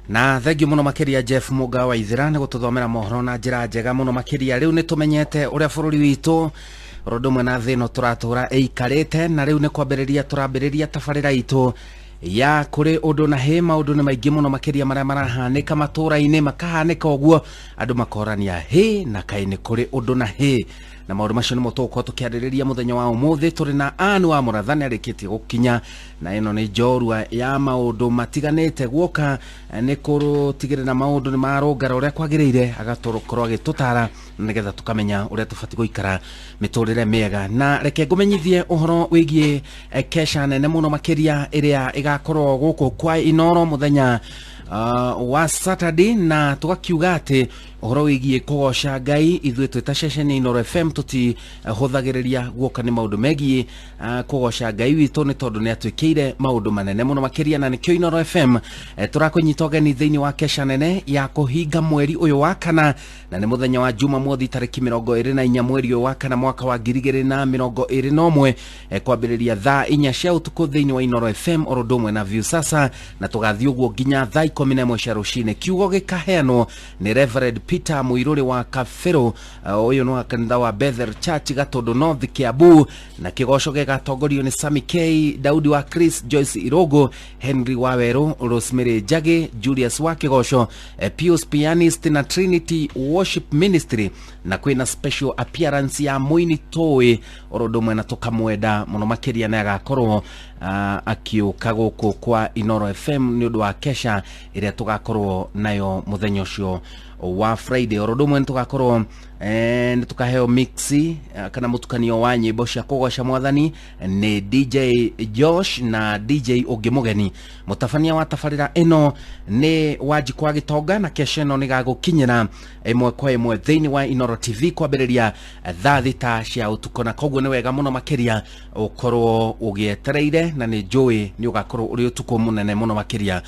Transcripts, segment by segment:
Na thengio muno makiria Jeff Muga wa Ithira nĩ gũtũthomera mohoro na njĩra njega mũno makĩria. Rĩu nĩ tũmenyete ũrĩa bũrũri witũ ũndũ ũmwe na thĩ ĩno tũratũra ĩikarĩte, na rĩu nĩ kwambĩrĩria tũrambĩrĩria tabarĩra itũ ya kũrĩ ũndũ na hĩ. Maũndũ nĩ maingĩ mũno makĩria marĩa marahanĩka matũra-inĩ, makahanĩka ũguo andũ makorania hĩ na kaĩ nĩ kũrĩ ũndũ na hĩ, na maũndũ macio nĩmo tũgũkorwo tũkĩarĩrĩria mũthenya wa ũmũthĩ. Tũrĩ na Ann wa Mũratha nĩ arĩkĩtie gũkinya, na ĩno nĩ njorua ya maũndũ matiganĩte guoka nĩ kũtigĩrĩra maũndũ nĩ marũngara ũrĩa kwagĩrĩire, agatũkorwo agĩtũtara nĩgetha tũkamenya ũrĩa tũbatiĩ gũikara mĩtũrĩre mĩega. Na reke ngũmenyithie ũhoro wĩgiĩ kesha nene mũno makĩria ĩrĩa ĩgakorwo gũkũ kwa Inoro mũthenya wa Saturday, na tũgakiuga atĩ ũhoro wĩgiĩ kũgoca Ngai ithuĩ twĩ ta ceceni Inoro FM tũtihũthagĩrĩria guoka nĩ maũndũ megiĩ kũgoca Ngai witũ, nĩ tondũ nĩ atwĩkĩire maũndũ manene mũno makĩria, na nĩkĩo Inoro FM tũrakũnyita ũgeni thĩinĩ wa kesha nene ya kũhinga mweri ũyũ wa kana, na nĩ mũthenya wa Jumamothi tarĩki 24 mweri ũyũ wa kana mwaka wa 2021, kwambĩrĩria thaa 4 cia ũtukũ thĩinĩ wa Inoro FM oro ũndũ ũmwe na Viusasa, na tũgathiĩ ũguo nginya thaa 11 cia rũcinĩ. Kiugo gĩkaheanwo nĩ Reverend Peter Muiruri wa Kabĩrũ, ũyũ nĩ wa kanitha wa Bethel Church Gatũndũ North Kiambu, na kĩgoco gĩgatongorio nĩ Sami K, Daudi wa Chris, Joyce Irogo, Henry wa Werũ, Rosemary Njagi, Julius wa Kĩgoco, Pius Pianist na Trinity Worship Ministry, na kwĩna special appearance ya mũini tũĩ oro ũndũ ũmwe na tũkamwenda mũno makĩria, nĩ agakorwo akiũka gũkũ kwa Inoro FM nĩ ũndũ wa kesha ĩrĩa tũgakorwo nayo mũthenya ũcio wa Friday. Oro ũndũ ũmwe nĩ tũgakorwo nĩ tũkaheo mix kana mũtukanio wa nyĩmbo cia kũgoca mwathani nĩ DJ Josh na DJ ũngĩ mũgeni. Mũtabania wa tabarĩra ĩno nĩ Wanjikũ wa Gĩtonga, na kesha ĩno nĩ gagũkinyĩra ĩmwe kwa ĩmwe thĩinĩ wa Inoro TV kwambĩrĩria thaa 6 cia ũtukũ, na koguo nĩ wega mũno makĩria ũkorwo ũgĩetereire, na nĩ njũĩ nĩ ũgakorwo ũrĩ ũtukũ mũnene mũno makĩria,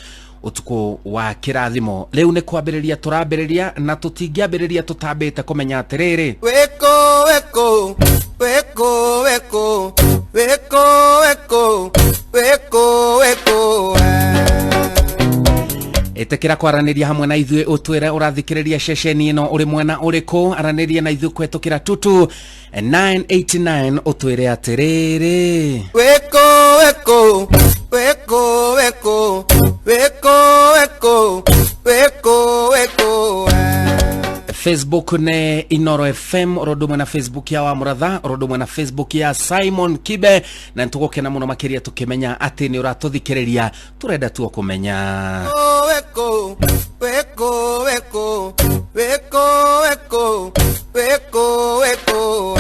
ũtukũ wa kĩrathimo. Rĩu nĩ kwambĩrĩria tũrambĩrĩria, na tũtingĩambĩrĩria tũtambĩte kũmenya atĩrĩrĩ, Weko weko weko weko weko weko weko weko. Ĩtĩkĩra kwaranĩria hamwe na ithuĩ, ũtwĩre ũrathikĩrĩria ceceni ĩno ũrĩ mwena ũrĩkũ. Aranĩria na ithuĩ kũhetũkĩra tutu 989, ũtwĩre atĩrĩrĩ, Weko weko weko weko weko weko weko weko. Facebook nĩ Inoro FM oro ũndũ ũmwe na Facebook ya wa Mũratha oro ũndũ ũmwe na Facebook ya Simon Kibe, na nĩtũgũkena mũno makĩria tũkĩmenya atĩ nĩ ũratũthikĩrĩria. Tũrenda tuo kũmenya Weko weko weko weko weko weko weko.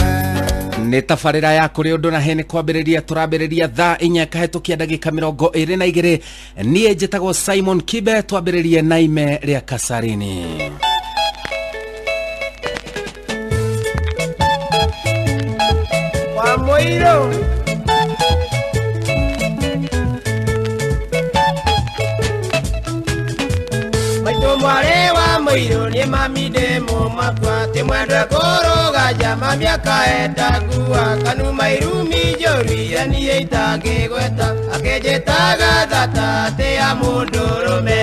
Nĩ tabarĩra ya kũrĩ ũndũ na hĩ nĩ kwambĩrĩria tũrambĩrĩria thaa 4 kahĩtũkia ndagĩka 22. Niĩ njĩtagwo Simon Kibe, twambĩrĩrie na ime rĩa Kasarini. Wa Mũirũ maitũ mwarĩ wa Mũirũ nĩ mami ndĩ mũmakwa, ti mwendwe kũrũga njama mĩaka ngua, kanuma irumi njũru iria niĩ itangĩgweta, akĩnjĩtaga thata atĩ ya mũndũrũme.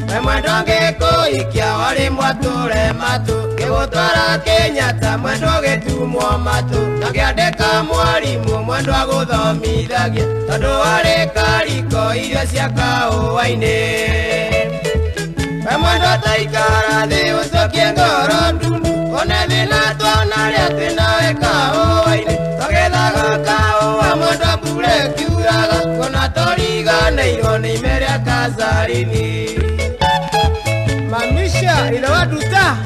We mwendwa ngĩkũhikia warĩ mwatũre matũ, ngĩgũtwara Kenyatta mwendwa ũgĩtumwo matũ, na ngĩandĩka mwarimũ mwendwa gũthomithagia, tondũ warĩ kariko irio cia kahũa-inĩ. We mwendwa taikara thĩ ũcokie ngoro ndundu, one thĩna twanarĩa twĩ nawe kahũa-inĩ, twagethaga kahũa mwendwa mbura ĩkiuraga, kuona tũriganĩirwo nĩ ime rĩa Kasarini. Mamisha ile waduta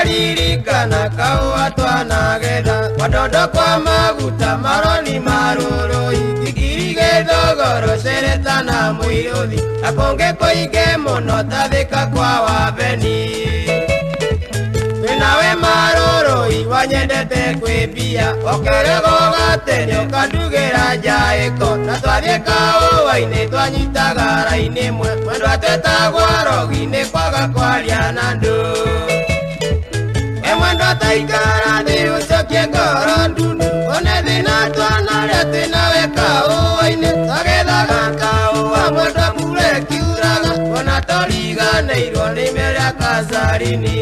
ririkana kahũa twanagetha, wadondo kwa maguta maroni marũrũi, ikiri gĩthogoro cereta na mũirũthi, na kũngĩ kũingĩ mũno tathĩka kwa wabeni. Twĩnawe marũrũi wanyendete kwĩmbia, ũkĩrĩgwo gatene ũkandugĩra njaĩko, na twathiĩ kahũa-inĩ twanyitaga raini ĩmwe, mwendwa twetagwo rogi nĩ kwaga kwaria na andũ. mwendwa taikara thĩ ũcokie ngoro ndundu one thĩna twanarĩa twĩnawe kaũa-inĩ twagethaga kaũa mwendwa mbura ĩkiuraga ona tũriganĩirwo nĩ ime rĩa kacarini.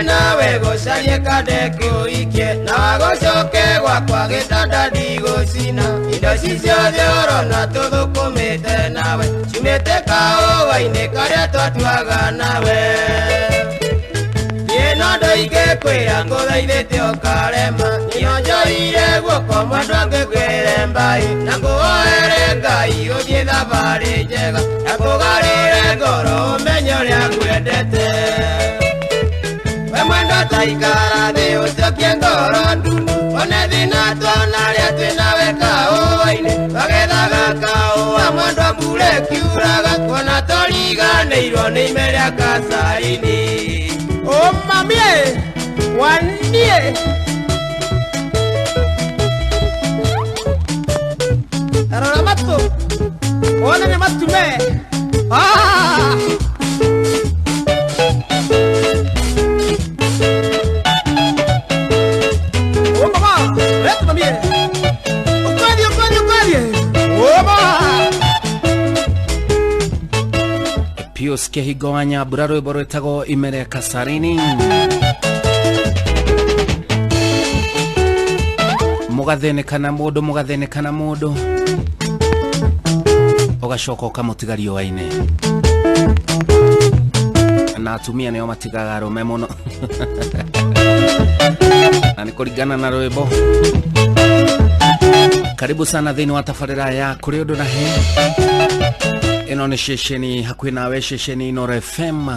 Nawe gũcarie kandeke ũikie na wagũcoke gwakwa gĩtanda ndigũcina indo ici ciothe ũrona tũthũkũmĩte nawe ciumĩte kaũa-inĩ karĩa twatuaga nawe. Niĩ no ndoingĩkwĩra ngũthaithĩte ũkarema niĩ njoire guoko mwendwa ngĩkwĩre mbaĩ na ngũhoere Ngai ũthiĩ thabarĩ njega na kũgarũre ngoro ũmenye ũrĩa ngwendete. Mwendwa taikara thĩ ũcokie ngoro ndundu one thĩna twanarĩa twĩnawe kaũa-inĩ twagethaga kaũa mwendwa mbura ĩkiuraga kuona tũriganĩirwo nĩ ime rĩa kacarini. O mamie wanie rora matũ one nĩ matume. Ah! Pius Kĩhingo wa Nyambura rwĩmbo rwĩtagwo Imere Kacarini. Mũgathĩnĩka na mũndũ mũgathĩnĩka na mũndũ ũgacoka ũkamũtiga riũa-inĩ na atumia nĩo matigaga arũme mũno na nĩ kũringana na rwĩmbo. Karibu sana thĩinĩ wa tabarĩra ya kũrĩ ũndũ na he. Ĩno nĩ ceceni hakuhĩ nawe, ceceni Inooro FM.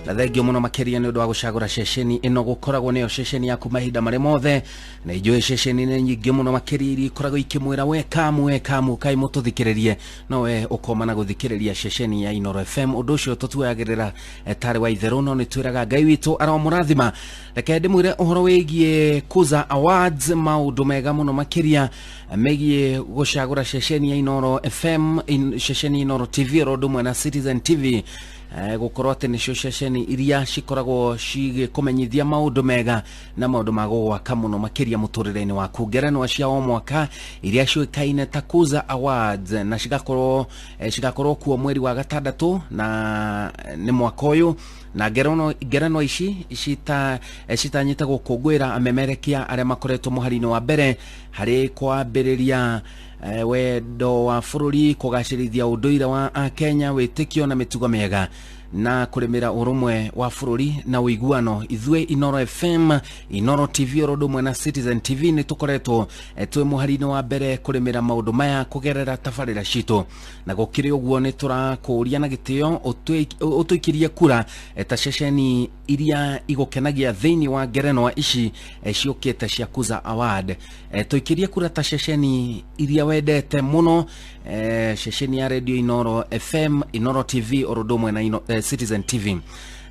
Na thengio mũno makĩria nĩ ũndũ wa gũcagũra ceceni ĩno gũkoragwo nĩyo ceceni yaku mahinda marĩ mothe, na injũĩ ceceni nĩ nyingĩ mũno makĩria iria ikoragwo ikĩmwĩra we kamu we kamu kai mũtũthikĩrĩrie, no we ũkoma na gũthikĩrĩria ceceni ya Inooro FM. Ũndũ ũcio tũtuoyagĩrĩra tarĩ wa itherũ, no nĩ twĩraga Ngai witũ aromũrathima. Reke ndĩmwĩre ũhoro wĩgiĩ Kuza Awards, maũndũ mega mũno makĩria megiĩ gũcagũra ceceni ya Inooro FM, ceceni Inooro TV oro ũndũ ũmwe na Citizen TV, gũkorwo atĩ nĩcio ceceni iria cikoragwo cigĩkũmenyithia maũndũ mega na maũndũ ma gũgwaka mũno makĩria mũtũrĩre-inĩ waku. Ngerenwa cia o mwaka iria ciũĩkaine ta Kuza Awards na cigakorwo kuo mweri wa gatandatũ na nĩ mwaka ũyũ, na ngerenwa ici citanyĩte gũkũngũĩra amemerekia arĩa makoretwo mũhari-inĩ wa mbere harĩ kwambĩrĩria wendo wa bũrũri, kũgacĩrithia ũndũire wa Akenya, wĩtĩkio na mĩtugo mĩega na kũrĩmĩra ũrũmwe wa bũrũri na ũiguano. Ithuĩ Inooro FM, Inooro TV oro ũndũ ũmwe na Citizen TV nĩ tũkoretwo twĩ mũhari-inĩ wa mbere kũrĩmĩra maũndũ maya kũgerera tabarĩra citũ, na gũkĩrĩ ũguo nĩ tũrakũũria na gĩtĩo ũtũikĩrie kura ta ceceni iria igũkenagia thĩinĩ wa ngerenwa ici ciũkĩte cia Kuza Award. Tũikĩrie kura ta ceceni iria wendete mũno, ceceni ya radio Inooro FM, Inooro TV oro ũndũ ũmwe na Citizen TV,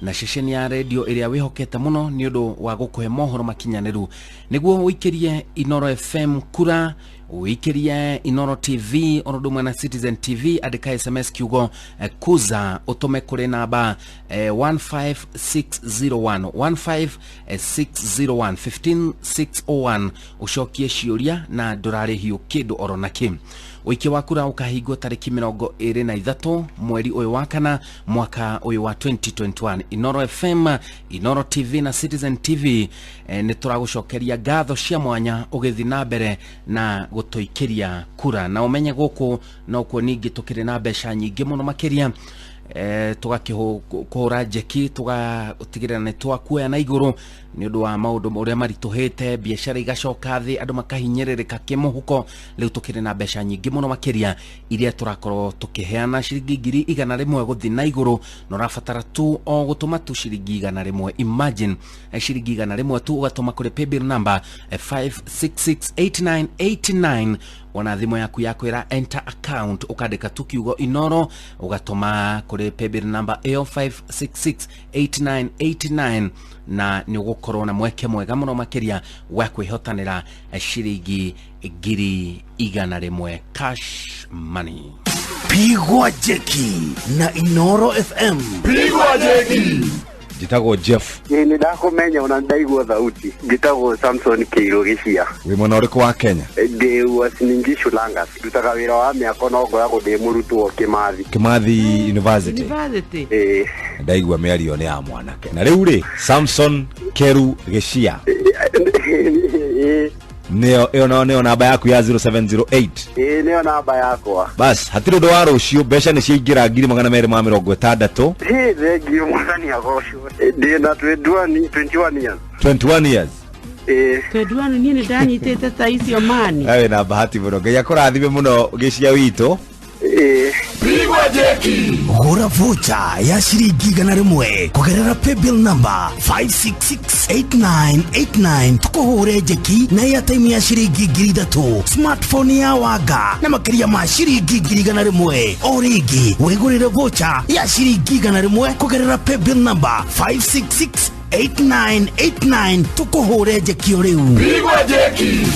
na ceceni ya radio ĩrĩa wĩhokete mũno nĩ ũndũ wa gũkũhe mohoro makinyanĩru. Nĩguo ũikĩrie Inooro FM kura, ũikĩrie Inooro TV oro ũndũ ũmwe na Citizen TV, andĩka SMS kiugo Kuza ũtũme kũrĩ namba 15601 15601 15601 ũcokie ciũria na ndũrarĩhio kĩndũ oro nakĩ. Ũikia wa kura ũkahingwo tarĩki 23 mweri ũyũ wa kana mwaka ũyũ wa 2021. Inooro FM, Inooro TV na Citizen TV nĩ tũragũcokeria ngatho cia mwanya ũgĩthiĩ na mbere na gũtũikĩria kura, na ũmenye gũkũ nokuo ningĩ tũkĩrĩ na mbeca nyingĩ mũno makĩria, tũgakĩhũra njeki tũgatigĩrĩra nĩ twakuoya na igũrũ nĩ ũndũ wa maũndũ ũrĩa maritũhĩte, biacara igacoka thĩ, andũ makahinyĩrĩrĩka kĩmũhuko. Rĩu tũkĩrĩ na mbeca nyingĩ mũno makĩria iria tũrakorwo tũkĩheana ciringi 100,000 gũthiĩ na igũrũ, na ũrabatara tu o gũtũma tu ciringi 100. Imagine ciringi 100 tu ũgatũma kũrĩ paybill number 5668989. Wona thimũ yaku ya kwĩra enter account, ũkandĩka tu kiugo Inoro, ũgatũma kũrĩ paybill number ĩyo 5668989, na nĩ ũgũkorwo na mweke mwega mũno makĩria wa kwĩhotanĩra ciringi 100,000 cash money. Pigwa jeki na Inoro FM. Pigwa jeki. Njĩtagwo Jeff. Ĩĩ nĩ ndakumenya ona ndaigua thauti. Njĩtagwo Samson Kĩirũ Gĩcia. Wĩ mwena ũrĩkũ wa Kenya? Ndĩ Uasin Gishu Langas. Ndutaga wĩra wa mĩako no ngoragwo ndĩ mũrutwo Kĩmathi. Kimathi University. University. Ĩĩ. Ndaigua mĩario nĩ ya mwanake. Na rĩu rĩ, Samson Keru Gĩcia. Ĩĩ. Nĩyo ĩyo nĩyo namba yaku ya 0708. Ĩĩ nĩyo namba yakwa. Bas, hatirĩ ũndũ wa rũciũ, mbeca nĩ ciaingĩra 260,000. Ĩĩ thengiũ mwathani agocwo. Ndĩ na 21 years. 21 years. Ĩĩ. 21 niĩ nĩ ndanyitĩte ta icio mani. Wĩ na bahati mũno. Ngai akũrathime mũno Gĩcia witũ. Ĩĩ. Pigwa jeki. Gũra vocha ya ciringi 100 kũgerera paybill number 5668989, tũkũhũre njeki na airtime ya ciringi 3,000, smartphone ya wanga na makĩria ma ciringi 100,000. O rĩngĩ wĩgũrĩre vocha ya ciringi 100 kũgerera paybill number 5668989, tũkũhũre njeki o rĩu. Pigwa jeki.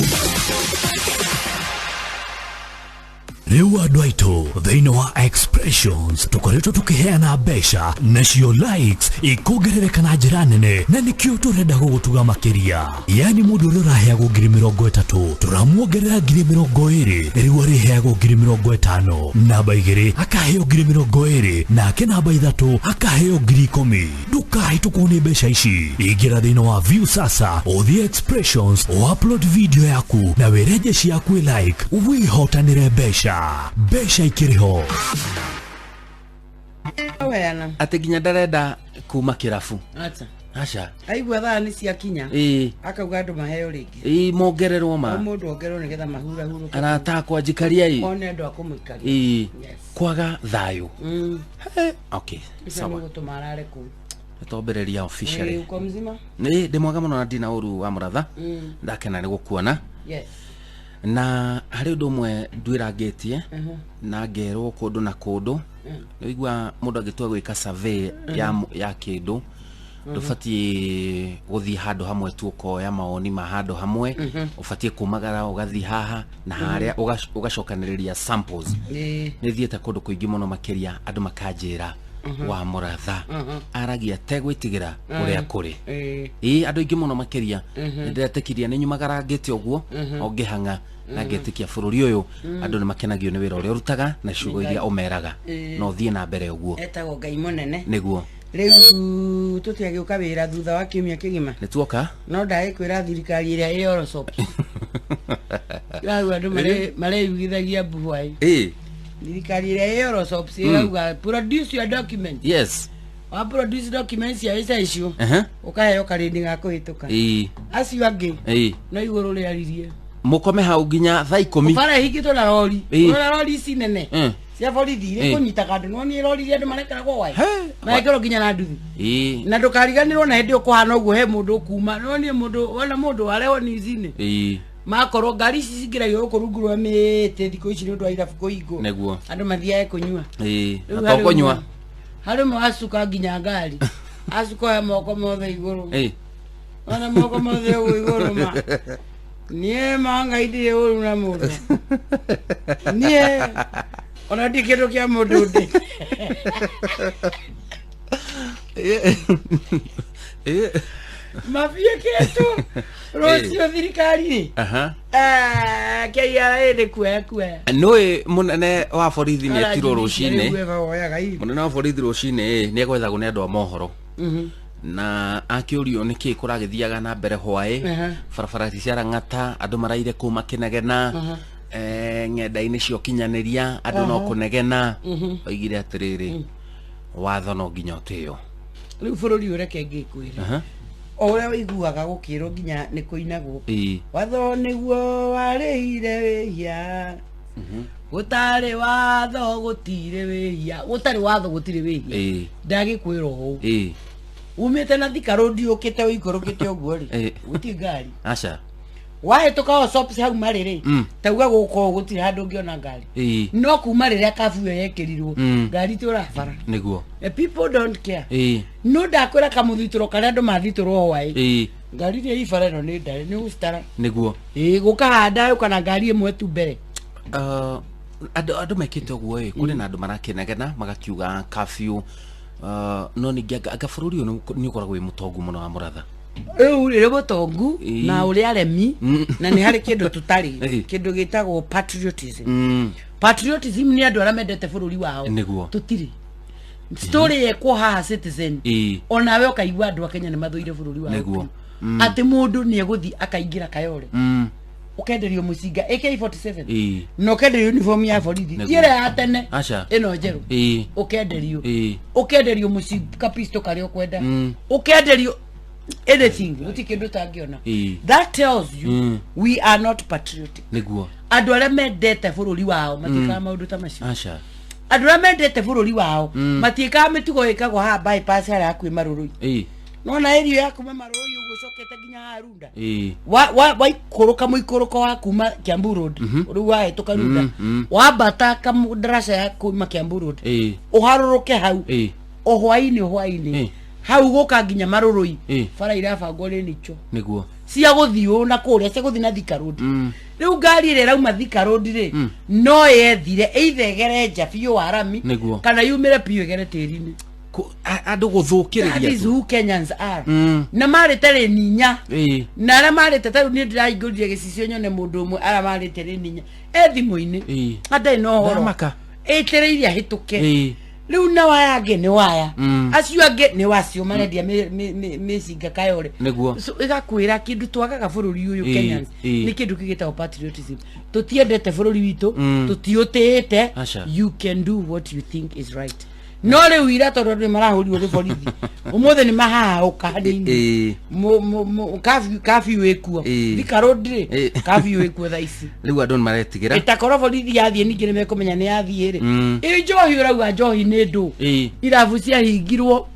Rĩu andũ aitũ thĩinĩ wa Expressions tũkoretwo tũkĩheana mbeca nacio likes ikongerereka na njĩra nene, na nĩkĩo tũrenda gũgũtuga makĩria. Yani mũndũ ũrĩa ũraheagwo 30,000 tũramuongerera 20,000, rĩu arĩheagwo 50,000. Namba 2 akaheo 20,000, nake namba 3 akaheo 10,000. Ndũkahĩtũkwo nĩ mbeca ici. Ingĩra thĩinĩ wa View sasa, ũthiĩ Expressions, upload video yaku na wĩreje ciaku like, wĩhotanĩre mbeca. Mbeca ikĩrĩ ho. Wena. Atĩ nginya ndarenda kuma kĩrabu. Acha. Aca. Aigua thaa nĩ ciakinya. Ĩĩ. Akauga andũ maheo rĩngĩ. Ĩĩ mongererwo ma. O mũndũ ongererwo nĩgetha mahurahurũke. Arata akwa njikaria ĩ. One andũ a kũmũikaria. Ĩĩ. Yes. Kwaga thayũ. Okay. Sawa. Sawa. Gũtũma arare kũu. Twambĩrĩria officially. Ĩĩ uko mzima? Nĩ ndĩ mwega mũno na ndina ũru wa mũratha. Ndakena nĩ gũkuona. Yes. Na harĩ ũndũ ũmwe ndwĩrangĩtie na ngerwo kũndũ na kũndũ. Nĩwaigua mũndũ angĩtua gwĩka survey ya kĩndũ, ndũbatiĩ gũthiĩ handũ hamwe tu ũkoya mawoni ma handũ hamwe, ũbatiĩ kumagara ũgathiĩ haha na harĩa, ũgacokanĩrĩria samples. Nĩ thiĩte kũndũ kũingĩ mũno makĩria, andũ makanjĩra wa mũratha aragia tegwĩtigĩra ũrĩa kũrĩ. Ĩĩ andũ aingĩ mũno makĩria nĩndĩretĩkirie nĩ nyumagarangĩte ũguo o ngĩhang'a na ngetĩkia bũrũri ũyũ andũ nĩ makenagio nĩ wĩra ũrĩa ũrutaga na ciugo iria ũmeraga, na ũthiĩ na mbere ũguo. Etagwo Ngai mũnene. Nĩguo. Rĩu tũtiagĩũka wĩra thutha wa kiumia kĩgima. Nĩ tuoka? No ndagĩkwĩra thirikari ĩrĩa ĩ Orosop. Rĩu andũ mareyugithagia mbuhwai. Ĩĩ. Thirikari ĩrĩa ĩ Orosop ĩrauga produce your document. Yes. Wa produce documents cia ica icio. Ũkaheo karĩndĩ ga kũhĩtũka. Ĩĩ. Acio angĩ. Ĩĩ. No igũrũ rĩaririe. Mũkome hau nginya thaa 10. Bara ĩhingĩtwo na rori. Ĩĩ. Na rori ici nene. Cia borithi Ĩĩ. ikũnyitaga andũ no nĩ rori iria andũ marekeragwo waĩ. Marekĩrwo nginya na nduthi. Ĩĩ. Na ndũkariganĩrwo na hĩndĩ ũkũhana ũguo he mũndũ ũkuma. No niĩ mũndũ wona mũndũ warehwo news-inĩ. Ĩĩ. Makorwo ngari ici cingĩragio gũkũ rungu rwa mĩtĩ thikũ ici nĩ ũndũ wa irabu kũhingwo. Nĩguo. Andũ mathiage kũnyua. Ĩĩ. Rĩu Na to kũnyua. Harĩ ũmwe wacuka nginya ngari. Acuka oya moko mothe igũrũ. Ĩĩ. Ona moko mothe ũguo igũrũ ma. Niĩ ma Ngai ndirĩ ũru na mũndũ. Niĩ ona ndirĩ kĩndũ kĩa mũndũ ndĩ. Mabiĩkĩtwo rũciũ thirikari rĩ. Aha. KRA nĩ kuoya kuoya. Nĩũĩ mũnene wa borithi nĩ etirwo rũcinĩ. Woyaga irio. Mũnene wa borithi rũcinĩ nĩ egwethagwo nĩ andũ a mohoro. Na akĩũrio nĩkĩ kũragĩthiaga na mbere hwaĩ, barabara cia Lang'ata andũ maraire kũu makĩnegena, ng'enda-inĩ cia ũkinyanĩria andũ no kũnegena. Oigire atĩrĩrĩ, watho no nginya ũtĩo. Rĩu bũrũri ũyũ reke ngĩkwĩre. O ũrĩa ũiguaga gũkĩrwo nginya nĩ kũinagwo. Watho nĩguo warĩhire wĩhia. Gũtarĩ watho gũtirĩ wĩhia. Gũtarĩ watho gũtirĩ wĩhia. Ndagĩkwĩra ũũ. Umĩte na Thika Road ũkĩte ũikũrũkĩte ũguo rĩ, gũtirĩ ngari. Aca. Wahĩtũka o shops hau marĩ rĩ, tauga gũkũ gũtirĩ handũ ũngĩona ngari. No kuma rĩrĩa kabu ĩyo yekĩrirwo, ngari itũraga bara. The people don't care. No ndakwĩra kamũthitũro karĩa andũ mathitũrwo hwaĩ, ngari iria i bara ĩno nĩ ndare nĩ gũcitara. Ĩĩ, gũkahanda yũka na ngari ĩmwe tu mbere. Andũ mekĩte ũguo ĩ, kũrĩ na andũ marakenagena magakiuga curfew, no ningĩ anga bũrũri ũyũ nĩ ũkoragwo wĩ mũtongu mũno wa mũratha. Rĩu rĩ mũtongu na ũrĩ aremi, na nĩ harĩ kĩndũ tũtarĩ, kĩndũ gĩtagwo patriotism. Patriotism nĩ andũ arĩa mendete bũrũri wao. Tũtirĩ story yekwo haha Citizen, onawe ũkaigua andũ a Kenya nĩ mathũire bũrũri wao biũ. Atĩ mũndũ nĩ egũthiĩ akaingĩra Kayore, ũkenderio mũcinga AK47, na ũkenderio uniform ya borithi, ti ĩrĩa ya tene, Aca. ĩno njerũ, ũkenderio, ũkenderio mũcinga pistol karĩa ũkwenda, ũkenderio anything, gũtirĩ kĩndũ ũtangĩona. That tells you we are not patriotic. Andũ arĩa mendete bũrũri wao matiĩkaga maũndũ ta macio. Aca. Andũ arĩa mendete bũrũri wao matiĩkaga mĩtugo ĩkagwo haha bypass harĩa hakuhĩ Marũrũi. Nona area ya kuma Marũrũi ũguo ũcokete nginya haha Runda, waikũrũka mũikũrũko wa kuma Kiambu Road, rĩu wahĩtũka Runda, wambata kamũndaraca ya kuma Kiambu Road, ũharũrũke hau, o hwainĩ o hwainĩ, hau gũka nginya Marũrũi, bara irabangwo rĩnicho cia gũthiĩ ũũ na kũrĩa, cia gũthiĩ na Thika Road. Rĩu ngari ĩrĩa ĩrauma Thika Road rĩ, no yethire ĩithegere nja biũ wa rami, kana yumĩre biũ ĩgere tĩri-inĩ. Andũ gũthũkĩrĩria That is tu. who Kenyans are. Na marĩte rĩninya, na arĩa marĩte ta rĩu niĩ ndĩrahingũrire gĩcicio nyone mũndũ ũmwe, arĩa marĩte rĩninya e thimũ-inĩ, atarĩ na ũhoro. Ndamaka. Ĩtĩrĩire ahĩtũke. Rĩu nao aya angĩ nĩ waya, acio angĩ nĩ wacio marendia mĩcinga Kayore. So ĩgakwĩra kĩndũ twagaga bũrũri ũyũ, Kenyans, nĩ kĩndũ kĩgĩtagwo patriotism. Tũtiendete bũrũri witũ, tũtiũtĩĩte. Aca. You can do what you think is right, no rĩu ira tondũ andũ nĩ marahũrirwo nĩ borithi ũmũthĩ nĩ mahahaũka hanini. Curfew ĩkuo. Thika Road rĩ, curfew ĩkuo thaa ici. Rĩu andũ nĩ maretigĩra. Ĩtakorwo borithi yathiĩ ningĩ nĩ mekũmenya nĩ yathiĩ rĩ. Ĩ njohi ũrauga njohi nĩ ndũ, irabu ciahingirwo,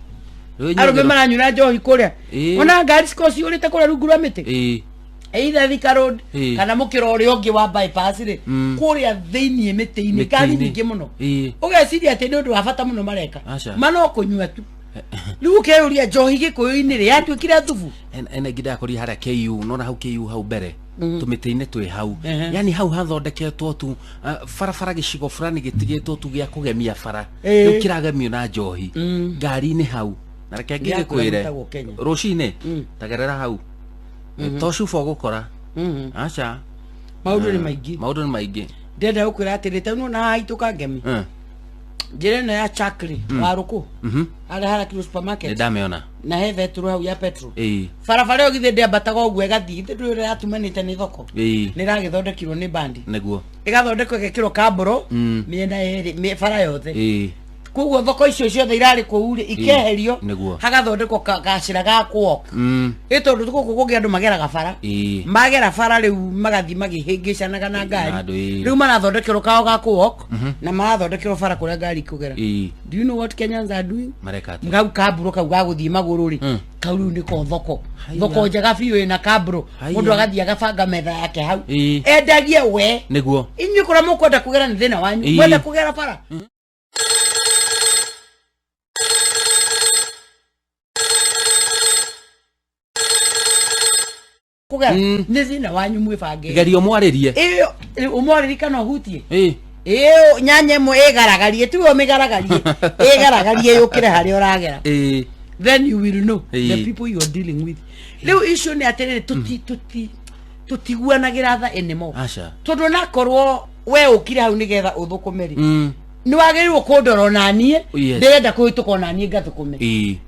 Rĩu arũme maranyuĩra njohi kũrĩa. Ona ngari cikorwo ciũrĩte kũrĩa rungu rwa mĩtĩ, either Thika Road kana mũkĩra ũrĩa ũngĩ wa bypass rĩ, kũrĩa thĩiniĩ mĩtĩ-inĩ, ngari Mĩtĩ-inĩ. nyingĩ mũno. Ũgeciria atĩ nĩ ũndũ wa bata mũno mareka. Aca. Ma no kũnyua tu. Rĩu ũkeyũria njohi gĩkũyũ-inĩ rĩ yatuĩkire thubu. Ena ingĩ ndakorire harĩa KU, nona hau KU hau mbere, tũmĩtĩ-inĩ twĩ hau, yani hau hathondeketwo tu, barabara gĩcigo fulani gĩtigĩtwo tu gĩa kũgemia bara. Rĩu kĩragemio na njohi, ngari-inĩ hau, na reke Gĩa kũrĩa ngĩkwĩre gwĩtagwo Kenya. rũcinĩ tagerera hau, to cuba ũgũkora. Aca. Maũndũ nĩ maingĩ. Maũndũ nĩ maingĩ. Ndĩrenda gũkwĩra atĩrĩ, ta nona haha itũka ngemi, njĩra ĩno ya Chakri wa rũkũ, harĩa harakirwo Nĩ supermarket, ndamĩona. Na he betũrũ hau ya petrol, barabara ĩyo githĩ ndĩambataga ũguo ĩgathiĩ, githĩ ndũĩ ũrĩa yatumanĩte nĩ thoko? Nĩ ĩragĩthondekirwo nĩ bandi, ĩgathondekwo ĩgekĩrwo kambũro mĩena yerĩ, bara yothe. Koguo thoko icio ciothe irarĩ kũu rĩ, ikeherio, hagathondekwo gacĩra ga kũok, ĩ tondũ gũkũ kũngĩ andũ mageraga bara, magera bara rĩu magathiĩ magĩhĩngĩcanaga na ngari. Na andũ, Rĩu marathondekerwo kao ga kũwalk na marathondekerwo bara kũrĩa ngari ikũgera. Do you know what Kenyans are doing? Mareka atĩa? Kau kamburo kau ga gũthiĩ magũrũ rĩ, kau rĩu nĩko thoko. Thoko njega biũ ĩna kamburo. Haiya. Mũndũ agathiĩ agabanga metha yake hau, endagie we. Inyuĩ kũrĩa mũkwenda kũgera nĩ thĩna wanyu. Mwenda kũgera bara. Kũgera nĩ thĩna wanyu, mwĩbange. Geria ũmwarĩrie. Ĩyo ũmwarĩrie kana ũhutie ĩyo nyanya ĩmwe ĩgaragarie, tiwe ũmĩgaragarie, ĩgaragarie yũkĩre harĩa ũragera. Then you will know the people you are dealing with. Rĩu icio nĩ atĩrĩrĩ, tuti tuti tũtiguanagĩra tha anymore. Aca. Tondũ onakorwo we ũkire hau nĩgetha ũthũkũme rĩ, nĩ wagĩrĩirwo kũndora onaniĩ. Ndĩrenda kũhĩtũka onaniĩ ngathũkũme.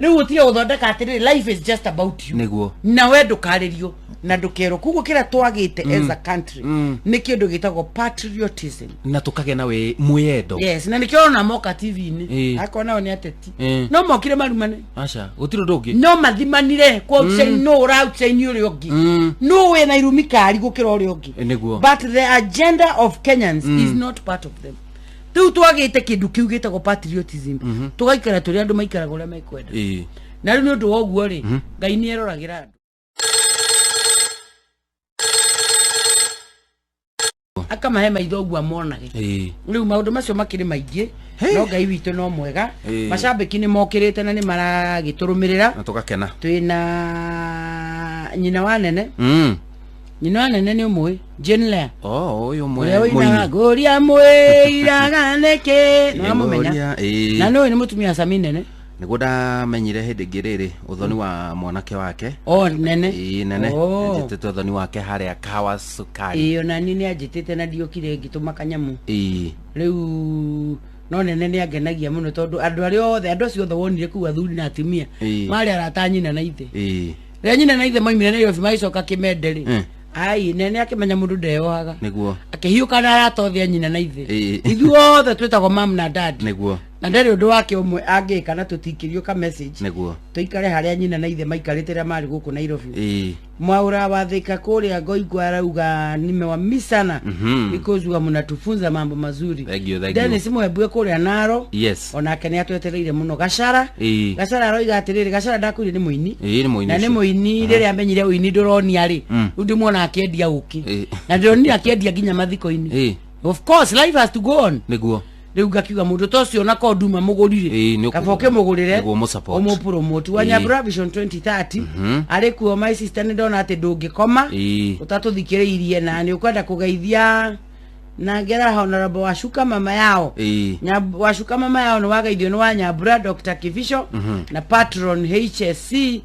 Rĩu ũtige gũthondeka atĩrĩrĩ, life is just about you. Na we ndũkarĩrio na ndũkerwo. Koguo kĩrĩa twagĩte as a country nĩ kĩndũ gĩtagwo patriotism. Na tũkagĩa na wĩ mwĩyendo. Yes, na nĩkĩo ona moka TV-inĩ, akorwo nao nĩ ateti, no mokire marumane. Aca, gũtirĩ ũndũ ũngĩ. No mathimanire kwa outshine, no ũra outshine ũrĩa ũngĩ, no wĩna irumi kari gũkĩra ũrĩa ũngĩ. But the agenda of Kenyans is not part of them. Rĩu twagĩte kĩndũ kĩu gĩtagwo patriotism, tũgaikara tũrĩ andũ maikaraga ũrĩa mekwenda. Na rĩu nĩ ũndũ wa ũguo rĩ, Ngai nĩ eroragĩra andũ. Akamahe maitho ũguo amonage. Rĩu maũndũ macio makĩrĩ maingĩ, no Ngai witũ no mwega. Macambĩki nĩ mokĩrĩte na nĩ maragĩtũrũmĩrĩra. Na tũgakena. Twĩna nyina wa nene. Nyina wa nene nĩ ũmũĩ, Jane Lea. Oh, ũyũ mwe Ũrĩa mũini. ũinaga ngũria mwĩiraga nĩkĩ, nĩ wamũmenya? Ngũria, ĩĩ. Na nĩ ũyũ nĩ mũtumia wa Sami Nene. Nĩguo ndamenyire hĩndĩ ĩngĩ rĩrĩ ũthoni wa mwanake wake. O nene. Ĩĩ, nene. Oh. Njĩtĩte ũthoni wake harĩa kawa sukari. Ĩĩ, ona niĩ nĩ anjĩtĩte na ndiokire ngĩtũma kanyamũ. Rĩu no nene nĩ angenagia mũno tondũ andũ arĩa othe, andũ acio othe wonire kũu, athuri na atumia, marĩ arata a nyina na ithe. Rĩrĩa nyina na ithe maumire Nairobi magĩcoka Kĩmende rĩ, ai nene akĩmenya mũndũ ndeyohaga. Akĩhiũka na arata othe a nyina na ithe. Ithuothe twĩtagwo mam na dad. Na ndarĩ ũndũ wake ũmwe angĩka na tũtikĩrio ka message. Tũikare harĩa nyina na ithe maikarĩte rĩrĩa marĩ gũkũ Nairobi. Mwaura wa Thika kũrĩa Ngoingwa arauga nimewamiss sana because huwa mnatufunza mambo mazuri. Thank you, thank you. Dennis Mwembue kũrĩa Naro. Onake nĩ atwetereire mũno. Gacara. Gacara aroiga atĩrĩrĩ, Gacara ndakwĩrire nĩ mũini. Ĩĩ, nĩ mũini Na nĩ ũcio. mũini rĩrĩa amenyire ũini ndũronia rĩ, rĩu ndĩmuona akĩendia ũkĩ. Na ndĩronire akĩendia nginya mathiko-inĩ. Of course life has to go on. Rĩu ngakiuga mũndũ ta ũcio ona korwo nduma mũgũrire, kaba ũkĩmũgũrĩre, Nĩguo ũmũ-support. ũmũpromote. Wanyambura Vision 2030 arĩ kuo. My sister, nĩ ndona atĩ ndũngĩkoma ũtatũthikĩrĩirie na nĩ ũkwenda kũgeithia na ngera Honorable Wacuka mama yao. Wacuka mama yao nĩ wageithio nĩ Wanyambura, Dr. Kivisho na patron HSC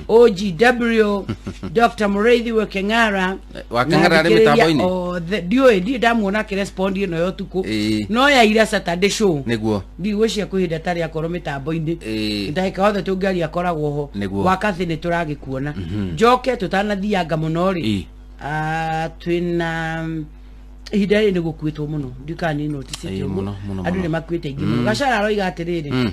OGW Dr. Mũrĩithi Wekeng'ara. Wakeng'ara Na arĩ athikĩrĩria mĩtambo-inĩ? othe. Ndiũĩ, ndirĩ ndamuona akĩrespondi ĩno ya ũtukũ. No ya ira Saturday show ndigwĩciria kwĩ hĩndĩ atarĩ akorwo mĩtambo-inĩ. Ndagĩka yothe tũngĩaria akoragwo ho. Wakathĩ nĩ tũragĩkuona. Njoke tũtanathianga mũno rĩ, twĩna ihinda rĩrĩ nĩ gũkuĩtwo mũno, ndikana nĩ noticĩte Ĩĩ, ũguo. mũno, mũno, Andũ mũno. nĩ makuĩte aingĩ mũno. Gacara aroiga atĩrĩrĩ,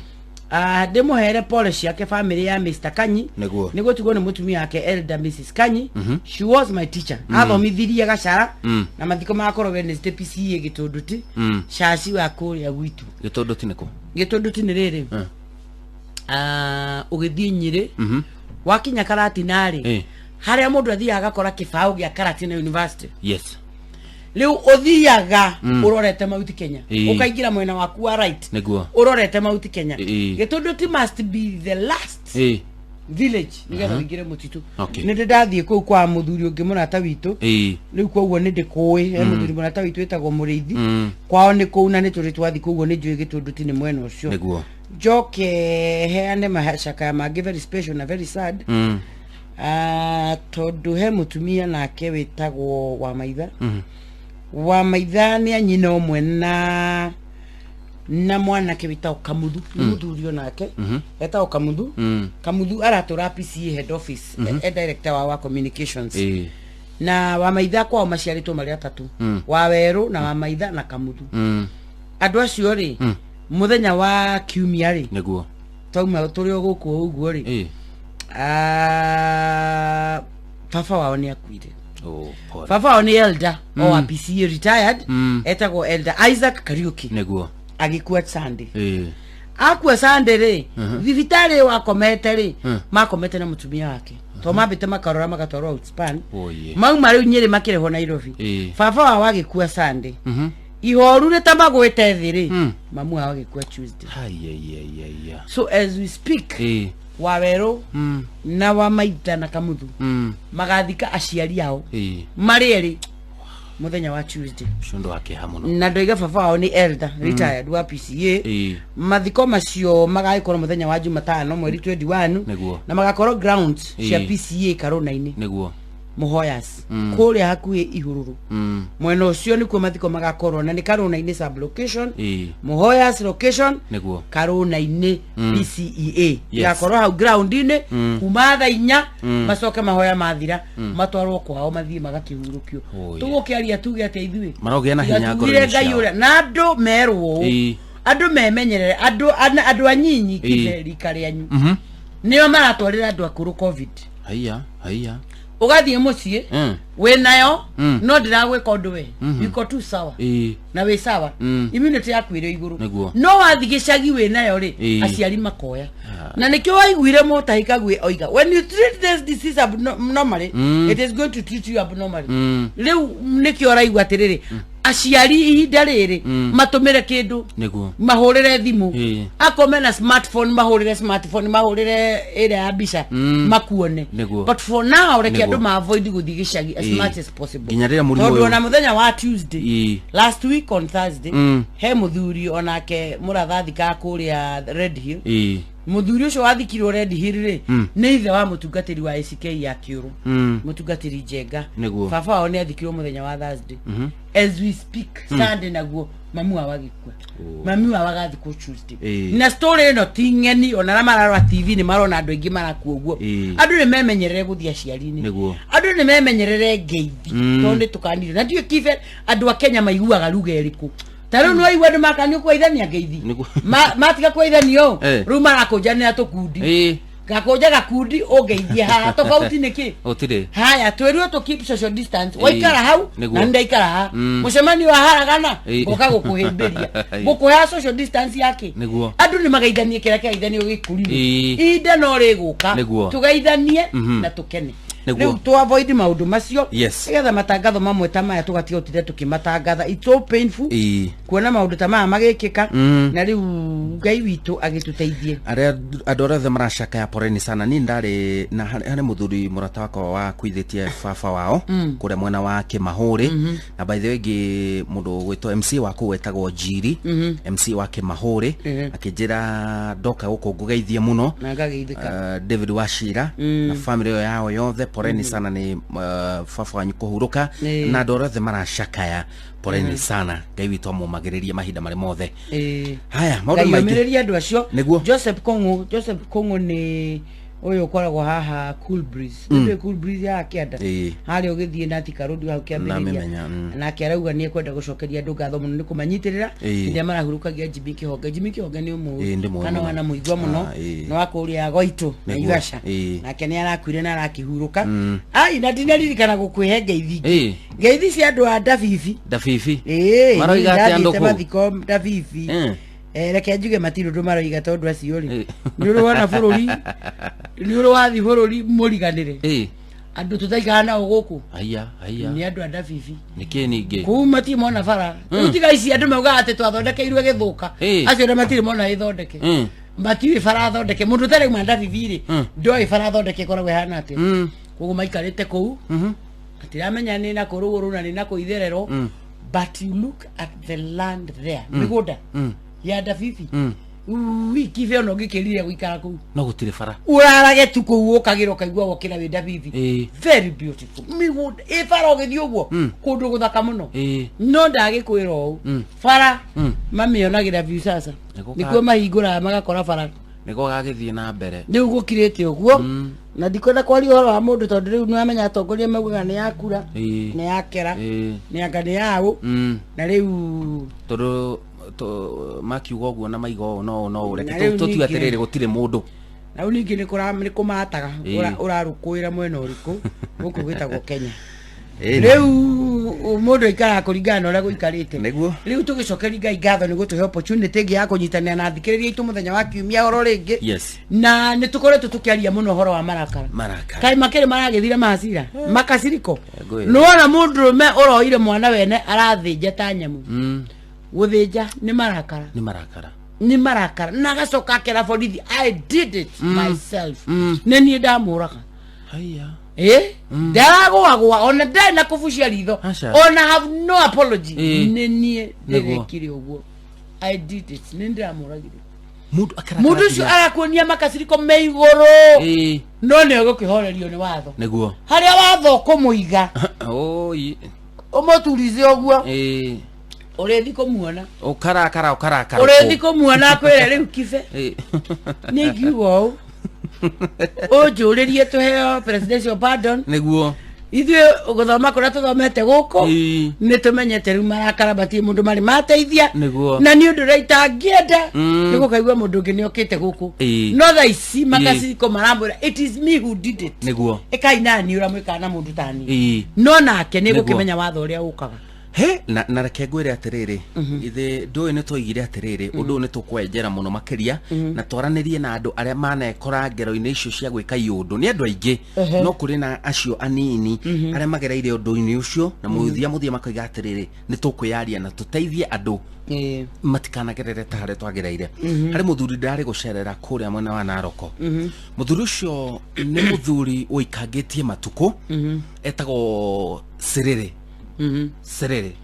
ndĩmũhere pole ciake family ya Mr. Kanyi. Nĩ gũtigwo nĩ mũtumia wake Elder Mrs. Kanyi. She was my teacher. Athomithirie Gacara. Na mathiko magakorwo Wednesday PCA Gĩtũnduti. Caci wa kũrĩa gwitũ. Gĩtũndũ ti nĩkũ? Gĩtũnduti nĩ rĩrĩ, ũgĩthiĩ Nyĩrĩ, wakinya Karatina rĩ, harĩa mũndũ athiaga agakora kĩbaũ gĩa Karatina University. Rĩu ũthiaga ũrorete Mount Kenya, ũkaingĩra mwena waku wa right, ũrorete Mount Kenya. Gĩtũndũti must be the last village nĩgetha ũingĩre mũtitũ. Nĩ ndĩ ndathiĩ kũu kwa mũthuri ũngĩ mũrata witũ. Rĩu koguo nĩ ndĩkũĩ he mũthuri mũrata witũ wĩtagwo Mũrĩithi. Kwao nĩ kũu na nĩ tũrĩ twathiĩ koguo nĩ njũĩ Gĩtũndũti nĩ mwena ũcio. Njoke heane macakaya mangĩ very special na very sad. Tondũ he mũtumia nake wĩtagwo Wamaitha. Wamaitha nĩ anyina ũmwe na mwanake wĩtagwo Kamuthu, nĩ mũthuri onake etagwo Kamuthu. Kamuthu aratũra PCA head office, e director wa communications. Na Wamaitha kwao maciarĩtwo marĩ atatũ, Wawerũ na Wamaitha na Kamuthu. Andũ acio rĩ, mũthenya wa kiumia rĩ, twauma tũrĩ o gũkũ ũguo rĩ, baba wao nĩ akuire. Oh, pole. Baba wao nĩ elder o wa PCA retired, etagwo Elder Isaac Kariuki. Agĩkua Sunday. Akua Sunday rĩ, thibitarĩ wakomete rĩ, makomete na mũtumia wake to mambĩte makarora magatwarwo outspan. Oye. Mauma rĩu Nyĩrĩ makĩrehwo Nairobi. Baba wao agĩkua Sunday. Ihoru rĩ ta magwĩte thĩ rĩ, mamu wao agĩkua Tuesday. Haiya. So as we speak, Wawerũ na Wamaitha na Kamuthu magathika aciari ao marĩ erĩ mũthenya wa Tuesday. Ũcio ũndũ wa kĩeha mũno. Na ndoiga baba wao nĩ elder retired wa PCA. Mathiko macio magagĩkorwo mũthenya wa Jumatano mweri 21. Na magakorwo grounds cia PCA Karũna-inĩ. Mũhoyas kũrĩa hakuhĩ Ihururu. Mwena ũcio nĩkuo mathiko magakorwo na nĩ Karũna-inĩ sub location. Mũhoyas location. Karũna-inĩ PCEA igakorwo hau ground-inĩ kuma thaa 4. Macoke mahoya mathira matwarwo kwao mathiĩ magakĩhurũkio. Oh, yeah. Tũgũkĩaria tuge atĩa ithuĩ? Marogĩa na hinya Tugire ngoro-inĩ Ngai ciao. ũrĩa na andũ merwo ũũ, andũ memenyerere, andũ andũ anyinyi kithe rika rĩanyu nĩo maratwarĩra andũ akũrũ COVID. Haiya, haiya. Ũgathiĩ mũciĩ wĩnayo, no ndĩragwĩka ũndũ we wiko tu sawa na wĩ sawa, immunity yaku ĩrĩ igũrũ. No wathiĩ gĩcagi wĩnayo rĩ, aciari makoya na nĩkĩo waiguire Mũtahi Kagwe oiga, when you treat this disease abnormally, it is going to treat you abnormally. Rĩu nĩkĩo ũraigua atĩrĩrĩ, Aciari ihinda rĩrĩ matũmĩre kĩndũ, Nĩguo. mahũrĩre thimũ, akorwo mena smartphone mahũrĩre smartphone, mahũrĩre ĩrĩa ya mbica, makuone. Nĩguo. But for now reke Nĩguo. andũ ma avoid gũthiĩ gĩcagi as much as possible. Nginya rĩrĩa mũrimũ Tondũ ũyũ- ona mũthenya wa Tuesday, last week on Thursday, he mũthuri onake mũrathathikaga kũrĩa Red Hill. Mũthuri ũcio wathikirwo Red Hill rĩ, nĩ ithe wa mũtungatĩri wa ACK ya Kĩũrũ, mũtungatĩri Njenga. Nĩguo. Baba wao nĩ athikirwo mũthenya wa Thursday. As we speak, Sunday naguo mamu wao agĩkua, mami wao agathikwo Tuesday. Na story ĩno ti ng'eni, ona arĩa mararora TV nĩ marona andũ aingĩ marakua ũguo. Andũ nĩ memenyerere gũthiĩ aciari-inĩ. Andũ nĩ memenyerere ngeithi, tondũ nĩ tũkanire na ndiũĩ kibe andũ a Kenya maiguaga ruga ĩrĩkũ. Ta rĩu nĩwaigua andũ makanio kũgeithania ngeithi. Matiga kũgeithanio rĩu marakũnjanĩra tũkundi. Gakũnja gakundi ũngeithie haha, tofauti nĩ kĩ? Gũtirĩ. Haya, twĩrwo tũ keep social distance. Waikara hau na ndaikara haha, mũcemanio wa haragana, ngoka gũkũhĩmbĩria, gũkũhea social distance yake. Andũ nĩ mageithanie kĩrĩa kĩgeithanio gĩkũrinũ. Ihinda no rĩgũka tũgeithanie na tũkene. Rĩu tũ avoid maũndũ macio, nĩgetha matangatho mamwe ta maya tũgatiga gũtinda tũkĩmatangatha. It's so painful kuona maũndũ ta maya magĩkĩka. Na rĩu Ngai witũ agĩtũteithie. Arĩa andũ arĩa othe maracakaya, poreni sana. Niĩ ndarĩ na harĩ mũthuri mũrata wakwa wa kuithĩtie baba wao kũrĩa mwena wa Kĩmahũrĩ. Na by the way ngĩ mũndũ ũgwĩtwo MC wa kũu wetagwo Njiri, MC wa Kĩmahũrĩ, akĩnjĩra ndoka gũkũ ngũgeithie mũno. Na ngageithĩka. David Wachira na family ĩyo yao yothe, poreni sana nĩ baba wanyu kũhurũka. Na andũ arĩa othe maracakaya, poreni sana. Ngai witũ amũmagĩrĩrie mahinda marĩ mothe. Haya, maũndũ Ngai maingĩ. ũmĩrĩrie andũ acio. Nĩguo. Joseph Kong'ũ, Joseph Kong'ũ nĩ ũyũ ũkoragwo haha Cool Breeze. Nĩ Cool Breeze ya kĩanda, harĩa ũgĩthiĩ na Thika Road hau kĩambĩrĩria. Namĩmenya. Nake arauga nĩ ekwenda gũcokeria andũ ngatho mũno nĩ kũmanyitĩrĩra hĩndĩ ĩrĩa marahurũkagia Jimmy Kĩhonge. Jimmy Kĩhonge nĩ ũmũĩ Ndĩmũĩ kana mũno. wanamũigua mũno? Ah, ĩĩ. Nĩ wa kũrĩa Goitũ, Naivasha. Nake nĩ arakuire na arakĩhurũka. Ai, na ndinaririkana gũkwĩhe ngeithi ingĩ. Ngeithi cia andũ a Ndabibi. Ndabibi. Ĩĩ. Maroiga atĩa andũ Ndathiĩte kũu? mathiko Ndabibi. Reke njuge matirĩ ũndũ maroiga, tondũ acio rĩ, nĩ ũrĩ wona bũrũri, nĩ ũrĩ wathi bũrũri mũriganĩre andũ tũtaikara nao gũkũ. Aya aya. Nĩ andũ a Ndabibi. Nĩkĩ ningĩ? Kũu matirĩ mona bara. Rĩu tiga ici andũ maugaga atĩ twathondekeirwe gĩthũka, acio na matirĩ mona ĩthondeke. Matiũĩ bara thondeke. Mũndũ ũtarĩ Ndabibi rĩ, ndoĩ bara thondeke ĩkoragwo ĩhana atĩa. Koguo maikarĩte kũu, matiramenya nĩ na kũ rũgũrũ na nĩ na kũ itherero. But you look at the land there, mĩgũnda ya Ndabibi, wiki ona ũngĩkĩrire gũikara kũu, No gũtirĩ bara. Ũrarage tu kũu, ũkagĩra ũkaigua wokĩra wĩ Ndabibi. Very beautiful mĩgũnda ĩ bara ũgĩthiĩ ũguo, kũndũ gũthaka mũno. No ndagĩkwĩra ũũ, bara mamĩonagĩra view sasa. Nĩkuo mahingũraga magakora bara. Nĩguo gagĩthiĩ na mbere. Rĩu gũkirĩte ũguo, na ndikwenda kwaria ũhoro wa mũndũ, tondũ rĩu nĩwamenya atongoria maugaga nĩ yakura, nĩ yakera, nĩ anga nĩ yaũ. Na rĩu Tondũ makiuga ũguo na maiga ũũ no no Na reke rĩu tũtue ningĩ- atĩrĩrĩ, gũtirĩ mũndũ. Na rĩu ningĩ nĩ kũmataga. Ũrarũkũĩra mwena ũrĩkũ gũkũ gwĩtagwo Kenya? Rĩu mũndũ aikaraga kũringana na ũrĩa gũikarĩte. Rĩu tũgĩcokeria Ngai ngatho nĩ gũtũhe opportunity ĩngĩ ya kũnyitanĩra na thikĩrĩria itũ mũthenya wa kiumia oro rĩngĩ. Na nĩ tũkoretwo tũkĩaria mũno ũhoro wa marakara. Marakara. Kaĩ makĩrĩ maragĩthira mahacira makaciriko. Ngũĩ. Nĩwona mũndũrũme ũroire mwana wene arathĩnja ta nyamũ? Gũthĩnja nĩ marakara. Nĩ marakara. Nĩ marakara, na agacoka akera borithi, "I did it myself, nĩ niĩ ndamũraga." Haya. Ĩ ndaragwagwa ona ndarĩ na kũbucia ritho. Aca. Ona have no apology. Nĩ niĩ ndĩrekire ũguo, I did it, nĩ ndĩramũragire. Mũndũ akarakara. Mũndũ ũcio arakuonia makaciriko me igũrũ, no nĩ egũkĩhorerio nĩ watho. Harĩa watho ũkũmũiga, Oi. ũmũturize ũguo, ũrĩthi kũmuona. Ũkarakara ũkarakara. Ũrĩthi kũmuona akwĩre rĩu kibe, nĩ ingiuga ũũ, ũnjũrĩrie tũheo presidential pardon. Ithuĩ gũthoma kũrĩa tũthomete gũkũ, nĩ tũmenyete rĩu marakara matirĩ mũndũ marĩ mateithia. Na nĩ ũndũ ũrĩa itangĩenda nĩ gũkaigua mũndũ ũngĩ nĩ okĩte gũkũ. No thaa ici makaciriko maramwĩra, "It is me who did it." Ĩkai nani ũrĩa mwĩkaga na mũndũ tani. No nake nĩ gũkĩmenya watho ũrĩa ũkaga. He na reke ngwĩre atĩrĩrĩ, ithe ndũĩ nĩ twoigire atĩrĩrĩ, ũndũ ũyũ nĩ tũkwenjera mũno makĩria na twaranĩrie na andũ arĩa manekora ngero-inĩ icio cia gwĩka iũndũ. Nĩ andũ aingĩ, no kũrĩ na acio anini arĩa magereire ũndũ-inĩ ũcio na mũthia mũthia makoiga atĩrĩrĩ, nĩ tũkwĩyaria na tũteithie andũ matikanagerere ta harĩa twagereire. Harĩ mũthuri ndarĩ gũcerera kũrĩa mwena wa Naroko. Mũthuri ũcio nĩ mũthuri ũikangĩtie matukũ, etagwo Siriri. Siriri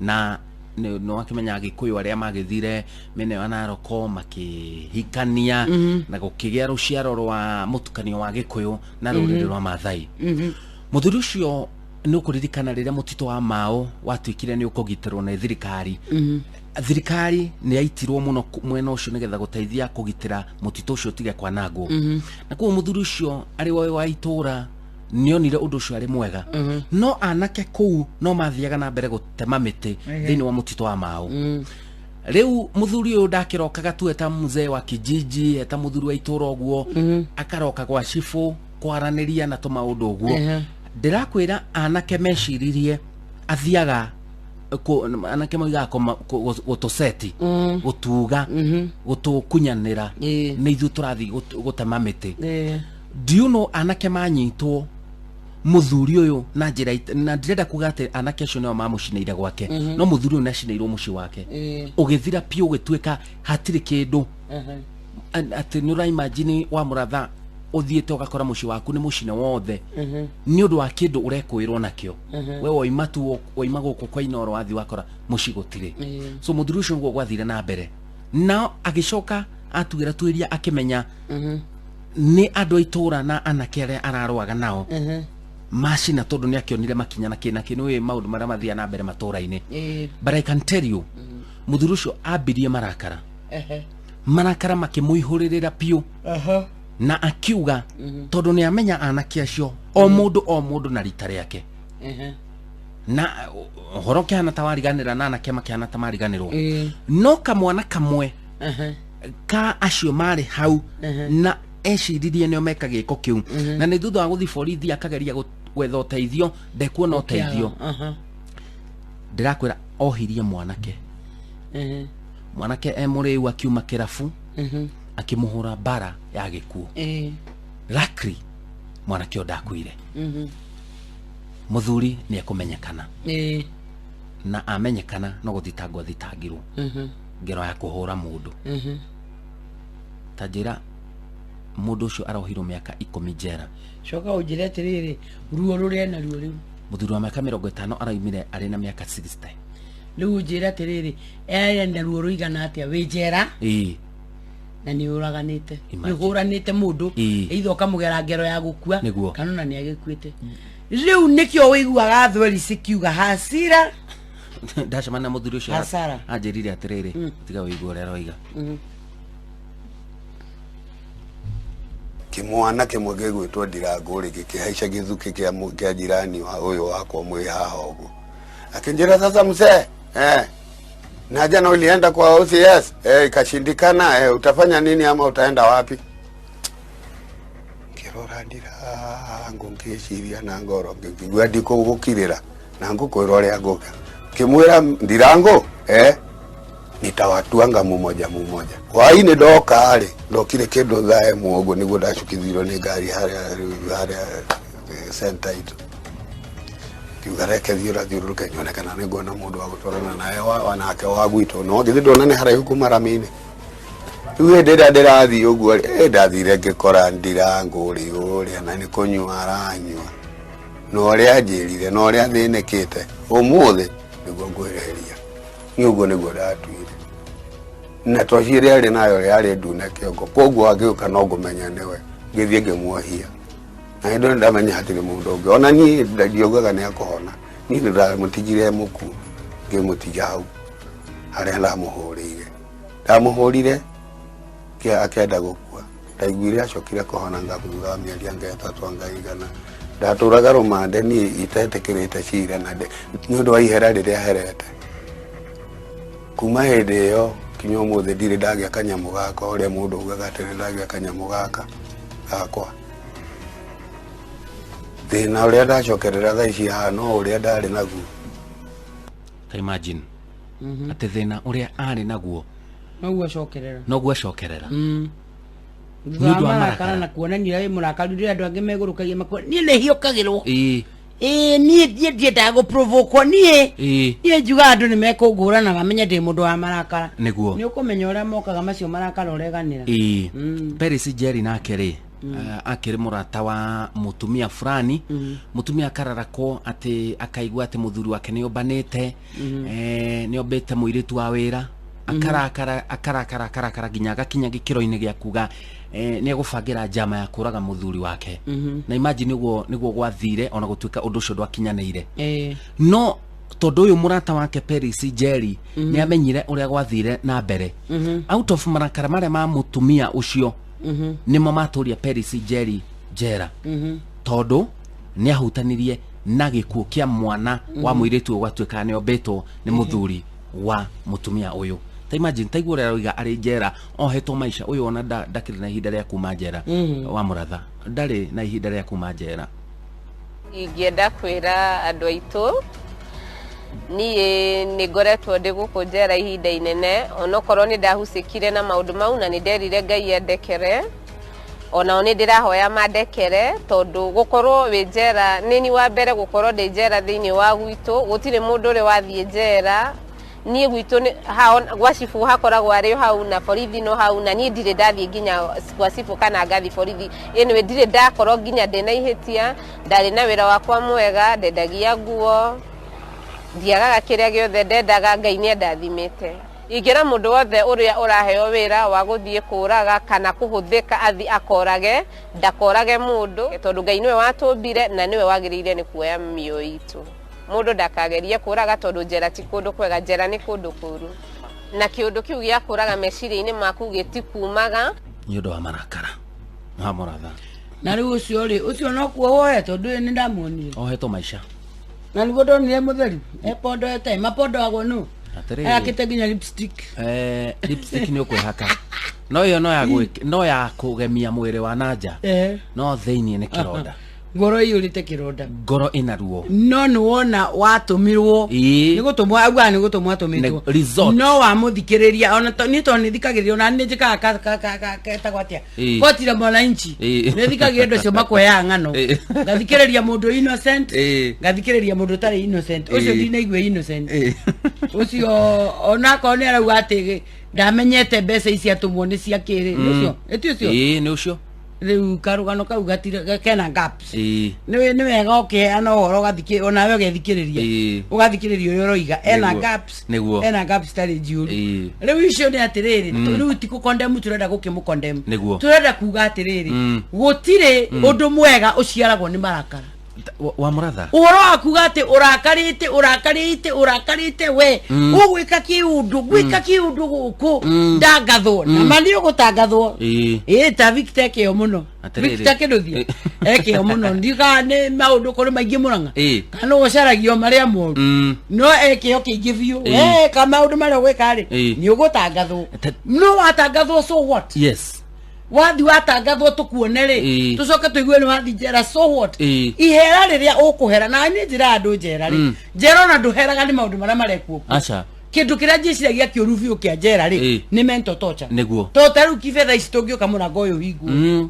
na nĩ wakĩmenya Agĩkũyũ arĩa magĩthire mĩena ya Naroko makĩhikania na gũkĩgĩa rũciaro rwa mũtukanio wa Gĩkũyũ na rũrĩrĩ rwa Maathai. Mũthuri ũcio nĩ ũkũririkana rĩrĩa mũtitũ wa Mao watuĩkire nĩ ũkũgitĩrwo nĩ thirikari. Thirikari nĩ yaitirwo mũno mwena ũcio nĩgetha gũteithia kũgitĩra mũtitũ ũcio ũtige kwanangwo. Na koguo mũthuri ũcio arĩ wa itũra nĩonire ũndũ ũcio arĩ mwega, no anake kũu no mathiaga na mbere gũtema mĩtĩ thĩinĩ wa mũtitũ wa Mao. Rĩu mũthuri ũyũ ndakĩrokaga tu eta mzee wa kijiji, eta mũthuri wa itũra ũguo, akaroka gwa cibũ kwaranĩria na tũmaũndũ ũguo. Ndĩrakwĩra anake meciririe athiaga anake moigaga gũtũceti, gũtuga, gũtũkunyanĩra, nĩ ithuĩ tũrathiĩ gũtema mĩtĩ. Do you know anake manyitwo mũthuri ũyũ na njĩra, na ndirenda kuga atĩ anake acio nĩo mamũcinĩire gwake, no mũthuri ũyũ nĩacinĩirwo mũciĩ wake ũgĩthira piũ, ũgĩtuĩka hatirĩ kĩndũ. Atĩ nĩ ũraimagine wa mũratha ũthiĩte ũgakora mũciĩ waku nĩ mũcine wothe nĩ ũndũ wa kĩndũ ũrekũĩrwo nakĩo. We woima tu, woima gũkũ kwa Inooro wathiĩ wakora mũciĩ gũtirĩ. So mũthuri ũcio nĩguo gwathire na mbere, nao agĩcoka atugĩra tuĩria akĩmenya nĩ andũ a itũra na anake arĩa ararũaga nao macina, tondũ nĩ akĩonire makinya na kĩ na kĩ, nĩũĩ maũndũ marĩa mathiaga na mbere matũra-inĩ. But I can tell you, mũthuri ũcio ambirie marakara, marakara makĩmũihũrĩrĩra piũ, na akiuga tondũ nĩ amenya anake acio o mũndũ o mũndũ na rita rĩake, na ũhoro ũkĩhana ta wariganĩra na anake makĩhana ta mariganĩrwo, no kamwana kamwe ka acio marĩ hau na eciririe nĩo meka gĩko kĩu, na nĩ thutha wa gũthiĩ borithi akageria gwetha ũteithio, ndekuona ũteithio. Ndĩrakwĩra ohirie mwanake, mwanake e mũrĩu akiuma kĩrabu, akĩmũhũra mbara ya gĩkuũ. Luckily mwanake ũyũ ndakuire. Mũthuri nĩ ekũmenyekana, na amenyekana no gũthitangwo athitangirwo ngero ya kũhũra mũndũ. Ta njĩra, mũndũ ũcio arohirwo mĩaka 10 njera. Coka ũnjĩre atĩrĩrĩ, ruo rũrĩa naruo rĩu. Mũthuri wa mĩaka 50 araumire arĩ na mĩaka 60. Rĩu ũnjĩre atĩrĩrĩ, ena ruo rũigana atĩa wĩ njera na nĩ ũraganĩte, nĩ ũhũranĩte mũndũ, either ũkamũgera ngero ya gũkua kana ona nĩ agĩkuĩte. Rĩu nĩkĩo ũiguaga thweri cikiuga hasira. Ndacemania na mũthuri ũcio anjĩrire atĩrĩrĩ, tiga ũigue ũrĩa aroiga. Kimwana kimwe gĩgwĩtwo Ndirangũ rĩ, gĩkĩhaica gĩthukĩ kĩa jirani wa ũyũ wakwa mwĩ haha ũguo, akĩnjĩra sasa mzee, na jana ulienda kwa OCS, ikashindikana, utafanya nini ama utaenda wapi? Ngĩrora Ndirangũ ngĩciria na ngoro, ngĩigua ndikũgũkirĩra na ngũkwĩra ũrĩa ngũka. Ngĩmwĩra Ndirangũ, nitawatuanga mumoja mumoja. Hwaĩ-inĩ ndoka rĩ, ndokire kĩndũ thaa ĩmwe ũguo nĩguo ndacukithirio nĩ ngari harĩa center itũ. Ngiuga reke thiĩ ũrathiũrũrũke nyone kana nĩ nguona mũndũ wa gũtwarana nawe wanake wa gwitũ, no ngĩthiĩ ndona nĩ haraihu kuma rami-inĩ. Rĩu hĩndĩ ĩrĩa ndĩrathiĩ ũguo rĩ, ndathire ngĩkora Ndirangũ rĩ ũrĩa na nĩ kũnyua aranyua, na ũrĩa anjĩrire na ũrĩa thĩnĩkĩte ũmũthĩ nĩguo ngwĩrĩhĩria. Niĩ ũguo nĩguo ndatuire, na toci ĩrĩa arĩ nayo yarĩ ndune kĩongo, koguo angĩũka no ngũmenya nĩwe. Ngĩthiĩ ngĩmuohia, na hĩndĩ ĩyo ndamenya hatirĩ mũndũ ũngĩ, ona niĩ ndiaugaga nĩ akũhona. Niĩ nĩndamũtigire mũkuũ, ngĩmũtiga hau harĩa ndamũhũrĩire. Ndamũhũrire akĩenda gũkua, ndaiguire acokire kũhona nga thutha wa mĩeri anga ĩtatũ anga ĩigana. Ndatũraga rũmande niĩ itetĩkĩrĩte cira na nĩ ũndũ wa ihera rĩrĩa herete. Kuma hĩndĩ ĩyo kinya ũmũthĩ ndirĩ ndagĩa kanyamũ gakwa, ũrĩa mũndũ augaga atĩ nĩ ndagĩa kanyamũ gaka gakwa. Thĩna ũrĩa ndacokerera thaa ici haha no ũrĩa ndarĩ naguo. Ta imagine atĩ thĩna ũrĩa arĩ naguo Noguo acokerera. Noguo acokerera. Thutha Nĩ ũndũ wa wa marakara marakara. na kuonania wĩ mũrakaru, rĩrĩa andũ angĩ megũrũkagia makwa niĩ nĩ hiũkagĩrwo. Ĩĩ. Ĩĩ, niĩ ndiendaga gũprovokwo niĩ. Ĩĩ. Niĩ njugaga andũ nĩ mekũngũra na mamenye ndĩ mũndũ wa marakara. Nĩguo. Nĩ ũkũmenya ũrĩa mokaga macio marakara ũreganĩra. Ĩĩ. Peris Njeri nake rĩ, akĩrĩ mũrata wa mũtumia fulani. Mũtumia akararakwo atĩ akaigua atĩ mũthuri wake nĩ ombanĩte, nĩ ombĩte mũirĩtu wa wĩra, akarakara, akarakara, akarakara nginya agakinya gĩkĩro-inĩ gĩa kuga nĩ egũbangĩra njama ya kũraga mũthuri wake. Na imagine ũguo nĩguo gwathire, ona gũtuĩka ũndũ ũcio ndwakinyanĩire. No tondũ ũyũ mũrata wake Peris Njeri nĩ amenyire ũrĩa gwathire na mbere, out of marakara marĩa ma mũtumia ũcio nĩmo matũria Peris Njeri njera, tondũ nĩ ahutanirie na gĩkuũ kĩa mwana wa mũirĩtu ũyũ gwatuĩka nĩ ombĩtwo nĩ mũthuri wa mũtumia ũyũ. Ta imagine, taigua ũrĩa aroiga arĩ njera ohetwo maica ũyũ, ona ndakĩrĩ na ihinda rĩa kuma njera. Wa mũratha ndarĩ na ihinda rĩa kuma njera. Ingĩenda kwĩra andũ aitũ, niĩ nĩ ngoretwo ndĩ gũkũ njera ihinda inene, onokorwo nĩ ndahucĩkire na maũndũ mau, na nĩ nderire Ngai andekere, onao nĩ ndĩrahoya mandekere, tondũ gũkorwo wĩ njera nĩ ni wa mbere gũkorwo ndĩ njera thĩinĩ wa gwitũ. Gũtirĩ mũndũ ũrĩ wathiĩ njera. Niĩ gwitũ gwa cibũ hakoragwo arĩ hau na borithi no hau, na niĩ ndirĩ ndathiĩ nginya gwa cibũ kana ngathiĩ borithi. Anyway, ndirĩ ndakorwo nginya ndĩna ihĩtia. Ndarĩ na wĩra wakwa mwega, ndendagia nguo, ndiagaga kĩrĩa gĩothe ndendaga. Ngai nĩ andathimĩte. Ingĩra mũndũ wothe ũrĩa ũraheo wĩra wa gũthiĩ kũraga kana kũhũthĩka athi akorage, ndakorage mũndũ, tondũ Ngai nĩwe watũmbire na nĩwe wagĩrĩire nĩ kuoya mĩoyo itũ. Mũndũ ndakagerie kũraga, tondũ njera ti kũndũ kwega, njera nĩ kũndũ kũru, na kĩũndũ kĩu gĩa kũraga meciria-inĩ maku gĩtikumaga. Nĩ ũndũ wa marakara wa mũratha. Na rĩu ũcio rĩ, ũcio no kuohwo tondũ ũyũ nĩ ndamuonire. Ohetwo maica. Na nĩguo ndonire mũtheri epondoete mapondoagwo nũ. Atĩrĩrĩ. Ayakĩte nginya lipstick. Lipstick nĩ ũkwĩhaka, no ĩyo no ya kũgemia mwĩrĩ wa nanja, no thĩiniĩ nĩ kĩronda. Ngoro iyũrĩte kĩronda. Ngoro ĩna ruo. No nĩ wona watũmirwo. Ĩĩ. Nĩ gũtũmwo augaga nĩ gũtũmwo atũmĩtwo. Result. No wamũthikĩrĩria ona niĩ tondũ nĩ thikagĩrĩria, ona nĩ njĩkaga ketagwo atĩa, koti la mwananchi. Nĩ thikagĩrĩria andũ acio makweaga ng'ano. Ngathikĩrĩria mũndũ innocent, ngathikĩrĩria mũndũ ũtarĩ innocent. Ũcio ndinaigua innocent. Ũcio onakorwo nĩ arauga atĩ ndamenyete mbeca ici atũmwo nĩ cia kĩrĩ. Nĩ ũcio ĩti ũcio. Ĩĩ, nĩ ũcio. Rĩu karũgano kau gatire kena gaps. Nĩ wega ũkĩheana ũhoro ũgathikĩ onawe ũgethikĩrĩria. Ũgathikĩrĩria ũrĩa ũroiga ena gaps. Ena gaps tarĩ njũru. Rĩu icio nĩ atĩrĩrĩ, rĩu ti kũkondemu tũrenda gũkĩmũkondemu. Tũrenda kuga atĩrĩrĩ, gũtirĩ ũndũ mwega ũciaragwo nĩ marakara. Wa mũratha. Ũhoro wa kuga atĩ ũrakarĩte, ũrakarĩte, ũrakarĩte, we ũgwĩka kĩũndũ, gwĩka kĩũndũ gũkũ, ndangathwo na ma nĩ ũgũtangathwo. Ĩĩ, ta Victor ekĩo mũno. Atĩrĩrĩ. Victor Kĩnũthia ekĩo mũno, ndiugaga nĩ maũndũ kũrĩ maingĩ Mũrang'a kana ũcaragio marĩa moru, no ekĩo kĩingĩ biũ. Weka maũndũ marĩa ũgwĩka rĩ, nĩ ũgũtangathwo. No watangathwo, so what? Wathi watangathwo tũkuone rĩ, tũcoke tũigue nĩ wathi njera, so what? Ihera rĩrĩa ũkũhera, na niĩ njĩra andũ njera rĩ, njera ona ndũheraga nĩ maũndũ marĩa marekwo kuo. Aca. Kĩndũ kĩrĩa njĩciragia kĩũru biũ kĩa njera rĩ, nĩ mental torture. To ta rĩu kibetha ici tũngĩũka mũrango ũyũ ũhingwo,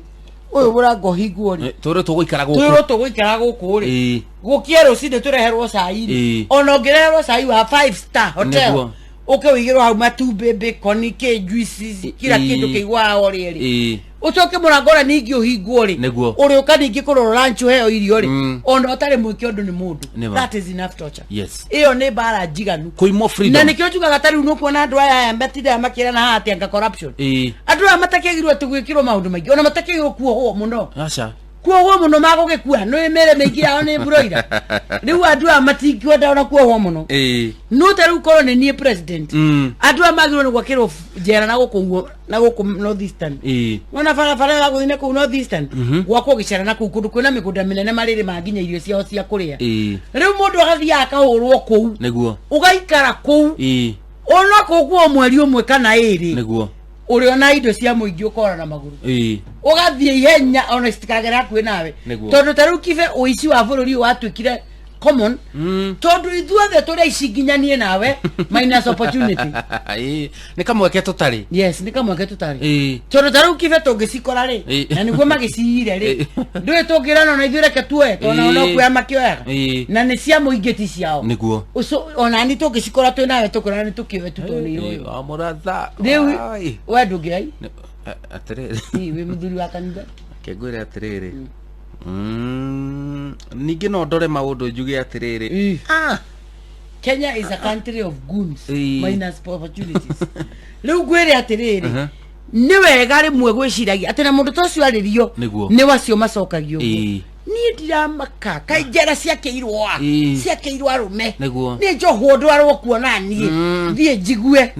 ũyũ mũrango ũhingwo rĩ, Tũrĩ tũgũikara gũkũ. Twĩrwo tũgũikara gũkũ rĩ, gũkie rũcinĩ tũreherwo cai rĩ, ona ũngĩreherwo cai wa five star hotel, ũke ũigĩrwo hau matumbĩ, bacon, kĩ, juice, kila kĩndũ kĩigwo haha ũrĩe rĩ, ũcoke mũrango ũrĩa ningĩ ũhingwo rĩ, ũrĩũka ningĩ kũrora lunch ũheo irio rĩ, ona ũtarĩ mwĩke ũndũ nĩ mũndũ. Nĩma. That is enough torture. Ĩyo nĩ mbara njiganu. Kũimwo Na freedom. nĩkĩo njugaga ta rĩu nĩũkuona andũ aya aya matindaga makĩrana haha atĩ anga corruption, andũ aya matakĩagĩrwo atĩ gwĩkĩrwo maũndũ maingĩ, ona matakĩagĩrwo kuohwo mũno. Aca. Kuohwo mũno magũgĩkua nĩ mĩrĩ mĩingĩ yao nĩ mburoira. Rĩu andũ aya matingĩenda ona kuohwo mũno. No ta rĩu korwo nĩ niĩ president, andũ aya magĩrĩirwo nĩ gwakĩrwo njera na gũkũ guo, na gũkũ North Eastern. Wona barabara ya gũthiĩ na kũu North Eastern, gwakwo gĩcera na kũu kũndũ kwĩna mĩgũnda mĩnene marĩrĩ ma nginya irio ciao cia kũrĩa. Rĩu mũndũ agathiaga akahũrwo kũu, ũgaikara kũu, ona kũguo mweri ũmwe kana ĩrĩ, ũrĩona indo cia mũingĩ ũkora na magũrũ, ũgathiĩ ihenya ona citikagera hakuhĩ nawe. Tondũ ta rĩu kibe ũici wa bũrũri ũyũ watuĩkire common, tondũ ithuothe tũrĩ aici nginya niĩ nawe, minus opportunity. Ĩĩ, nĩ kamweke tũtarĩ. Yes, nĩ kamweke tũtarĩ. Ĩĩ. Tondũ ta rĩu kibe tũngĩcikora rĩ, na nĩguo magĩciyire rĩ, ndũĩ tũngĩrana na ithuĩ reke tuoe, tondũ nao no kuoya makĩoyaga. Na nĩ cia mũingĩ, ti ciao. Nĩguo. Ũcio ona ni tũngĩcikora twĩ nawe, tũkũrana nĩ tũkĩoe tu, tondũ nĩ Ĩĩ, irũĩ. wa mũratha. Rĩu Ai. we ndũngĩai. Atĩrĩrĩ. Ĩ, wĩ mũthuri wa kanitha. Reke ngwĩre atĩrĩrĩ. Ningĩ no ndore maũndũ njuge atĩrĩrĩ. Ĩ. Kenya is a country of goons minus opportunities. Rĩu ngwĩre atĩrĩrĩ, nĩ wega rĩmwe gwĩciragia atĩ na mũndũ ta ũcio arĩrio, nĩ wacio macokagio ũguo. Niĩ ndiramaka kaĩ njera ciakĩirwo a ciakĩirwo arũme. Nĩ njohwo ndwarwo kuona niĩ thiĩ njigue.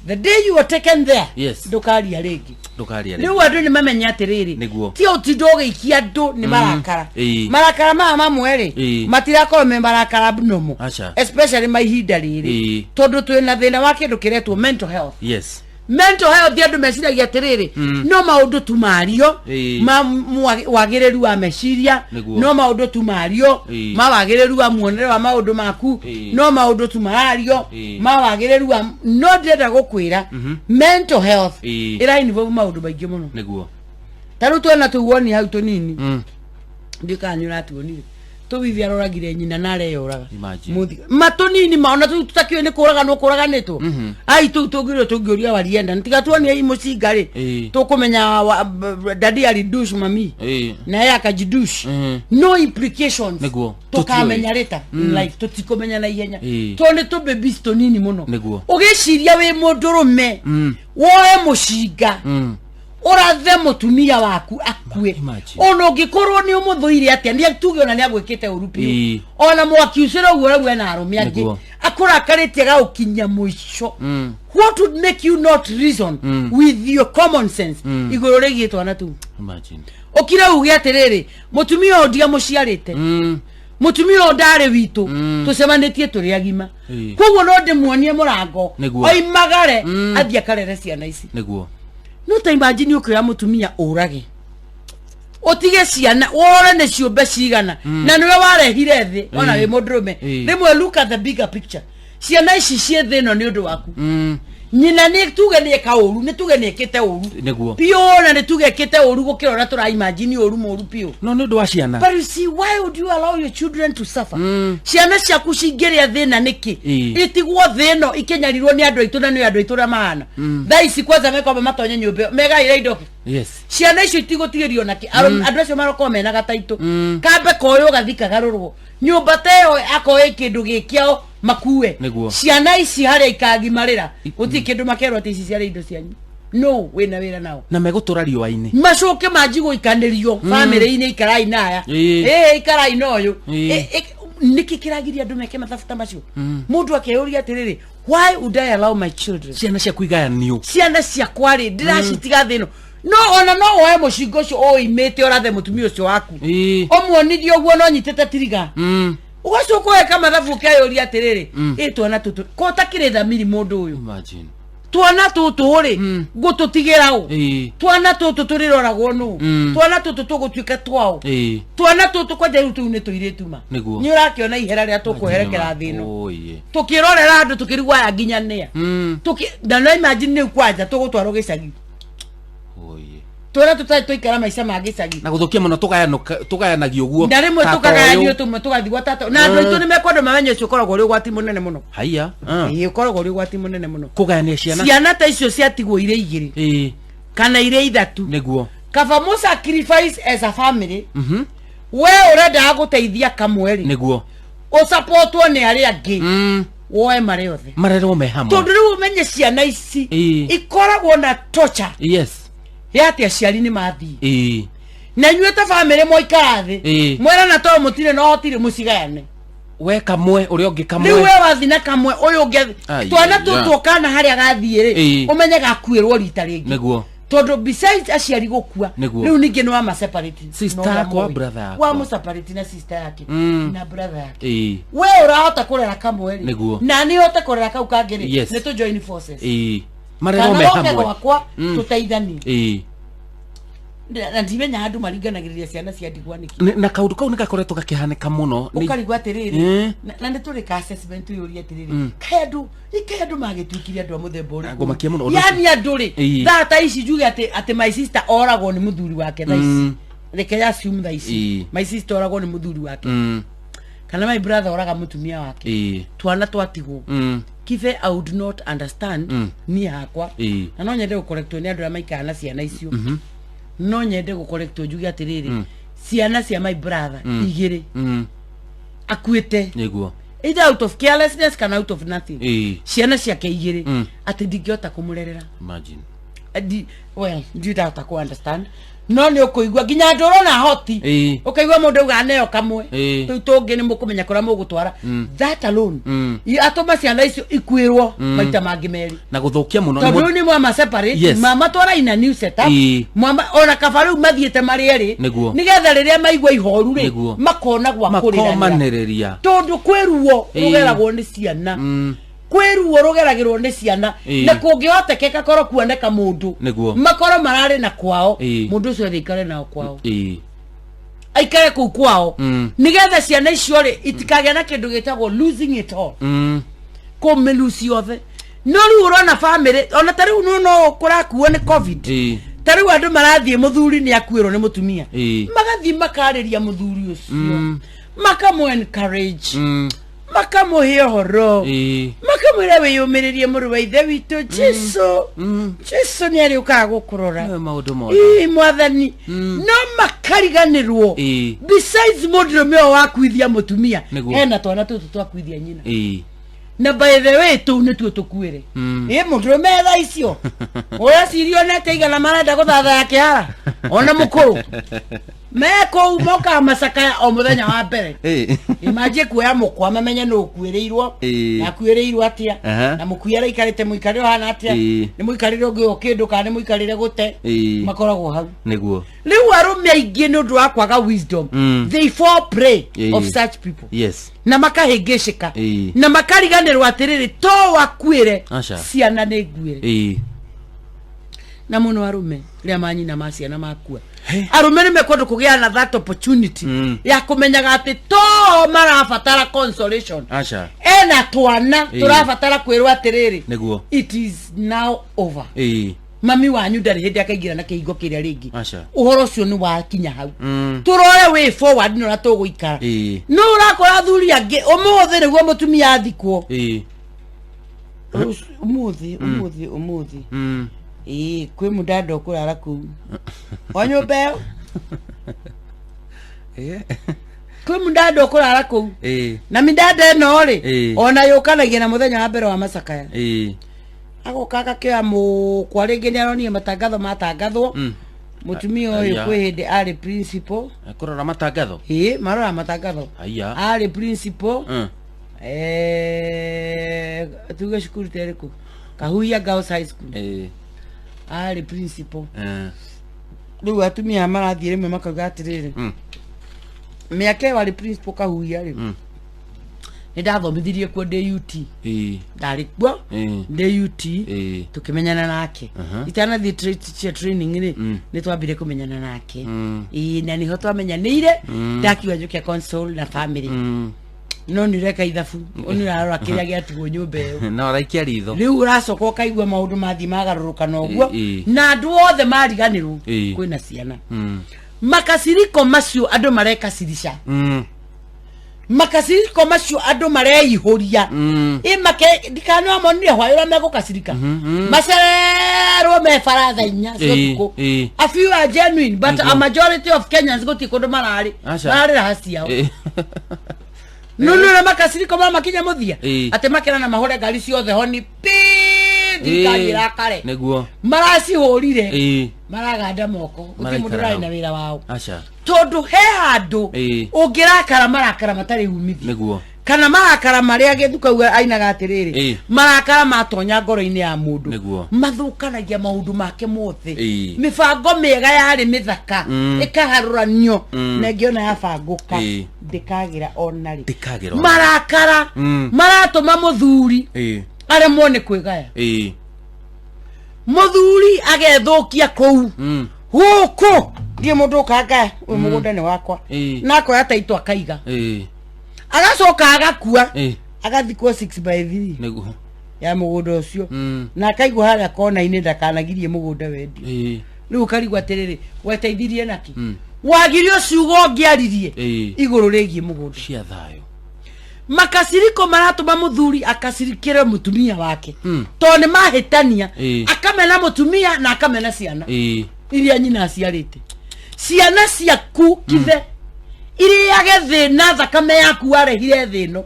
The day you are taken there, ndũkaria rĩngĩ. Ndũkaria Rĩu rĩngĩ. Andũ nĩ mamenye atĩrĩrĩ, ti ũtinda ũgĩikia andũ nĩ marakara. Marakara maya mamwe rĩ, matirakorwo me marakara abnormal. Aca. Especially ma ihinda rĩrĩ, tondũ twĩna thĩna wa kĩndũ kĩretwo mental health. Mental health, andũ meciragia atĩrĩrĩ, no maũndũ tu mario ma wagĩrĩru wa meciria, no maũndũ tu mario ma wagĩrĩru wa muonere wa maũndũ maku, no maũndũ tu marario ma wagĩrĩru wa, no ndĩrenda gũkwĩra mental health ĩra involve maũndũ maingĩ mũno. Ta rĩu twena tũu woni hau tũnini, ndiũ kana nĩ ũratuonire tũwithi aroragire nyina na areyoraga. Imagine. Matũnini ma ona tũu tũtakĩũĩ nĩ kũraganwo kũraganĩtwo. Ai, tũu tũngĩũrio tũngĩũria warienda tiga tuonie i mũcinga rĩ, tũkũmenya dadi alidush mami na yeye akajidush. No implications tũkamenya rĩta in life, tũtikũmenya na ihenya, tondũ nĩ tũ babies tũnini mũno. Ũgĩciria wĩ mũndũrũme, woe mũcinga, ũrathe mũtumia waku akue, Imagine. ona ũngĩkorwo nĩ ũmũthũire atĩa, nĩ tuge ona nĩ agwĩkĩte ũru biũ, ona mwaki ũcio ũguo ũraigua ena arũme angĩ, akũrakarĩtie agagũkinyia mũico, what would make you not reason with your common sense igũrũ rĩgiĩ twana tũu? Imagine. Ũkire uge atĩrĩrĩ, mũtumia ũyũ ndiamũciarĩte, mũtumia ũyũ ndarĩ witũ, tũcemanĩtie tũrĩ agima, koguo no ndĩmuonie mũrango oimagare athiĩ akarere ciana ici. No ta imagine ũkĩoya mũtumia ũrage ũtige ciana, wore nĩ ciũmbe cigana na nĩwe warehire thĩ, ona wĩ mũndũrũme. Rĩmwe look at the bigger picture. Ciana ici ciĩ thĩ ĩno nĩ ũndũ waku. Nyina nĩ tuge nĩ eka ũru, nĩ tuge nĩ ĩkĩte ũru biũ, na nĩ tuge ĩkĩte ũru gũkĩra ũrĩa tũraimagine, ũru mũru biũ. No nĩ ũndũ wa ciana. But you see, why would you allow your children to suffer? Ciana ciaku cingĩrĩa thĩna nĩkĩ? Itigwo thĩ ĩno ikĩnyarirwo nĩ andũ aitũ, na nĩ andũ aitũ ũrĩa mahana thaa ici. Kwanza mekwamba matonye nyũmba ĩyo, megaĩra indo. Ciana icio itigũtigĩrio nakĩ. Andũ acio marokorwo mena gataitũ, kambe koywo gathi kagarũrwo nyũmba ta ĩyo, akorwo ĩ kĩndũ gĩ kĩao makue. Ciana ici harĩa ikagimarĩra, gũtirĩ kĩndũ makerwo atĩ ici ciarĩ indo cianyu, no wĩna wĩra nao. Na megũtũra riũa-inĩ. Macoke manji gũikanĩrio bamĩrĩ-inĩ, ikarai na aya, ĩ ikarai na ũyũ. Nĩkĩ kĩragiria andũ meke mathabu ta macio? Mũndũ akeyũria atĩrĩrĩ, why would I allow my children, ciana ciaku igayanio? Ciana ciakwa rĩ, ndĩracitiga thĩ ĩno? No ona no woe mũcinga ũcio ũimĩte ũrathe mũtumia ũcio waku, ũmuonithie ũguo no nyitĩte tiriga, ũgacoka ũgeka mathabu ũkeyũria atĩrĩrĩ, ĩ twana tũtũ ko takĩrĩ thamiri mũndũ ũyũ? Imagine. Twana tũtũ rĩ, ngũtũtigĩra ũ? Twana tũtũ tũrĩroragwo nũ? Twana tũtũ tũgũtuĩka twaũ? Twana tũtũ kwanja rĩu tũu nĩ tũirĩtu ma. Nĩ ũrakĩona ihera rĩrĩa tũkũherekera thĩ ĩno, tũkĩrorera andũ tũkĩrigwo aya nginya nĩa. Na no imagine rĩu kwanja tũgũtwarwo gĩcagi, twana tũtarĩ tũikara maica ma gĩcagi. Na gũthũkia mũno tũgayanagio ũguo. Na rĩmwe Tata tũkagayanio ũyũ. tũmwe tũgathigwo tata, na andũ aitũ nĩ mekwenda mamenye ũcio ũkoragwo ũrĩ ũgwati mũnene mũno. Haiya. Ĩĩ, ũkoragwo ũrĩ ũgwati mũnene mũno. Kũgayania ciana. Ciana ta icio ciatigwo irĩ igĩrĩ kana irĩ ithatũ, kaba mũ sacrifice as a family. We ũrendaga gũteithia kamwe rĩ, ũsapotwo nĩ arĩa angĩ, woe marĩ othe, marerwo me hamwe. Tondũ rĩu ũmenye ciana ici ikoragwo na torture ya atĩ aciari nĩ mathiĩ, na inyuĩ ta bamĩrĩ mwaikara thĩ, mwerana tondũ mũtirĩ na ũhoti rĩ, mũcigayane. We kamwe, ũrĩa ũngĩ kamwe. Rĩu we wathi na kamwe, ũyũ ũngĩ Ai, twana ai, tũtũ kana harĩa gathiĩ rĩ, ũmenye gakuĩrwo rita rĩngĩ, tondũ besides aciari gũkua, rĩu ningĩ nĩ wama separate. Sister Na ũrĩa yakwa, mũĩ. brother yakwa. Wamũ separate na sister yake na brother yake. We ũrahota kũrera kamwe rĩ, na nĩ hote kũrera kau kangĩ rĩ, nĩ tũ join forces, Marerwo kana me woke hamwe. gwakwa, tũteithanie. Na ndimenya andũ maringanagĩrĩria ciana cia ndigwa nĩkĩ. Na kaũndũ kau nĩ gakoretwo gakĩhanĩka mũno. Ũkarigwo atĩrĩrĩ, na nĩ tũrĩ ka assessment ũyũrie atĩrĩrĩ, kaĩ andũ ikaĩ andũ magĩtuĩkire andũ a mũthemba ũrĩkũ? Ngũmakia mũno ũndũ Yani andũ rĩ, Ĩĩ. thaa ta ici njuge atĩ my sister oragwo nĩ mũthuri wake thaa ici, reke assume thaa ici my sister oragwo nĩ mũthuri wake, kana my brother oraga mũtumia wake, twana twatigwo, kibe I would not understand. Niĩ hakwa, na no nyende gũkorektwo nĩ andũ arĩa maikaraga na ciana icio, no nyende gũkorektwo njuge atĩrĩrĩ, ciana cia my brother igĩrĩ akuĩte, either out of carelessness kana out of nothing, ciana ciake igĩrĩ, atĩ ndingĩhota kũmũrerera. Imagine. Well, ndiũ ndahota kũ understand, no nĩ ũkũigua nginya andũ ũrona hoti, ũkaigua mũndũ auga neo kamwe, tũu tũngĩ nĩ mũkũmenya kũrĩa mũgũtwara. That alone atũma ciana icio ikuĩrwo maita mangĩ merĩ, Na gũthũkia mũno nĩ tondũ rĩu nĩ mwama separate, mwamatwara in a new setup, mwama ona kaba rĩu mathiĩte marĩ erĩ, nĩgetha rĩrĩa maigua ihoru rĩ, makona gwa kũrĩranĩra, makomanĩrĩria, tondũ kwĩ ruo rũgeragwo nĩ ciana, kwĩ ruo rũgeragĩrwo nĩ ciana, na kũngĩhotekeka korwo kuoneka mũndũ makorwo mararĩ na kwao, mũndũ ũcio athiĩ aikare nao kwao, aikare kũu kwao, nĩgetha ciana icio rĩ itikagĩa na kĩndũ gĩtagwo losing it all, kũmĩluci othe. No rĩu ũrona bamĩrĩ ona ta rĩu no kũrakuo nĩ COVID, ta rĩu andũ marathiĩ, mũthuri nĩ akuĩrwo nĩ mũtumia, magathiĩ makarĩria mũthuri ũcio, makamũ encourage, makamũhe ũhoro, makamwĩra wĩyũmĩrĩrie mũrũ wa ithe witũ, Jesu, Jesu nĩ arĩũkaga gũkũrora. Nĩwe maũndũ mothe. Ii, mwathani, no makariganĩrwo, besides mũndũrũme ũyũ wakuithia mũtumia, hena twana tũtũ twakuithia nyina, na by the way tũu nĩtuo tũkuĩre. Ĩ mũndũrũme thaa icio ũreciria onete igana marenda gũthathaya kĩhara, ona mũkũrũ me kũu mokaga macakaya o mũthenya wa mbere, imanjie kuoya mũkwa mamenye nũ ũkuĩrĩirwo, na akuĩrĩirwo atĩa, na mũkui araikarĩte mũikarĩre ũhana atĩa, nĩ mũikarĩre ũngĩo kĩndũ kana nĩ mũikarĩre gũte, makoragwo hau. Rĩu arũme aingĩ nĩ ũndũ wa kwaga wisdom, they fall prey of such people, na makahĩngĩcĩka, na makariganĩrwo atĩrĩrĩ, to wakuĩre, Aca. ciana nĩ nguĩre. Na mũno arũme rĩrĩa manyina ma ciana makua, arũme nĩ mekwenda kũgĩa na that opportunity ya kũmenyaga atĩ to marabatara consolation, Aca. ena twana tũrabatara kwĩrwo atĩrĩrĩ, it is now over, mami wanyu ndarĩ hĩndĩ akaingĩra na kĩhingo kĩrĩa rĩngĩ. Aca. Ũhoro ũcio nĩ wakinya hau, tũrore way forward nĩ ũrĩa tũgũikara. No ũrakora athuri angĩ ũmũthĩ nĩguo mũtumia athikwo, ũmũthĩ, ũmũthĩ, ũmũthĩ, ĩĩ kwĩ mũndanda ũkũrara kũu o nyũmba ĩyo, kwĩ mũndanda ũkũrara kũu, na mindanda ĩno rĩ, ona yũkanagia na mũthenya wa mbere wa macakaya, agoka agakĩoya mũkwa rĩngĩ, nĩ aronire matangatho matangathwo, mũtumia ũyũ Aya. kwĩ hĩndĩ arĩ principal. Kũrora matangatho. Ĩĩ, marora matangatho. Aya. Arĩ principal, tuge cukuru ta ĩrĩkũ, Kahuhia Girls High School, arĩ principal. Rĩu atumia aya marathiĩ rĩmwe makauga atĩrĩrĩ, mĩaka ĩyo arĩ principal Kahuhia rĩ, nĩ ndathomithirie kuo ndĩ UT, ndarĩ kuo ndĩ UT, tũkĩmenyana nake. Itanathiĩ teacher training rĩ, nĩ twambire kũmenyana nake. Ĩĩ, na nĩho twamenyanĩire, ndakiuga njũke console na family, no nĩ ũreka ithabu, nĩ ũrarora kĩrĩa gĩatigwo nyũmba ĩyo. Na ũraikia ritho. Rĩu ũracoka ũkaigua maũndũ mathiĩ magarũrũka na ũguo, na andũ othe mariganĩrwo kwĩna ciana. Makasiriko macio andũ marekacirica, makasiriko macio andũ mareihũria, ĩ make ndikana wamonire hwaĩ ũrĩa megũkacirika, macererwo me bara thaa 4 cia ũtukũ. A few are genuine, but a majority of Kenyans gũtirĩ kũndũ mararĩ, Aca. mararĩ raha ciao. No nĩ ũrĩa makasiriko mamakinya mũthia, atĩ makera na mahũre ngari ciothe honi pi, thirikari ĩrakare, maracihũrire, maraganda moko, gũtirĩ mũndũ Maraikara ũrarĩ na hau. wĩra wao, Aca. tondũ he handũ ũngĩrakara marakara matarĩ umithio, kana marakara marĩa gĩthukau ainaga atĩrĩrĩ, marakara matonya ngoro-inĩ ya mũndũ, mathũkanagia maũndũ make mothe. Mĩbango mĩega yarĩ mĩthaka ĩkaharũranio, na ĩngĩona yabangũka, ndĩkagĩra ona rĩ. Ndĩkagĩra ona rĩ. Marakara maratũma mũthuri aremwo nĩ kwĩgaya, mũthuri agethũkia kũu, Gũkũ ndiĩ mũndũ ũkanga ũyũ mũgũnda nĩ wakwa. Na akoya taitũ akaiga. Agacoka agakua. Agathikwo 6 by 3. Nĩguo. Ya mũgũnda ũcio. Na akaigwo harĩa kona-inĩ ndakanagirie mũgũnda wendio. Rĩu ũkarigwo atĩrĩrĩ, weteithirie naki? Wagirio ciugo ũngĩaririe igũrũ rĩgiĩ mũgũnda. Cia thayũ. Makasiriko maratũma mũthuri akasirikĩre mũtumia wake. Tondũ nĩ mahĩtania. Akamena mũtumia na akamena ciana. Iria nyina aciarĩte. Ciana ciaku kithe iriage thĩna thakame yaku warehire thĩ ĩno.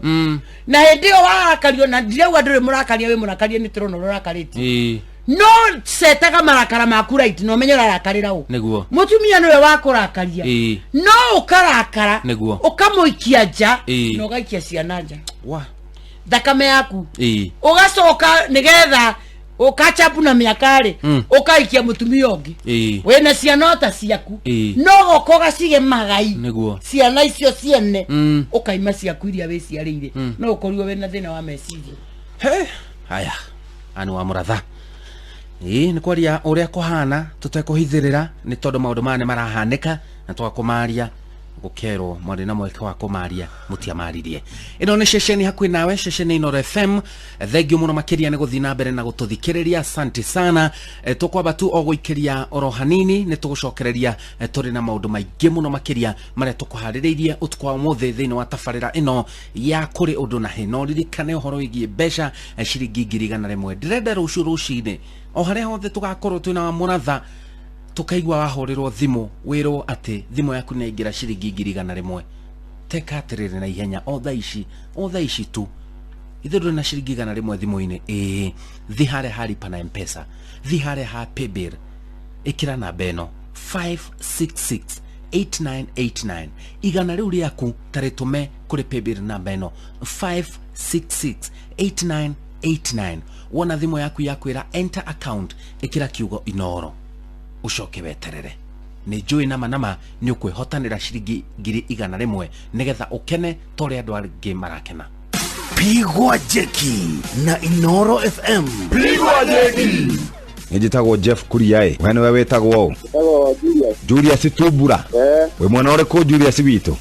Na hĩndĩ ĩyo warakario na ndirauga ndũrĩ mũrakaria wĩ mũrakarie nĩ tũrona ũrĩa ũrakarĩte. No cetaga marakara maku right na ũmenye ũrarakarĩra ũ. Nĩguo. Mũtumia nĩwe wakũrakaria. No ũkarakara. Nĩguo. Ũkamũikia nja na ũgaikia ciana nja. Wa. Thakame yaku. Ũgacoka nĩgetha ũkachapu na mĩaka rĩ ũkaikia mũtumia ũngĩ. Wĩna ciana ota ciaku. No goka ũgacige magai. Nĩguo. Ciana icio ciene. Ũkaima ciaku iria wĩciarĩire. No ũkorirwo wĩna thĩna wa meciria. He. Haya. Ani wa mũratha. Ĩĩ nĩ kwaria ũrĩa kũhana tũtekũhithĩrĩra nĩ tondũ maũndũ maya nĩ marahanĩka na twakũmaria gũkerwo mwarĩ na mweke wa kũmaria mũtiamaririe. Ĩno nĩ ceceni hakuhĩ nawe, ceceni Inooro FM. Thengiũ mũno makĩria nĩ gũthiĩ na mbere na gũtũthikĩrĩria, asante sana. Tũkwamba tu o gũikĩria oro hanini nĩ tũgũcokereria tũrĩ na maũndũ maingĩ mũno makĩria marĩa tũkũharĩrĩirie ũtukũ wa ũmũthĩ thĩinĩ wa tabarĩra ĩno ya kũrĩ ũndũ na hĩ. No ririkane ũhoro wĩgiĩ mbeca ciringi 100,000. Ndĩrenda rũciũ rũcinĩ o harĩa hothe tũgakorwo twĩna wa mũratha tukaigua wahũrĩrwo thimũ wĩrwo atĩ thimũ yaku nĩ yaingĩra ciringi 100,000. Teka atĩrĩrĩ na ihenya o thaa ici, o thaa ici tu. Ithuĩ ndũrĩ na ciringi 100 thimũ-inĩ. Ĩĩ, thi harĩa ha lipa na M-Pesa, thi harĩa ha paybill, ĩkĩra namba ĩno 5668989. Igana rĩu rĩaku ta rĩtũme kũrĩ paybill namba ĩno 5668989. Wona thimũ yaku yakwĩra enter account, ĩkĩra kiugo Inooro ucoke weterere. Nĩ njũĩ nama nama nĩ ũkwĩhotanĩra ciringi 100,000 nĩgetha ũkene ta ũrĩa andũ angĩ marakena. Pigwa jeki na Inooro FM. Pigwa jeki. Njĩtagwo Jeff Kuria. We nĩwe wĩtagwo ũ? Njĩtagwo Julius. Julius Tumbura. Wĩ mwena ũrĩkũ Julius witũ?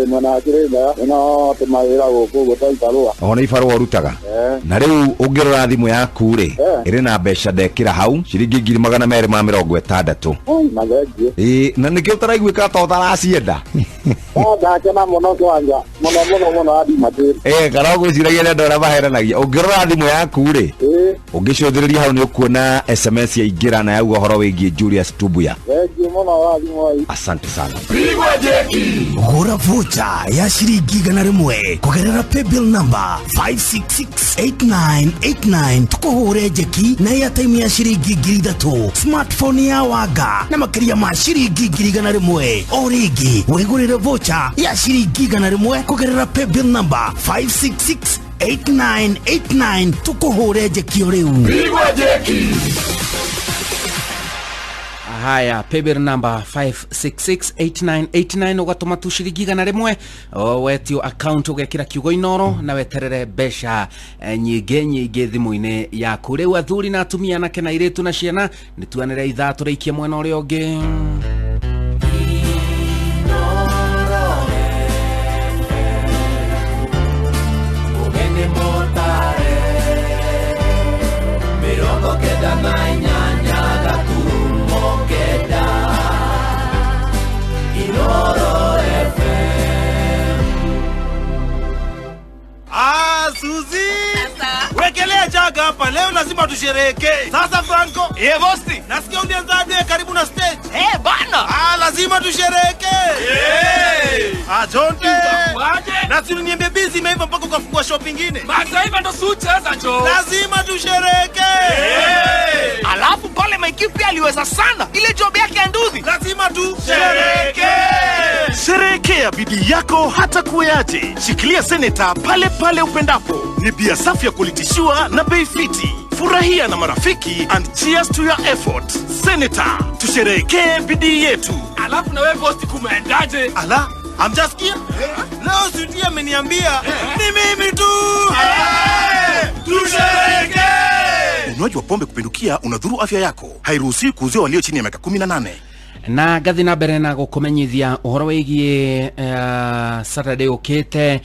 Mwena wa Kirinyaga. Ĩno tũmawĩra gũkũ ũguo twa ibarũa. Oho nĩ ibarũa ũrutaga? Na rĩu ũngĩrora thimũ yaku rĩ, ĩrĩ na mbeca ndekĩra hau ciringi 260,000. Mathengiũ. Ĩĩ, na nĩkĩo ũtaraiguĩka ta ũtaracienda. Ndakena mũno kwanja. Mũno mũno mũno hadi matĩri. Kana ũgwĩciragia nĩ andũ arĩa maheranagia. Ũngĩrora thimũ yaku rĩ, ũngĩcũthĩrĩria hau nĩ ũkuona SMS yaingĩra na yauga ũhoro wĩgiĩ Julius Tumbuya. Thengiũ mũno wa thimũ. Asante sana. Pigwa jeki. Gũra vocha ya ciringi 100 kũgerera paybill number 5668989 tukũhũre njeki na airtime ya ciringi 3,000, smartphone ya wanga na makĩria ma ciringi 100,000. O rĩngĩ wĩgũrĩre vocha ya ciringi 100 kũgerera paybill number 5668989 tukũhũre njeki o rĩu. Pigwa jeki. Haya, paybill number 5668989 ugatũma tu ciringi 100, wetio account ũgekĩra kiugo Inooro na weterere mbeca nyingĩ nyingĩ thimũ-inĩ yaku. Rĩu athuri na atumia, anake na airĩtu na ciana, nĩ tuanĩre ithaa tũrĩikie mwena ũrĩa ũngĩ. 98.9 FM. Ah, Suzy! Wekelea jaga hapa leo, lazima tusherehekee. Sasa Franco, Ye bosti. Nasikia ulianza day karibu na stage. Eh, bana. Ah, lazima tusherehekee. Yeah. Ah, Jonte. Itakuwaje? Na si uniambie busy imeiva mpaka ukafungua shop ingine. Mataifa ndo sucheza jo. Lazima tusherehekee. Yeah. Alafu pale Mike pia aliweza sana ile job yake ya nduthi. Lazima tusherehekee. Sherehekea bidii yako hata kuweaje. Shikilia Seneta pale pale upendapo. Ni bia safi ya kulitishiwa na bei fiti. Furahia na marafiki and cheers to your effort. Senator, tusherehekee bidii yetu. Alafu na wewe bosti kumeendaje? Ala, hamjasikia? Leo Suti ameniambia ni mimi tu. Tusherehekee. Unywaji wa pombe kupindukia unadhuru afya yako. Hairuhusiwi kuuziwa walio chini ya miaka 18. Na ngathi na mbere na gũkũmenyithia ũhoro wĩgiĩ Saturday ũkĩte,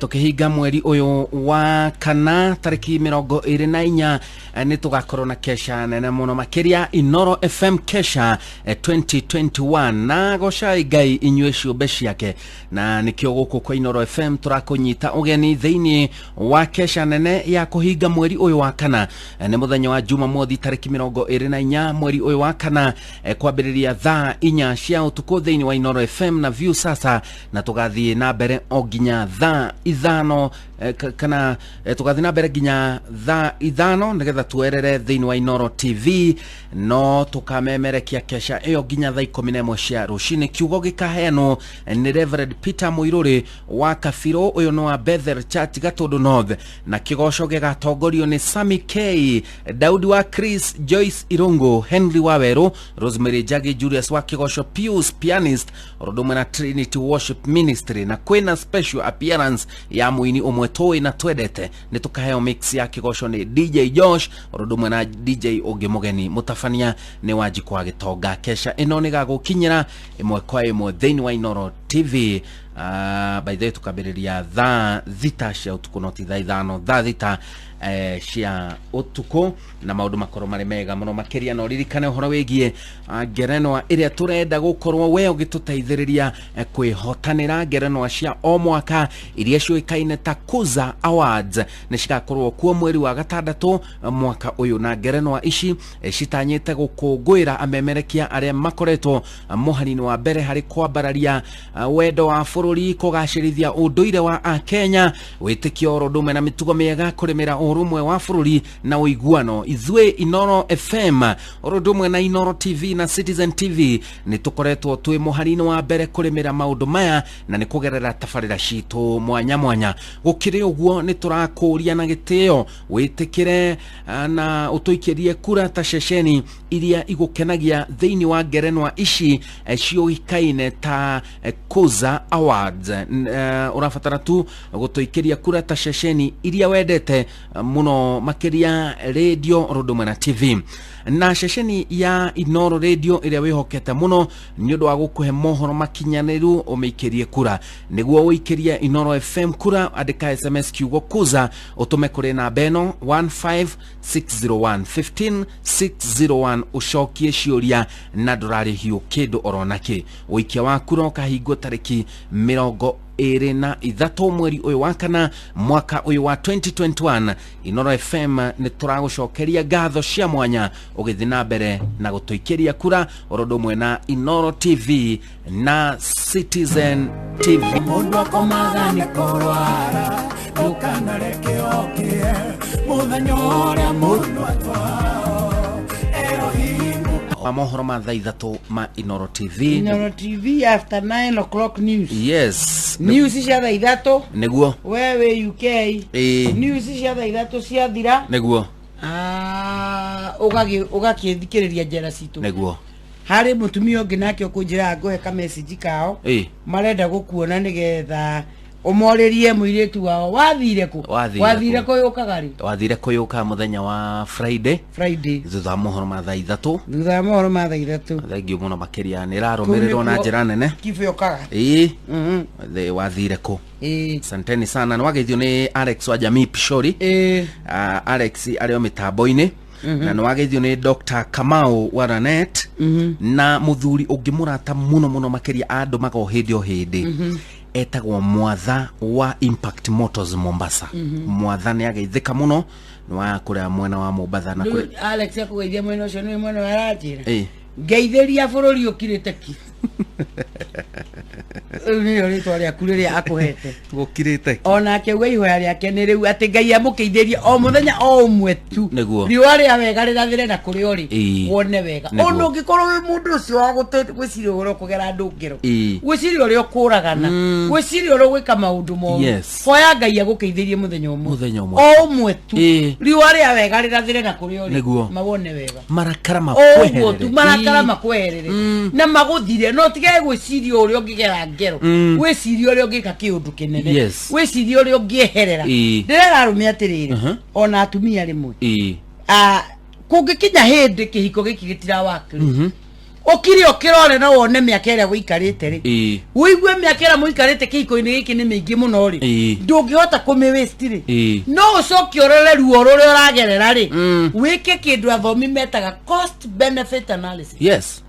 tũkĩhinga mweri ũyũ wa kana tarĩki 24, nĩ tũgakorwo na kesha nene mũno makĩria, Inoro FM Kesha 2021. Na gocai Ngai inyuĩ ciũmbe ciake, na nĩkĩo gũkũ kwa Inoro FM tũrakũnyita ũgeni thĩinĩ wa kesha nene ya kũhinga mweri ũyũ wa kana. Nĩ mũthenya wa Jumamothi tarĩki 24 mweri ũyũ wa kana, kwambĩrĩria thaa 4 cia ũtukũ thĩinĩ wa Inoro FM na View Sasa, na tũgathiĩ na mbere o nginya thaa 5, kana tũgathiĩ na mbere nginya thaa 5 nĩgetha tuerere thĩinĩ wa Inoro TV, no tũkamemerekia kesha ĩyo nginya thaa 11 cia rũcinĩ. Kiugo gĩkaheanwo nĩ Reverend Peter Mũirũrĩ wa Kabirũ, ũyũ nĩ wa Bethel Church Gatũndũ North, na kĩgoco gĩgatongorio nĩ Sami K, Daudi wa Chris, Joyce Irungu, Henry wa Werũ, Rosemary Njagi, Julius wa Kĩgoco, Pius Pianist, ũndũ ũmwe na Trinity Worship Ministry, na kwĩna special appearance ya mũini ũmwe tũĩ na twendete. Nĩ tũkaheo mix ya kĩgoco nĩ DJ Josh, ũndũ ũmwe na DJ ũngĩ mũgeni. Mũtabania nĩ Wanjikũ wa Gĩtonga. Kesha ĩno nĩ gagũkinyĩra ĩmwe kwa ĩmwe thĩinĩ wa Inoro TV. By the way, tukambĩrĩria thaa 6 cia ũtukũ, no ti thaa 5, thaa 6 cia ũtukũ, na maũndũ makorwo marĩ mega mũno makĩria. Na ũririkane ũhoro wĩgiĩ ngerenwa ĩrĩa tũrenda gũkorwo we ũgĩtũteithĩrĩria kwĩhotanĩra, ngerenwa cia o mwaka iria ciũĩkaine ta Kuza Awards nĩ cigakorwo kuo mweri wa gatandatũ mwaka ũyũ, na ngerenwa ici citanyĩte gũkũngũĩra amemerekia arĩa makoretwo mũhari-inĩ wa mbere harĩ kwambararia wendo wa bũrũri, kũgacĩrithia ũndũire wa Akenya, wĩtĩkio oro ũndũ ũmwe na mĩtugo mĩega, kũrĩmĩra ũrũmwe wa bũrũri na ũiguano. Ithuĩ Inoro FM oro ũndũ ũmwe na Inoro TV na Citizen TV nĩ tũkoretwo twĩ mũhari-inĩ wa mbere kũrĩmĩra maũndũ maya, na nĩ kũgerera tabarĩra citũ mwanya mwanya. Gũkĩrĩ ũguo, nĩ tũrakũria na gĩtĩo wĩtĩkĩre na ũtũikĩrie kura ta ceceni iria igũkenagia thĩinĩ wa ngerenwa ici ciũĩkaine ta Kuza Awards. Ũrabatara tu gũtũikĩria kura ta ceceni iria wendete mũno makĩria, radio ũndũ ũmwe na TV, na ceceni ya Inoro Radio ĩrĩa wĩhokete mũno nĩ ũndũ wa gũkũhe mohoro makinyanĩru, ũmĩikĩrie kura. Nĩguo ũikĩrie Inoro FM kura, andĩka SMS kiugo Kuza ũtũme kũrĩ namba ĩno 15601, 15601, ũcokie ciũria na ndũrarĩhio kĩndũ orona kĩ. Ũikia wa kura ũkahingwo tarĩki 23 mweri ũyũ wa kana mwaka ũyũ wa 2021. Inoro FM nĩ tũragũcokeria ngatho cia mwanya ũgĩthiĩ na mbere na gũtũikĩria kura oro ũndũ ũmwe na Inoro TV na Citizen TV. Mũndũ akomaga nĩ kũrwara, ndũkanareke okie mũthenya ũrĩa mũndũ atwao Elohimu. Wa mohoro ma thaa 3 ma Inoro TV. Inoro TV after 9 o'clock news. Yes. News cia thaa 3. Nĩguo. We wĩ UK. Ĩĩ. News cia thaa 3 ciathira. Nĩguo. Ũgakĩthikĩrĩria njera citũ. Nĩguo. Harĩ mũtumia ũngĩ nake ũkũnjĩraga ngũhe ka message kao. Ĩĩ. Marenda gũkuona nĩgetha ũmorĩrie mũirĩtu wao wathire kũ? Wathire Wathire kũ? kũ yũkaga rĩ? Wathire kũyũka mũthenya wa Friday. Friday. Thutha wa mohoro ma thaa 3. Thutha wa mohoro ma thaa 3. Thengiũ mũno makĩria, nĩ ĩrarũmĩrĩrwo na njĩra nene. Kibũ yũkaga. Ĩĩ. Wathire kũ? Ĩĩ. Asanteni sana. Nĩ wageithio nĩ Alex wa Jamii Pishori. Ĩĩ. Alex arĩ o mĩtambo-inĩ. Na nĩ wageithio nĩ Dr. Kamau wa Ranet, na mũthuri ũngĩ mũrata mũno mũno makĩria andũmaga o hĩndĩ o hĩndĩ, etagwo Mwatha wa Impact Motors Mombasa. Mwatha nĩ ageithĩka mũno, nĩ wa kũrĩa mwena wa Mombatha na Rĩu kũrĩa Alex akũgeithia mwena ũcio nĩ mwena wa aranjĩra. Ĩĩ. Ngeithĩria bũrũri ũkirĩte ki. Rĩu nĩrĩo rĩtwa rĩaku rĩrĩa akũhete. Gũkirĩte ki. Onake uga ihoya rĩake nĩ rĩu atĩ Ngai amũkĩithĩrie o mũthenya o ũmwe tu. Nĩguo. Riũa rĩa wega rĩrathĩre na kũrĩa ũrĩ. Ĩĩ. Wone wega. Nĩguo. Ona ũngĩkorwo wĩ mũndũ ũcio wa gwĩciria ũhoro kũgera andũ ngero. Ĩĩ. Gwĩciria ũrĩa ũkũragana. Gwĩciria ũrĩa ũgwĩka maũndũ moru. Yes. Hoya Ngai agũkĩithĩrie mũthenya ũmwe. Mũthenya ũmwe. O ũmwe tu. Ĩĩ. Riũa rĩa wega rĩrathĩre na kũrĩa ũrĩ. Nĩguo. Mawone wega. Marakara Ũguo tu makweherere. marakara Ĩĩ. makweherere na magũthire, no tigage gwĩciria ũrĩa ũngĩgera ngero. Wĩcirie ũrĩa ũngĩka kĩũndũ kĩnene. Yes. Wĩcirie ũrĩa ũngĩeherera. Ĩĩ. Ndĩrera arũme atĩrĩrĩ, ona atumia rĩmwe, Ĩĩ. Kũngĩkinya hĩndĩ kĩhiko gĩkĩ gĩtirawakĩrĩ, Ũkire ũkĩrore na wone mĩaka ĩrĩa wĩikarĩte rĩ, ũigue mĩaka ĩrĩa mũikarĩte kĩhiko-inĩ gĩkĩ nĩ mĩingĩ mũno rĩ, ndũngĩhota kũmĩ waste rĩ, no ũcoke ũrore ruo rũrĩa ũragerera rĩ, wĩke kĩndũ athomi metaga cost benefit analysis.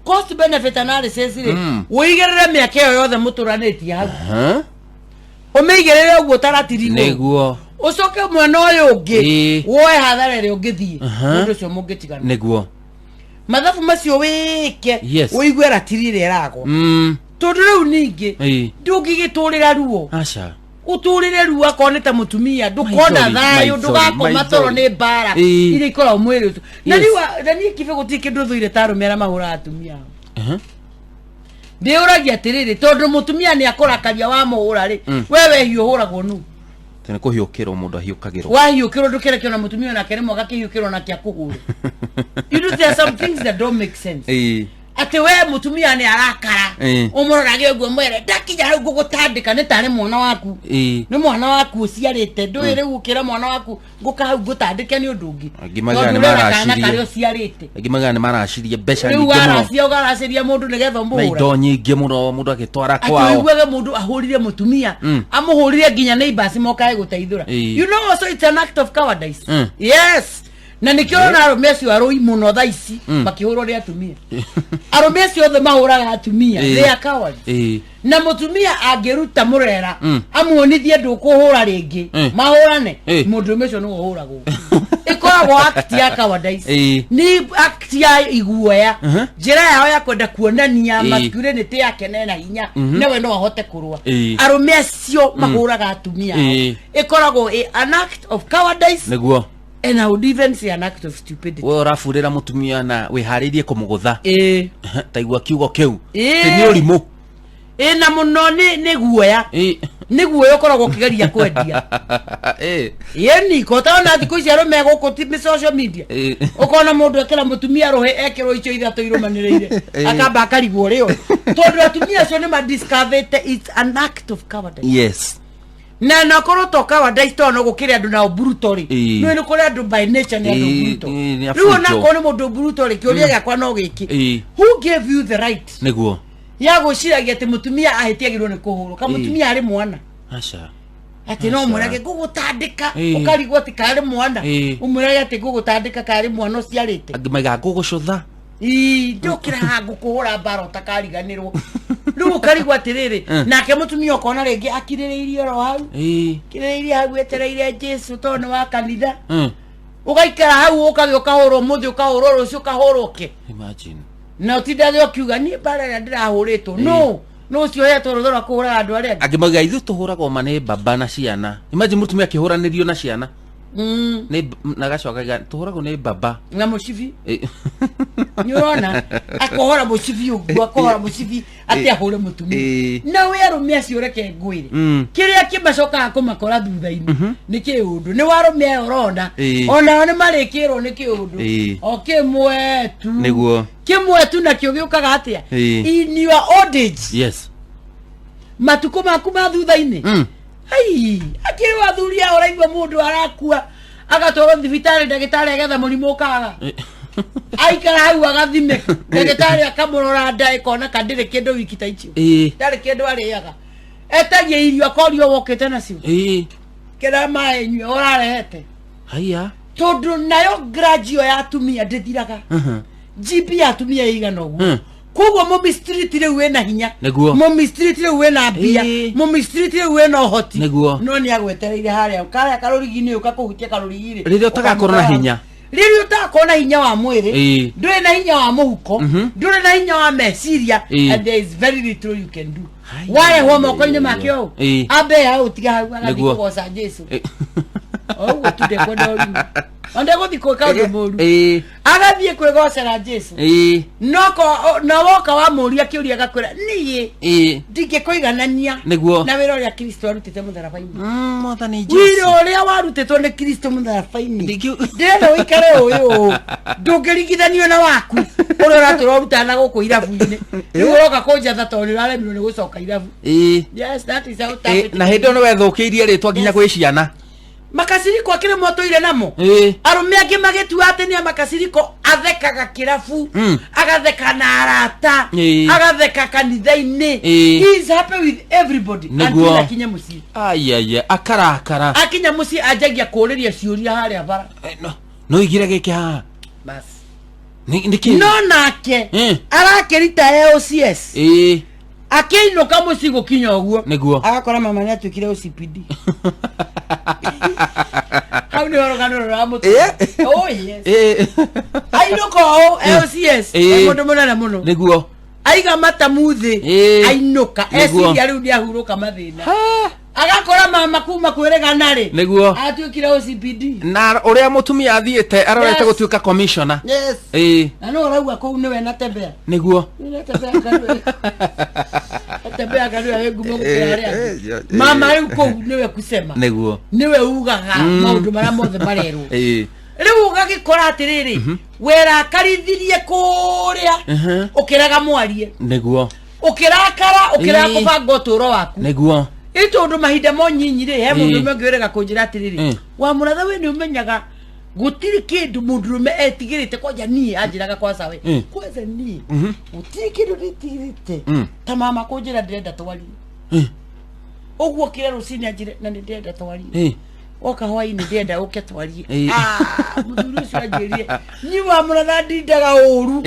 Cost benefit analysis rĩ, ũigĩrĩre mĩaka ĩyo yothe mũtũranĩtie hau, ũmĩigĩrĩre ũguo taratiri igũrũ, ũcoke mwena ũyũ ũngĩ woe hathara ĩrĩa ũngĩthiĩ mũndũ ũcio mũngĩtigana. Mathabu macio wĩke, ũigue ratiri ĩrĩa ĩragwa, tondũ rĩu ningĩ ndũngĩgĩtũrĩra ruo, Aca. ũtũrĩre ruo akorwo nĩ ta mũtumia, ndũkona Maithori, thayũ, maithori, ndũgakoma toro maithori. nĩ mbara iria ikoragwo mwĩrĩ ũcio. Na rĩu na niĩ kibe gũtirĩ kĩndũ thũire ta arũme arĩa mahũraga atumia ao. Ndĩũragia atĩrĩrĩ, tondũ mũtumia nĩ akũrakaria wamũhũra rĩ, we wehiũ ũhũragwo nũ? Nĩ kũhiũkĩrwo mũndũ ahiũkagĩrwo. Wahiũkĩrwo ndũkĩrekio na mũtumia onake rĩmwe agakĩhiũkĩrwo nake akũhũre. You know, there are some things that don't make sense, atĩ we mũtumia nĩ arakara, ũmũrorage ũguo mwere ndakinya hau ngũgũtandĩka nĩ tarĩ mwana waku, nĩ mwana waku ũciarĩte, ndũĩ rĩu ũkĩra mwana waku ngũka hau ngũtandĩke nĩ ũndũ ũngĩ. Angĩ maugaga Tondũ nĩ ũrera kana maracirie. karĩa ũciarĩte. Angĩ maugaga nĩ maracirie mbeca Rĩu nyingĩ mũno waracia ũgaracĩria mũndũ nĩgetha na ũmũhũre, indo nyingĩ mũno mũndũ agĩtwara atĩ kwao. ũiguage mũndũ ahũrire mũtumia, amũhũrire nginya neighbors mokae gũteithũra. You know, also it's an act of cowardice. Yes, na nĩkĩo ũrona arũme acio arũi mũno thaa ici makĩhũrwo nĩ atumia. Arũme acio othe mahũraga atumia, they are cowards. Na mũtumia angĩruta mũrera, amuonithie ndũkũhũra rĩngĩ, mahũrane, mũndũrũme ũcio nĩwe ũhũragwo. Ĩkoragwo act ya cowardice, nĩ act ya iguoya, njĩra yao ya kwenda kuonania masculinity yake nena hinya, nawe no ahote kũrũa. Arũme acio mahũraga atumia ao, ĩkoragwo an act of cowardice, and I would even say an act of stupidity. We ũraburĩra mũtumia na wĩharĩirie kũmũgũtha, taigua kiugo kĩu. Atĩ nĩ ũrimũ. Ĩ, na mũno nĩ guoya, nĩ guoya ũkoragwo ũkĩgeria kwendia. Yeni kotana thikũ ici arũme gũkũ ti social media, ũkona mũndũ ekĩra mũtumia rũhĩ, ekĩrwo icio ithatũ irũmanĩrĩire, akamba akarigwo rĩo, tondũ atumia acio nĩ madiscoverĩte it's an act of cowardice. Na nakorwo to cowardice, tondũ no gũkĩrĩ andũ nao brutal rĩ. Nĩ nĩ kũrĩ andũ by nature nĩ andũ brutal. Nĩ Rĩu a brutal. onakorwo nĩ mũndũ brutal rĩ, kĩũria gĩakwa no gĩkĩ: who gave you the right ya gwĩciragia atĩ mũtumia ahĩtiagĩrwo nĩ kũhũrwo ka mũtumia arĩ mwana, Aca. atĩ no mwĩrage ngũgũtandĩka, ũkarigwo atĩ karĩ mwana, ũmwĩrage atĩ ngũgũtandĩka karĩ mwana ũciarĩte? Angĩ maigaga ngũgũcũtha. Ii, ndũkĩra haha ngũkũhũra mbara ũtakariganĩrwo. Rĩu ũkarigwo atĩrĩrĩ, nake mũtumia ũkona rĩngĩ akirĩrĩirie oro hau, kirĩrĩirie hau etereire Jesu tondũ nĩ wa kanitha. Ũgaikara hau ũkagĩa ũkahũrwo mũthĩ, ũkahũrwo rũciũ, ũkahũrwo kĩ. Imagine. Na ũtindage ũkiuga niĩ mbara ĩrĩa ndĩrahũrĩtwo no no ũcio ũhetwo rũtha rwa kũhũraga andũ arĩa angĩ. Angĩ maugaga ithuĩ tũhũragwo ma nĩ baba na ciana. Imagine mũtumia akĩhũranĩrio na ciana, nĩ na agacoka akauga, tũhũragwo nĩ baba Na mũcibi. Nĩ ũrona akohora mũcibi ũguo, akohora mũcibi atĩ ahũre mũtumia. Na wĩ arũme acio reke ngwĩre, kĩrĩa kĩmacokaga kũmakora thutha-inĩ nĩ kĩũndũ, nĩ warũme aya ũrona, onao nĩ marĩkĩrwo nĩ kĩũndũ o kĩmwe tu. Kĩmwe tu nakĩo gĩũkaga atĩa? In your old age, matukũ maku ma thutha-inĩ. Ai, akĩrĩ wathuri aya ũraigua mũndũ arakua agatwarwo thibitarĩ, ndagĩtarĩ agetha mũrimũ ũkaga, aikara hau agathimĩka, ndagĩtarĩ akamũrora nda ĩkona ka ndĩrĩ kĩndũ, wiki ta icio ndarĩ kĩndũ arĩaga, etagia irio akorio wokĩte nacio, kĩrĩa maĩ nyue ũrarehete. Haya. Tondũ nayo grudge ĩyo ya atumia ndĩthiraga. GB ya atumia ĩigana ũguo. Koguo mũmistreat rĩu wĩna hinya, mũmistreat rĩu wĩna mbia, mũmistreat rĩu wĩna ũhoti, no nĩ agwetereire harĩa karĩa karũrigi-inĩ ũka kũhutia karũrigi-rĩ. Rĩrĩa ũtagakorwo na hinya. Rĩrĩa ũtagakorwo na hinya wa mwĩrĩ, ndũrĩ na hinya wa mũhuko, ndũrĩ na hinya wa meciria, and there is very little you can do. Warehwo moko-inĩ make ũũ, ambe hau tiga hau agathiĩ kũgoca Jesu. Ũguo tu ndekwenda ũrimũ, ndegũthiĩ gwĩka ũndũ mũru, agathiĩ kwĩgocera Jesu. Noko na woka wamũria kĩũria agakwĩra niĩ ndingĩkũiganania na wĩra ũrĩa Kristo arutĩte mũtharaba-inĩ. Mwathani. Wĩra ũrĩa warutĩtwo nĩ Kristo mũtharaba-inĩ, ndĩrenda ũikare ũyũ ũũ, ndũngĩringithanio na waku ũrĩa ũratũra ũrutaga na gũkũ irabu-inĩ. Rĩu ũroka kũnjatha tondũ nĩ ũraremirwo nĩ gũcoka irabu. Yes, that is how tough it Na hĩndĩ ĩyo nĩ wethũkĩirie rĩtwa nginya gwĩ ciana. Makasiriko akĩrĩ motũire namo. Arũme angĩ magĩtua atĩ nĩ a makasiriko, athekaga kĩrabu, agatheka na arata, agatheka kanitha-inĩ. He is happy with everybody until akinye mũciĩ. Ayaya, akarakara. Akinya mũciĩ anjagia kũũrĩria ciũria harĩa bara. No igire gĩkĩ haha. Bas. Nĩkĩ? No nake arakĩrita e OCS, akĩinũka mũciĩ gũkinya ũguo, agakora mama nĩ atuĩkire OCPD. Hau nĩho rũgano rũramũtũra. Oh yes. Ainũka ũũ e OCS, e mũndũ mũnene mũno, aiga matamu thĩ, ainũka eciria rĩu nĩ ahurũka mathĩna, agakora mama kuma kwĩrĩgana rĩ, atuĩkire OCPD. Na ũrĩa mũtumia athiĩte arorete gũtuĩka commissioner. Na no ũrauga kũu nĩwe natembea. Natembea kanua, natembea kanua wĩ ngumo gũkĩra arĩa angĩ. Mama rĩu kũu nĩwe kusema, nĩwe ugaga maũndũ marĩa mothe marerwo. Rĩu ũgagĩkora atĩrĩrĩ, werakarithirie kũrĩa, ũkĩrega mwarie, ũkĩrakara, ũkĩrega kũbanga ũtũũro waku. Ĩ tondũ mahinda mo nyinyi rĩ, he mũndũ ũmwe ũngĩrega kũnjĩra atĩrĩrĩ, wa mũratha, we nĩ ũmenyaga gũtirĩ kĩndũ mũndũrũme etigĩrĩte kwanja niĩ. Anjĩraga kwaca we, kwanza niĩ gũtirĩ kĩndũ ndĩtigĩrĩte ta mama kũnjĩra ndĩrenda twarie. Ũguo kĩra rũcinĩ anjĩre na nĩ ndĩrenda twarie, oka hwainĩ ndĩrenda ũke twarie. Ah, mũthuri ũcio anjĩrire niĩ wa mũratha ndindaga ũru,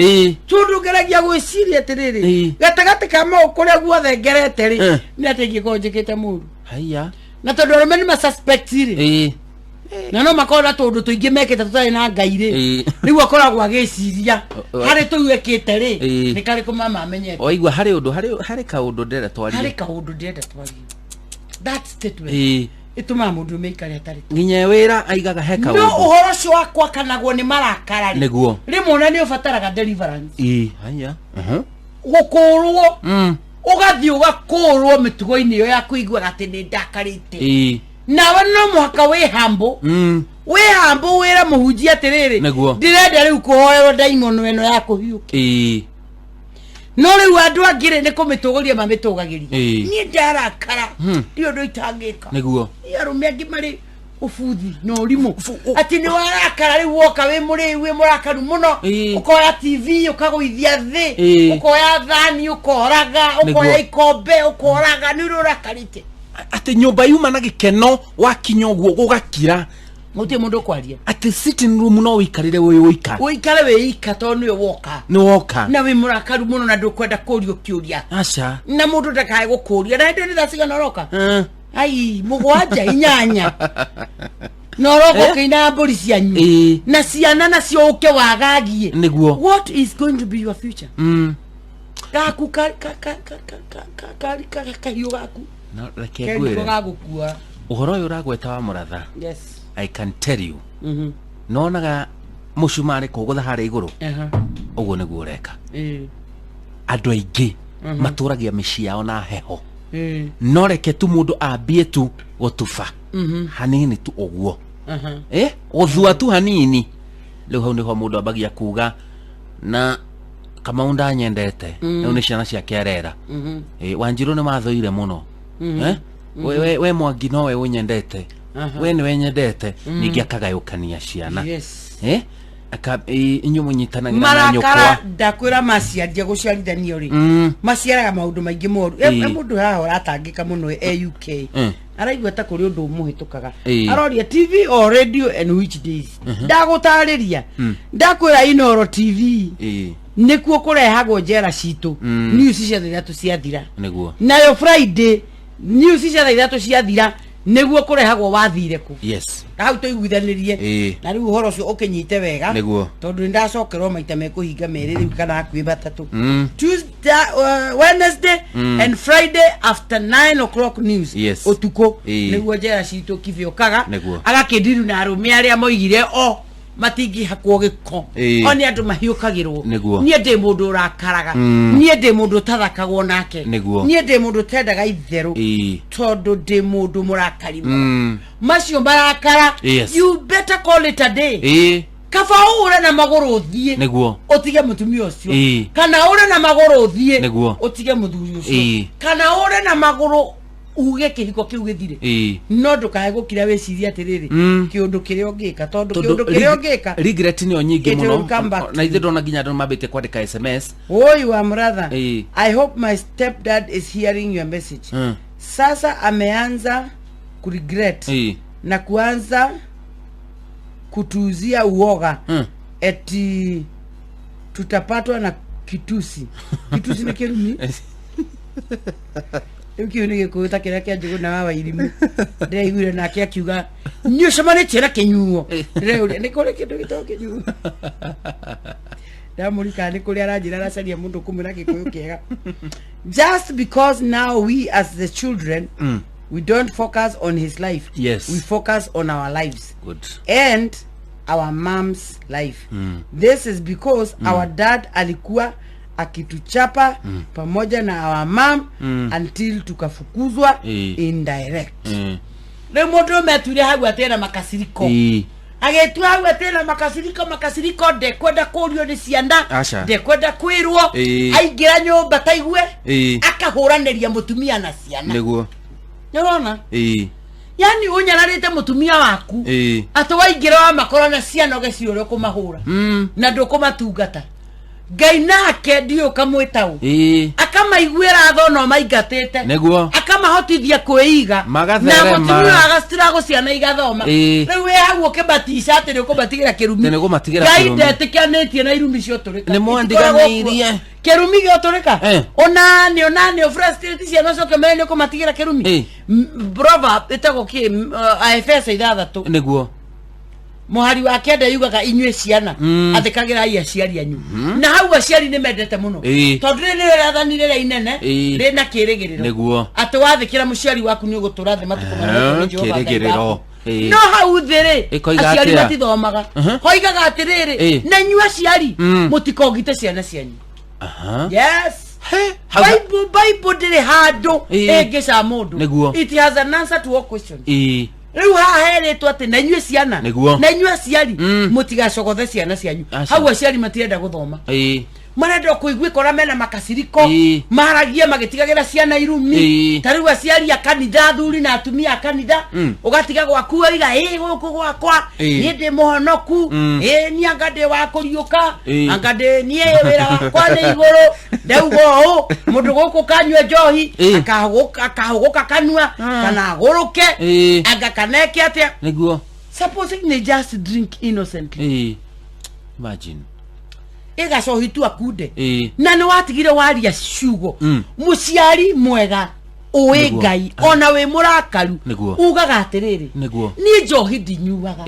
tondũ ngeragia gwĩciria atĩrĩrĩ, gatagatĩ ka mau kũrĩa guothe ngerete rĩ, nĩ atĩ ingĩkorwo njĩkĩte mũru. Haiya. Na tondũ arũme nĩ masuspect rĩ, na no makorwo na tũndũ tũingĩ mekĩte tũtarĩ na Ngai rĩ, rĩu akoragwo agĩciria harĩ tũu ekĩte rĩ, nĩ karĩkũ mama amenyete. Waigua harĩ ũndũ, harĩ kaũndũ ndĩrenda Harĩ twarie. kaũndũ ndĩrenda twarie, that statement ĩtũmaga mũndũ ũmwe aikare atarĩ Nginya wĩra aigaga he no kaũndũ. Ũhoro ũcio wa kwakanagwo nĩ marakara rĩ, rĩmwe ona nĩ ũbataraga deliverance. Haiya. Gũkũrwo, ũgathiĩ ũgakũrwo mĩtugo-inĩ ĩyo ya kũiguaga atĩ nĩ ndakarĩte. Nawe no mũhaka wĩhambo, wĩhambo wĩre mũhunjia atĩrĩrĩ, ndĩrenda rĩu kũhoerwo ndaimono ĩno ya kũhiũka. No rĩu andũ angĩ rĩ, nĩ kũmĩtũgĩria mamĩtũgagĩria. Niĩ ndarakara, ndirĩ ũndũ itangĩka. Niĩ arũme angĩ marĩ ũbuthi na ũrimũ atĩ nĩ warakara rĩu, woka wĩ mũrĩu, wĩ mũrakaru mũno, ũkoya TV ũkagũithia thĩ, ũkoya thani ũkoraga, ũkoya ikombe ũkoraga, nĩ ũrĩa ũrakarĩte. Atĩ nyũmba yuma na gĩkeno, wakinya ũguo gũgakira. Gũtirĩ mũndũ ũkwaria. Atĩ sitting room no ũikarĩre wĩ ũika. Ũikare wĩ ika tondũ nĩwe woka. Nĩ woka. Na wĩ mũrakaru mũno na ndũkwenda kũrio kĩũria. Aca. Na mũndũ ndakae gũkũria na hĩndĩ nĩ thaa cigana ũroka? Ai, mũgwanja, 8, na ũroka ũkĩinaga mbũri cianyu na ciana nacio ũke wagagie. What is going to be your future? Gaku kahiũ gaku No reke keniko ngwĩre, gagũkua. Ũhoro ũyũ ũragweta wa mũratha, Yes. I can tell you, nonaga mũcumarĩ kũgũtha harĩa igũrũ. Ũguo nĩguo ũreka. Andũ aingĩ matũragia mĩciĩ yao na heho. No reke tu mũndũ ambie tu gũtuba hanini tu ũguo, gũthua tu hanini, rĩu hau nĩho mũndũ ambagia kuga na Kamau ndanyendete. Rĩu nĩ ciana ciake arera. Wanjirũ nĩ mathũire mũno. Eh? We Mwangi nowe ũnyendete. We nĩwe nyendete. Ningĩ akagayũkania ciana. Eh? Inyuĩ mũnyitanagĩra na Marakara, nyũkwa. Ndakwĩra, maciaria gũciarithanio rĩ, maciaraga maũndũ maingĩ moru. E mũndũ haha ũratangĩka mũno e UK, araigua ta kũrĩ ũndũ ũmũhĩtũkaga. Aroria TV or radio and which days. Ndagũtarĩria, ndakwĩra Inoro TV nĩkuo kũrehagwo njera citũ, news cia 3:00 ciathira. Nayo Friday news cia 3:00 ciathira nĩguo kũrehagwo wathire kũ. Na hau tũiguithanĩrie. Na rĩu ũhoro ũcio ũkĩnyite wega, tondũ nĩ ndacokerwo maita mekũhinga merĩ rĩu kana hakuhĩ matatũ. Tuesday, Wednesday and Friday after 9 o'clock news, ũtukũ, nĩguo njera citũ kibĩũkaga. Agakĩndiru na arũme arĩa moigire o matingĩhakwo gĩko, o nĩ andũ mahiũkagĩrwo. Niĩ ndĩ mũndũ ũrakaraga. Niĩ ndĩ mũndũ ũtathakagwo nake. Niĩ ndĩ mũndũ ũtendaga itherũ, tondũ ndĩ mũndũ mũrakari mũno. Macio marakara, you better call it a day. Kaba ũre na magũrũ ũthiĩ, ũtige mũtumia ũcio, kana ũre na magũrũ ũthiĩ, ũtige mũthuri ũcio, kana ũre na magũrũ. Uge kĩhiko kĩu gĩthire. Ĩĩ. No ndũkae gũkira wĩcirie atĩrĩrĩ, kĩũndũ kĩrĩa ũngĩka, tondũ Tondũ kĩũndũ kĩrĩa ũngĩka regret nĩyo nyingĩ It will mũno. come back to Na ithuĩ ndona nginya andũ mambĩtie kwandĩka SMS. Oi wa mratha. Ĩĩ. I hope my stepdad is hearing your message. Sasa ameanza kuregret na kuanza kutuuzia uoga eti tutapatwa na kitusi. Kitusi nĩ kĩrumi. Rĩu kĩu nĩ gĩkũyũ ta kĩrĩa kĩa Njũgũna wa Wairimu. Ndĩraiguire nake akiuga nĩ ũcemanĩtie na kĩnyuo. Ndĩreyũria nĩ kũrĩ kĩndũ gĩtagwo kĩnyuo. Ndamũrika nĩ kũrĩ aranjĩra aracaria mũndũ kũmwĩra gĩkũyũ kĩega. Just because now we as the children, we don't focus on his life. Yes. We focus on our lives Good. and our mom's life. This is because our dad alikuwa akituchapa pamoja na our mom until tukafukuzwa indirect. Rĩu mũndũ ũmwe atuire hau atĩ makasiriko. Agĩtua hau atĩ na makasiriko, makasiriko, ndekwenda kũrio nĩ ciana, Aca. ndekwenda kwĩrwo, aingĩra nyũmba taigue akahũranĩria mũtumia na ciana. Nĩguo. Nĩũrona? Yani ũnyararĩte mũtumia waku atĩ waingĩra wamakora na ciana ũgeciria ũrĩa ũkũmahũra na ndũkũmatungata. Ngai nake ndiũ ũkamwĩta ũ, akamaiguĩra tho no maingatĩte, Nĩguo. akamahotithia kwĩiga na Magatherema. mũtumia agacitirago ciana igathoma. Rĩu wĩ hau ũkĩmatica atĩ nĩ ũkũmatigĩra kĩrumi. Nĩ ũkũmatigĩra Ngai kĩrumi. ndetĩkanĩtie na irumi ciotũrĩka. Nĩ mwandiganĩirie. Kĩrumi gĩotũrĩka onani onani ũfrustrate ciana ũcoke mere nĩ ũkũmatigĩra kĩrumi. Proverb ĩtagwo kĩ? Aefeso 6 Nĩguo. Mũhari wa 9 yugaga inyuĩ ciana athĩkagĩrai aciari anyu. Na hau aciari nĩ mendete mũno, tondũ rĩrĩ nĩrĩo rĩathani rĩrĩa inene rĩna kĩrĩgĩrĩro, Nĩguo. atĩ wathĩkĩra mũciari waku nĩ ũgũtũra thĩ matukũ marĩa nĩ Jehova Ngai Kĩrĩgĩrĩro. waku. No hau thĩ rĩ, Ĩkoiga aciari atĩa? matithomaga. Hoigaga atĩrĩrĩ, na inyuĩ aciari mũtikongite ciana cianyu. Yes. Bible ndĩrĩ handũ ĩngĩca mũndũ. Nĩguo. It has an answer to all questions. Rĩu haha herĩtwo atĩ na inyuĩ ciana, Nĩguo. na inyuĩ aciari mũtigacogothe ciana cianyu. Aca. Hau aciari matirenda gũthoma, marenda o kũiguĩka ũrĩa mena makasiriko, maragie magĩtigagĩra ciana irumi. Ta rĩu aciari a kanitha, athuri na atumia a kanitha, ũgatiga gwaku waiga ĩ gũkũ gwakwa niĩ ndĩ mũhonoku, ĩ niĩ anga ndĩ wa kũriũka, anga ndĩ niĩ wĩra wakwa nĩ igũrũ, ndauga ũũ mũndũ gũkũ kanyua njohi akahũgũka kanua kana agũrũke anga kana eke atĩa. Nĩguo. Supposing they just drink innocently. Imagine. Ĩgacohi tu akunde na nĩ watigire waria ciugo. Mũciari mwega ũĩ Nĩguo. Ngai ona wĩ mũrakaru Nĩguo. ugaga atĩrĩrĩ, Nĩguo. niĩ njohi ndinyuaga,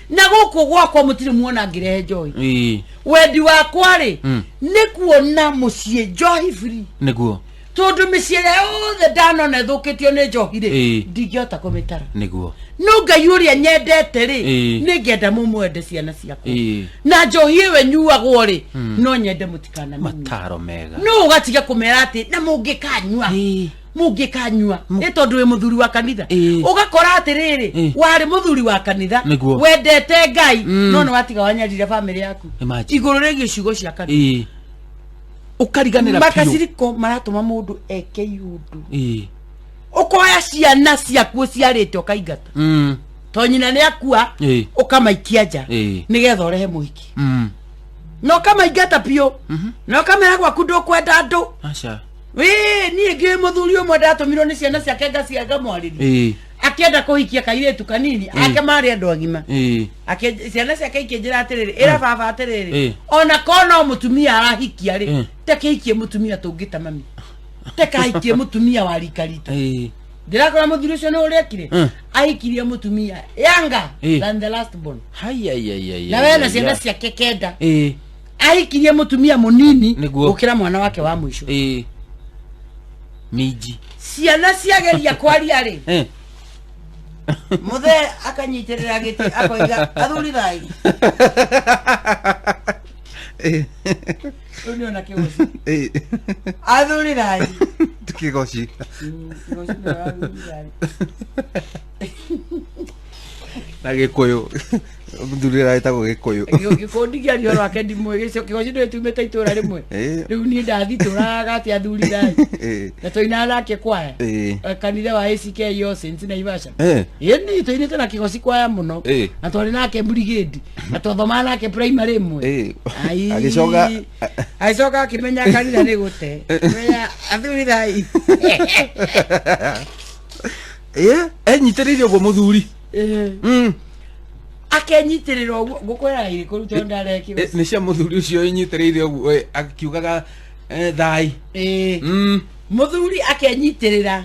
na gũkũ gwakwa mũtirĩ muona ngĩrehe njohi. Wendi wakwa rĩ, nĩ kuona mũciĩ njohi free, Nĩguo. tondũ mĩciĩ ĩrĩa yothe ndanona ĩthũkĩtio nĩ njohi rĩ, ndingĩhota kũmĩtara. Nĩguo. No Ngai ũrĩa nyendete rĩ, nĩ ngenda mũmwende ciana ciakwa, na njohi ĩyo ĩnyuagwo rĩ, no nyende mũtikanamĩnyue. Mataro mega. No ũgatiga kũmera atĩ na mũngĩkanyua, mũngĩkanyua nĩ tondũ wĩ mũthuri wa kanitha. Ũgakora atĩrĩrĩ, warĩ mũthuri wa kanitha, Nĩguo. wendete Ngai, no nĩ watiga wanyarire bamĩrĩ yaku Imagine. igũrũ rĩgiĩ ciugo cia kanitha. Ũkariganĩra biũ. Makasiriko maratũma mũndũ eke iũndũ. Ũkoya ciana ciaku ũciarĩte ũkaingata, to nyina nĩ akua, ũkamaikia nja nĩgetha ũrehe mũhiki, na ũkamaingata biũ, na ũkamera gwaku ndũkwenda andũ. Aca. Wĩ niĩ ngĩũĩ mũthuri ũmwe ndatũmirwo nĩ ciana ciake ngacia ngamwarĩria, akĩenda kũhikia kairĩtu kanini, ake marĩ andũ agima. Ciana ciake ikĩnjĩra atĩrĩrĩ, ĩra baba atĩrĩrĩ, ona korwo no mũtumia arahikia rĩ, tekĩhikie mũtumia tũngĩta mami, tekahikie mũtumia wa rika ritũ. Ndĩrakora mũthuri ũcio nĩ ũrĩa ekire, ahikirie mũtumia younger than the last born. Haiaiaiai. Na we na ciana ciake 9, ahikirie mũtumia mũnini Nĩguo. gũkĩra mwana wake wa mũico. Minji. Ciana ciageria kwaria rĩ, mũthee akanyitĩrĩra gĩtĩ akoiga athuri thai. Rĩu nĩona kĩgoci, athuri thai. Kĩgoci. Kĩgoci nĩwe athuri thai. Na gĩkũyũ mũthuri ũrĩa gĩkũyũ. Gĩkũndi kĩaria ũhoro wake ndimũĩ gĩcio kĩgoci ndũĩ tumĩte itũra rĩmwe. Rĩu niĩ ndathitũraga atĩ athuri thai. Na tũinaga nake kwaya. Kanitha wa ACK All Saints Naivasha. Ĩni tũinĩte na kĩgoci kwaya mũno. Na twarĩ nake brigade. Na twathomaga nake primary ĩmwe. Ai. Agĩcoka Agĩcoka akĩmenya kanitha nĩ gũte. Menya athuri thai. Enyitĩrĩire ũguo mũthuri. Akenyitĩrĩra ũguo ngũkwĩra irĩkũ rĩu tondũ ndareke kĩgoci. Nĩ cia mũthuri ũcio ĩnyitĩrĩire ũguo akiugaga thai. Mũthuri akenyitĩrĩra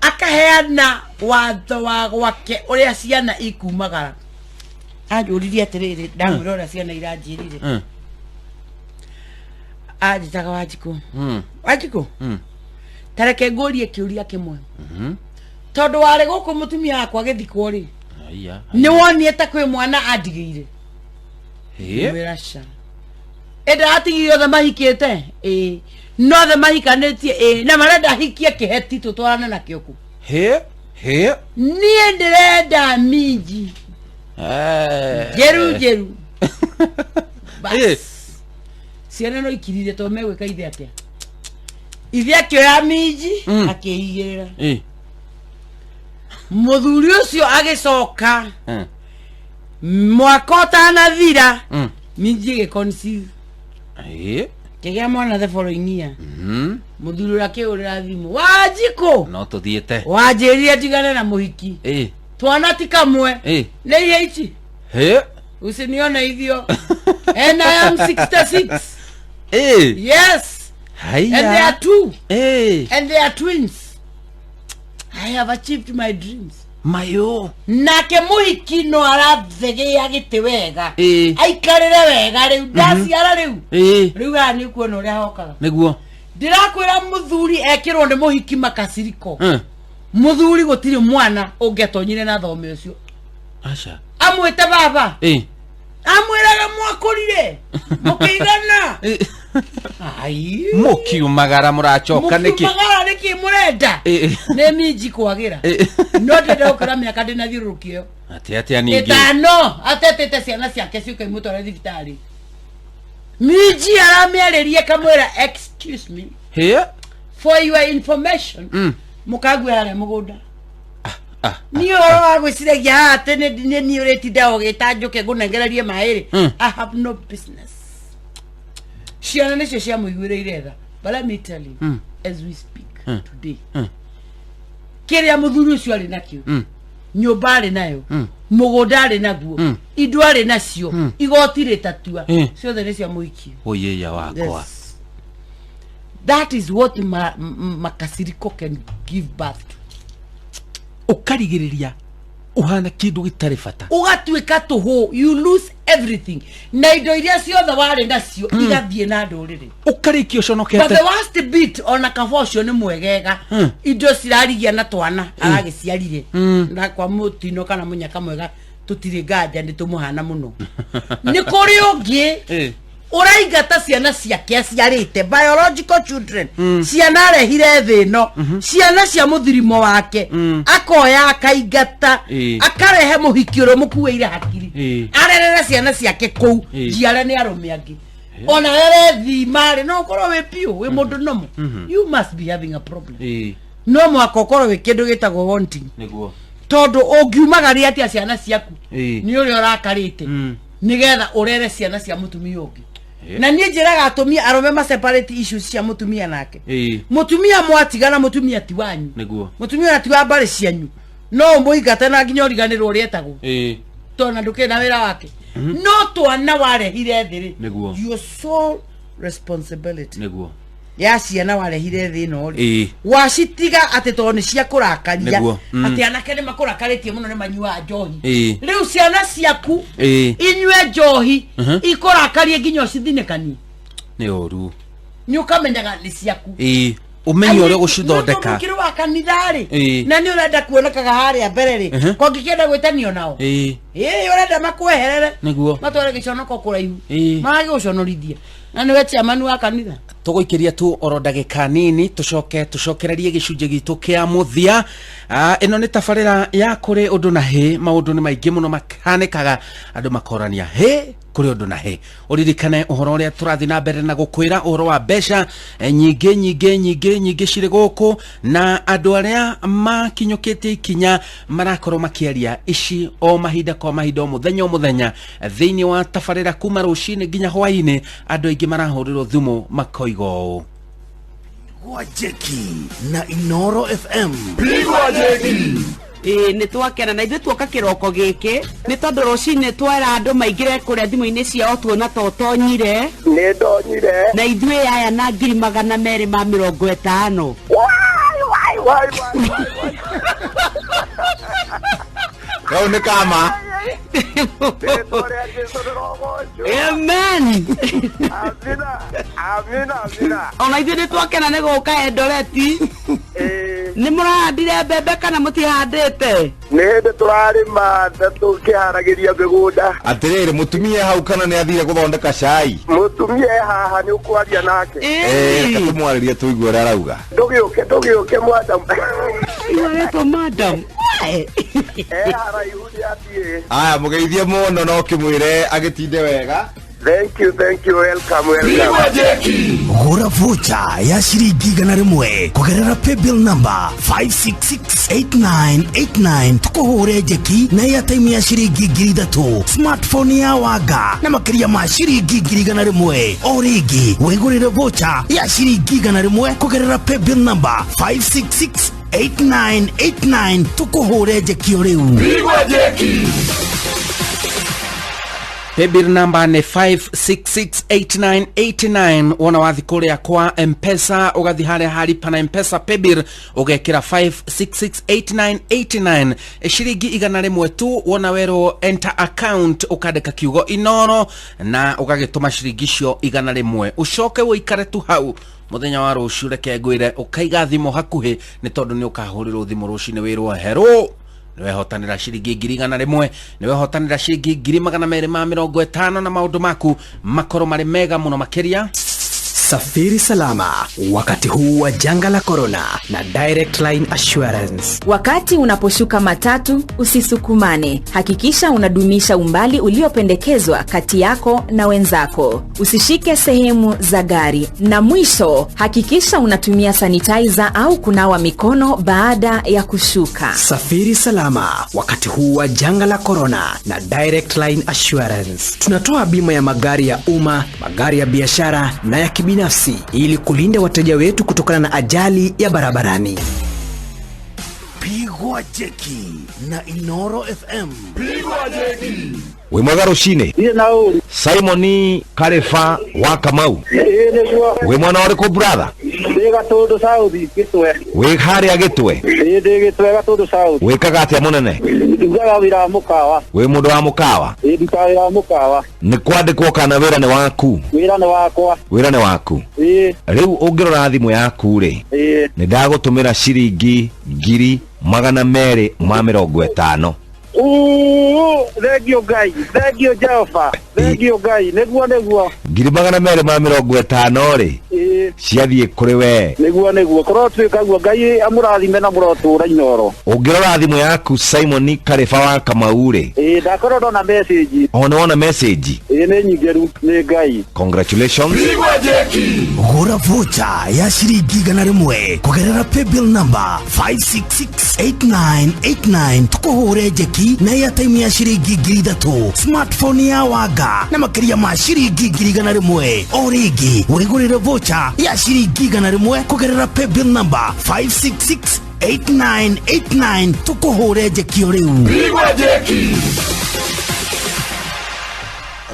akaheana watho wa gwake ũrĩa ciana ikumagara. Anjũririe atĩrĩrĩ, ndamwĩra ũrĩa ciana iranjĩrire. Anjĩtaga Wanjikũ. Wanjikũ, ta reke ngũrie kĩũria kĩmwe. Tondũ warĩ gũkũ mũtumia wakwa agĩthikwo rĩ, Aya. nĩ wonire ta kwĩ mwana andigĩire? Mwĩra ca. Ĩ ndaratigire othe mahikĩte? Ĩĩ. Nothe mahikanĩtie? Ĩĩ. Na marenda hikie kĩheti tũtwarane nakĩo kũ? Hĩ. Hĩ. Niĩ ndĩrenda minji njeru njeru. Bas. Ciana no ikirire tondũ megwĩka ithe atĩa? Ithe akĩoya minji akĩigĩrĩra. Mũthuri ũcio agĩcoka mwaka ũtanathira minji ĩgĩ conceive. Kĩgĩa mwana the following year. Mũthuri ũrĩa akĩhũrĩra thimũ, Wanjikũ, No tũthiĩte. wanjĩrire ndigane na mũhiki. Twana ti kamwe. Nĩ ihe ici. Hĩ. Usinione hivyo. And I am 66. Yes. Haya. And they are two. And they are twins. I have achieved my dreams. Mayo. Nake mũhiki no arathegea gĩtĩ wega. Aikarĩre wega rĩu ndaciara rĩu. Rĩu haha nĩ ũkuona ũrĩa hokaga. Nĩguo. Ndĩrakwĩra mũthuri ekĩrwo nĩ mũhiki makaciriko. Mũthuri gũtirĩ mwana ũngĩatonyire na thome ũcio. Aca. Amwĩte baba. Amwĩraga mwakũrire mũkĩigana. Ai. Mũkiumagara mũracoka nĩkĩ? Mũkiumagara nĩkĩ mũrenda? Nĩ minji kwagĩra. No ndĩrenda gũkĩra mĩaka ndĩnathiũrũrũkio. Atĩ atĩa ningĩ? Ĩtano atetete ciana ciake ciũke imũtware thibitarĩ. Minji aramĩarĩria kamwĩra excuse me. Hĩ. For your information. Mũkague harĩa mũgũnda. Niĩ ũhoro wa gwĩciragia haha atĩ nĩ niĩ ũrĩtinda ũgĩta njũke ngũnengererie maĩ rĩ. I have no business. Ciana nĩcio ciamũiguĩrĩire tha. But let me tell you, as we speak today, kĩrĩa mũthuri ũcio arĩ nakĩo, nyũmba arĩ nayo, mũgũnda arĩ naguo, indo arĩ nacio, igoti rĩtatua, ciothe nĩ cia mũhiki. Ũyĩya wakwa. Yes. That is what makasiriko can give birth to. Ũkarigĩrĩria ũhana kĩndũ gĩtarĩ bata. Ũgatuĩka tũhũ, you lose everything. Na indo iria ciothe warĩ nacio igathiĩ na ndũrĩrĩ. Ũkarĩkia But ũconokete. the worst bit, ona kaba ũcio nĩ mwegega, indo cirarigia na twana aragĩciarire na kwa mũtino kana mũnyaka mwega tũtirĩ nganja nĩ tũmũhana mũno. Nĩ kũrĩ ũngĩ ũraingata ciana ciake aciarĩte, biological children, ciana arehire thĩ ĩno, ciana cia mũthirimo wake, akoya akaingata, akarehe mũhiki ũrĩa mũkuĩire hakiri, arerere ciana ciake kũu, njiare nĩ arũme angĩ. Ona werethima rĩ, no ũkorwo wĩ piũ wĩ mũndũ nomo, you must be having a problem. No mũhaka ũkorwo wĩ kĩndũ gĩtagwo wanting. Nĩguo. Tondũ ũngiumagaria atĩa ciana ciaku nĩ ũrĩa ũrakarĩte nĩgetha ũrere ciana cia mũtumia ũngĩ? Na niĩ njĩraga atumia arũme ma separate issues cia mũtumia nake. Mũtumia mwatigana, mũtumia ti wanyu. Nĩguo. Mũtumia ona ti wa mbarĩ cianyu, no ũmũingate na nginya ũriganĩrwo ũrĩa etagwo, tondũ na ndũkĩrĩ na wĩra wake. No twana warehire thĩ rĩ, Nĩguo. your sole responsibility Nĩguo. ya ciana warehire thĩ ĩno rĩ, wacitiga atĩ tondũ nĩ cia kũrakaria, atĩ anake nĩ makũrakarĩtie mũno nĩ manyuaga njohi, rĩu ciana ciaku inyue njohi, ikũrakarie nginya ũcithinĩkanie. Nĩ ũru. Nĩ ũkamenyaga nĩ ciaku. Ũmenye ũrĩa ũgũcithondeka. Ũkĩrĩ wa kanitha rĩ, na nĩ ũrenda kuonekaga harĩa mbere rĩ, kongĩkĩenda gwĩtanio nao, ĩĩ ũrenda makweherere, Nĩguo. matware gĩconoko kũraihu, magagĩgũconorithia na nĩwe chairman wa kanitha. Tũgũikĩria tu oro ndagĩka nini tũcoke tũcokererie gĩcunjĩ gitũ kĩa mũthia. Ĩno nĩ tabarĩra ya kũrĩ ũndũ na hĩ. Maũndũ nĩ maingĩ mũno mahanĩkaga, andũ makorania hĩ kũrĩ ũndũ na hĩ. Ũririkane ũhoro ũrĩa tũrathiĩ na mbere na gũkwĩra ũhoro wa mbeca nyingĩ nyingĩ nyingĩ nyingĩ cirĩ gũkũ, na andũ arĩa makinyũkĩtie ikinya marakorwo makĩaria ici o mahinda kwa mahinda, o mũthenya o mũthenya thĩinĩ wa tabarĩra kuma rũcinĩ nginya hwainĩ. Andũ aingĩ marahũrĩrwo thimũ makoiga ũũ: Pigwa Jeki na Inoro FM. Pigwa Jeki. Ĩĩ, nĩ twakena na ithuĩ tuoka kĩroko gĩkĩ nĩ tondũ rũcinĩ twera andũ maingĩre kũrĩa thimũ-inĩ ciao tuona ta ũtonyire. Nĩ ndonyire. Na ithuĩ aya na 250,000. Wai, wai, wai, wai, wai. Kau nĩ kama. Rĩtwa rĩa Jesũ rĩrogocwo. Amen. Amina, amina, amina. Ona ithuĩ nĩ twakena nĩ gũka Endoreti. Nĩ mũrahandire mbembe kana mũtihandĩte? Nĩ hĩndĩ tũrarĩma na tũkĩharagĩria mĩgũnda. Atĩrĩrĩ, mũtumia hau kana nĩ athire gũthondeka cai? Mũtumia e haha, nĩ ũkwaria nake. Reke tũmwarĩrie tũigue ũrĩa arauga. Ndũgĩũke, ndũgĩũke, madam. Iwaretwo madam. E haraihu nĩ athiĩ. Aya, mũgeithie mũno na ũkĩmwĩre agĩtinde wega. Thank you, thank you, welcome, welcome. Gũra vocha ya ciringi 100 kũgerera paybill number 5668989, tũkũhũre njeki na airtime ya ciringi 3,000, smartphone ya wanga na makĩria ma ciringi 100,000. O rĩngĩ, wĩgũrĩre vocha ya ciringi 100 kũgerera paybill number 5668989, tũkũhũre njeki o rĩu. Pigwa Jeki. Paybill number nĩ 5668989. Wona wathi kũrĩa kwa Mpesa, ũgathi harĩa haripa na Mpesa paybill, ũgekĩra 5668989, ciringi 100 tu. Wona werwo enter account, ũkandĩka kiugo Inoro na ũgagĩtũma ciringi icio 100. Ũcoke ũikare tu hau mũthenya wa rũciũ. Reke ngwĩre, ũkaiga thimũ hakuhĩ nĩ tondũ nĩ ũkahũrĩrwo thimũ rũcinĩ wĩrwo herũ nĩwehotanĩra ciringi 100,000, nĩwehotanĩra ciringi 250,000, na maũndũ maku makorwo marĩ mega mũno makĩria. Safiri salama wakati huu wa janga la korona na Direct Line Assurance. Wakati unaposhuka matatu, usisukumane. Hakikisha unadumisha umbali uliopendekezwa kati yako na wenzako. Usishike sehemu za gari. Na mwisho, hakikisha unatumia sanitizer au kunawa mikono baada ya kushuka. Safiri salama wakati huu wa janga la korona na Direct Line Assurance. Tunatoa bima ya magari ya umma, magari ya biashara na ya kibinafsi ili kulinda wateja wetu kutokana na ajali ya barabarani. Pigwa Jeki na Inoro FM. Pigwa Jeki. Wĩ mwega rũcinĩ, Simon Kareba wa Kamau? Ĩĩ, nĩguo. Wĩ mwena ũrĩkũ, brother? Ndĩ Gatũndũ South, Gĩtwe. Wĩ harĩa Gĩtwe? Ĩĩ, ndĩ Gĩtwe, Gatũndũ South. Wĩkaga atĩa, mũnene? Ndutaga wĩra wa mũkawa. Wĩ mũndũ wa mũkawa? Ĩĩ, ndutaga wĩra wa mũkawa. Nĩ kwandĩkwo kana wĩra nĩ waku? Wĩra nĩ wakwa. Wĩra nĩ waku? Ĩĩ. Rĩu ũngĩrora thimũ yaku rĩ, nĩ ndagũtũmĩra ciringi 250,000. Uu, thengio Ngai, thengio Jehova, thengio Ngai, nĩguo nĩguo. 250,000 rĩ, ciathiĩ kũrĩ we. Nĩguo nĩguo, kũrotuĩka guo. Ngai amũrathime na mũrotũra Inoro. Ũngĩrora thimũ yaku, Simon Kareba wa Kamau rĩ, Ĩĩ, ndakorwo ndona message. O nĩ wona message? Ĩĩ, nĩ nyingĩru nĩ Ngai. Congratulations. Gũra vocha ya ciringi 100 kũgerera paybill number 5668989, tũkũhũre njeki na airtime ya ciringi 3,000, smartphone ya wanga na makĩria ma ciringi 100,000. O rĩngĩ, wĩgũrĩre vocha ya ciringi 100 kũgerera paybill number 5668989, tũkũhũre njeki o rĩu. Pigwa Jeki.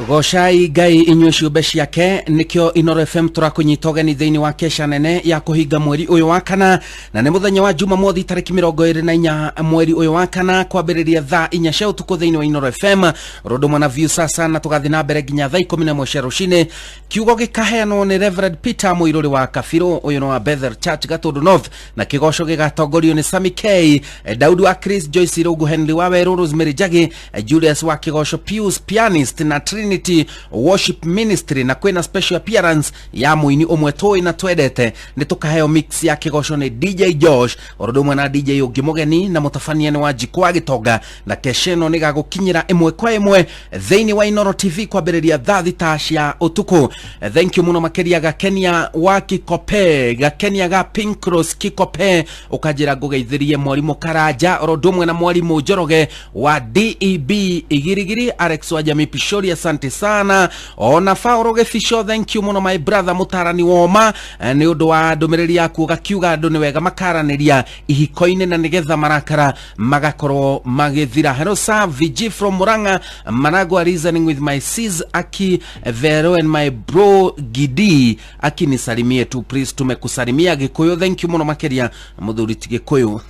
Gocai Ngai inyuĩ ciũmbe ciake. Nĩkĩo Inoro FM tũrakũnyita ũgeni thĩinĩ wa kesha nene ya kũhinga mweri ũyũ wa kana, na nĩ mũthenya wa Jumamothi tarĩki 24 mweri ũyũ wa kana, kwambĩrĩria thaa 4 cia ũtukũ thĩinĩ wa Inoro FM rũndũ mwana Viusasa, na tũgathiĩ na mbere nginya thaa 11 cia rũcinĩ. Kiugo gĩkaheanwo nĩ Reverend Peter Mũirũrĩ wa Kabirũ, ũyũ nĩ wa Bethel Church, Gatũndũ North, na kĩgoco gĩgatongorio nĩ Sami K, Daudi wa Chris, Joyce Irũngũ, Henry wa Werũ, Rosemary Njagi, Julius wa Kĩgoco, Pius Pianist na Trinity. Trinity Worship Ministry na kwina special appearance ya muini umwe tui na twendete ni tukaheo mix ya kigoco ni DJ Josh orodo mwe na DJ ungi mugeni na mutabania ni wa Njikwa Gitonga na kesheno ni gagukinyira imwe kwa imwe thiini wa Inoro TV kwambiriria thaa thita cia utuku. Thank you muno makiria Gakenia wa Kikope, Gakenia ga Pink Cross Kikope, ukanjira ngugeithirie mwarimu Karanja orodo mwe na mwarimu Njoroge wa DEB Igirigiri, Alex wa Jamii Pishori, asante sana. Ona Fauro Gĩbico, thank you muno my brother mutarani woma ni undu wa ndumiriri yaku ugakiuga andu ni wega makaraniria ihiko-inĩ na nigetha marakara magakorwo magithira. Hello sir, VG from Murang'a Managua, reasoning with my sis Aki Vero and my bro Gidi, Aki nisalimie tu please. Tumekusalimia Gikuyu, thank you muno makiria muthuri ti Gikuyu.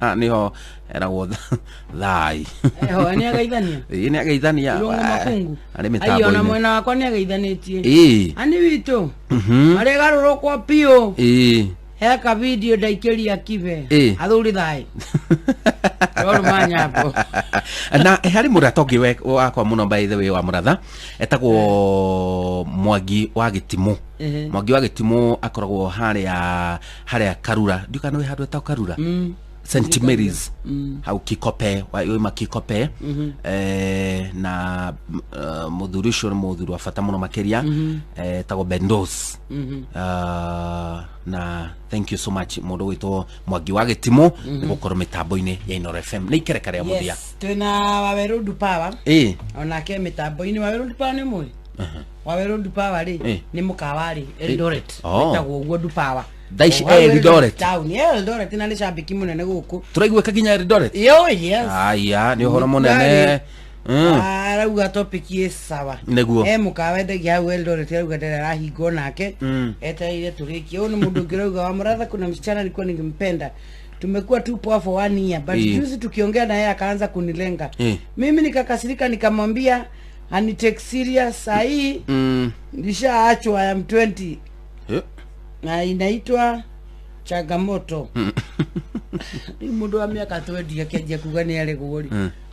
Ah, niho eragwo thai eho ni agaithania ii ni agaithania ari mitambo ayo na mwena wakwa ni agaithanitie ii ani witu marigarurukwo piu ii heka video ndaikiria kibe athuri thai roro manyapo na hari murata ungi wakwa muno by the way wa muratha etagwo Mwangi wa Gitimu. Mwangi wa Gitimu akoragwo haria Karura, ndiuka no handu etagwo Karura St Mary's hau Kikope wa Kikope na muthuri ucio ni muthuri wa bata muno makiria etagwo Bendos. Na thank you so much mundu gwitwo Mwangi wa Gitimu ni gukorwo mitambo-ini ya Inoro FM ni ikereka ria muthia. Yes, twina Waweru Dupawa onake mitambo-ini. Waweru Dupawa ni mwe Waweru Dupawa ri ni mukawa ri Eldoret wetagwo uguo Dupawa Daishi Eldoret town. Eldoret na ni cambiki munene guku turaiguika nginya Eldoret. Yo yes aya ni uhoro munene arauga topic ye sawa niguo mukawa endagia hau Eldoret arauga ndarahingwo nake etereire turikie. Uyu ni mundu ngirauga wa muratha, kuna msichana nilikuwa ningempenda, tumekuwa tu poa for 1 year but juzi tukiongea na yeye akaanza kunilenga. Mimi nikakasirika nikamwambia ani take serious sahi nishaachwa, I am 20 na inaitwa changamoto. Ni mundu wa miaka 20 akianjia kuga ni aregwo ri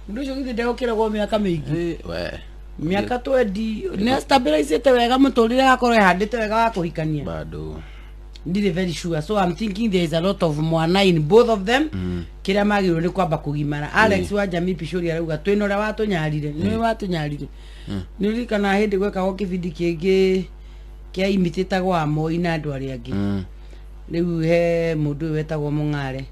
mundu ucio githĩ ndegũkĩregwo miaka mĩingĩ we miaka 20 ni stabilizete wega muturire akorwo ehandĩte wega wa kũhikania bado ndirĩ very sure, so I'm thinking there is a lot of mwana in both of them. Kĩrĩa magĩrĩirwo nĩ kwamba kũgimara. Alex wa Jamii Pishori arauga twĩna ũrĩa watũnyarire nĩwe watũnyarire. Nĩ ũririkanaga hĩndĩ gwekagwo kĩbindi kĩngĩ kia imitĩtagwo Amoi na andũ arĩa angĩ. Rĩu he mũndũ ũyũ wetagwo Mũng'are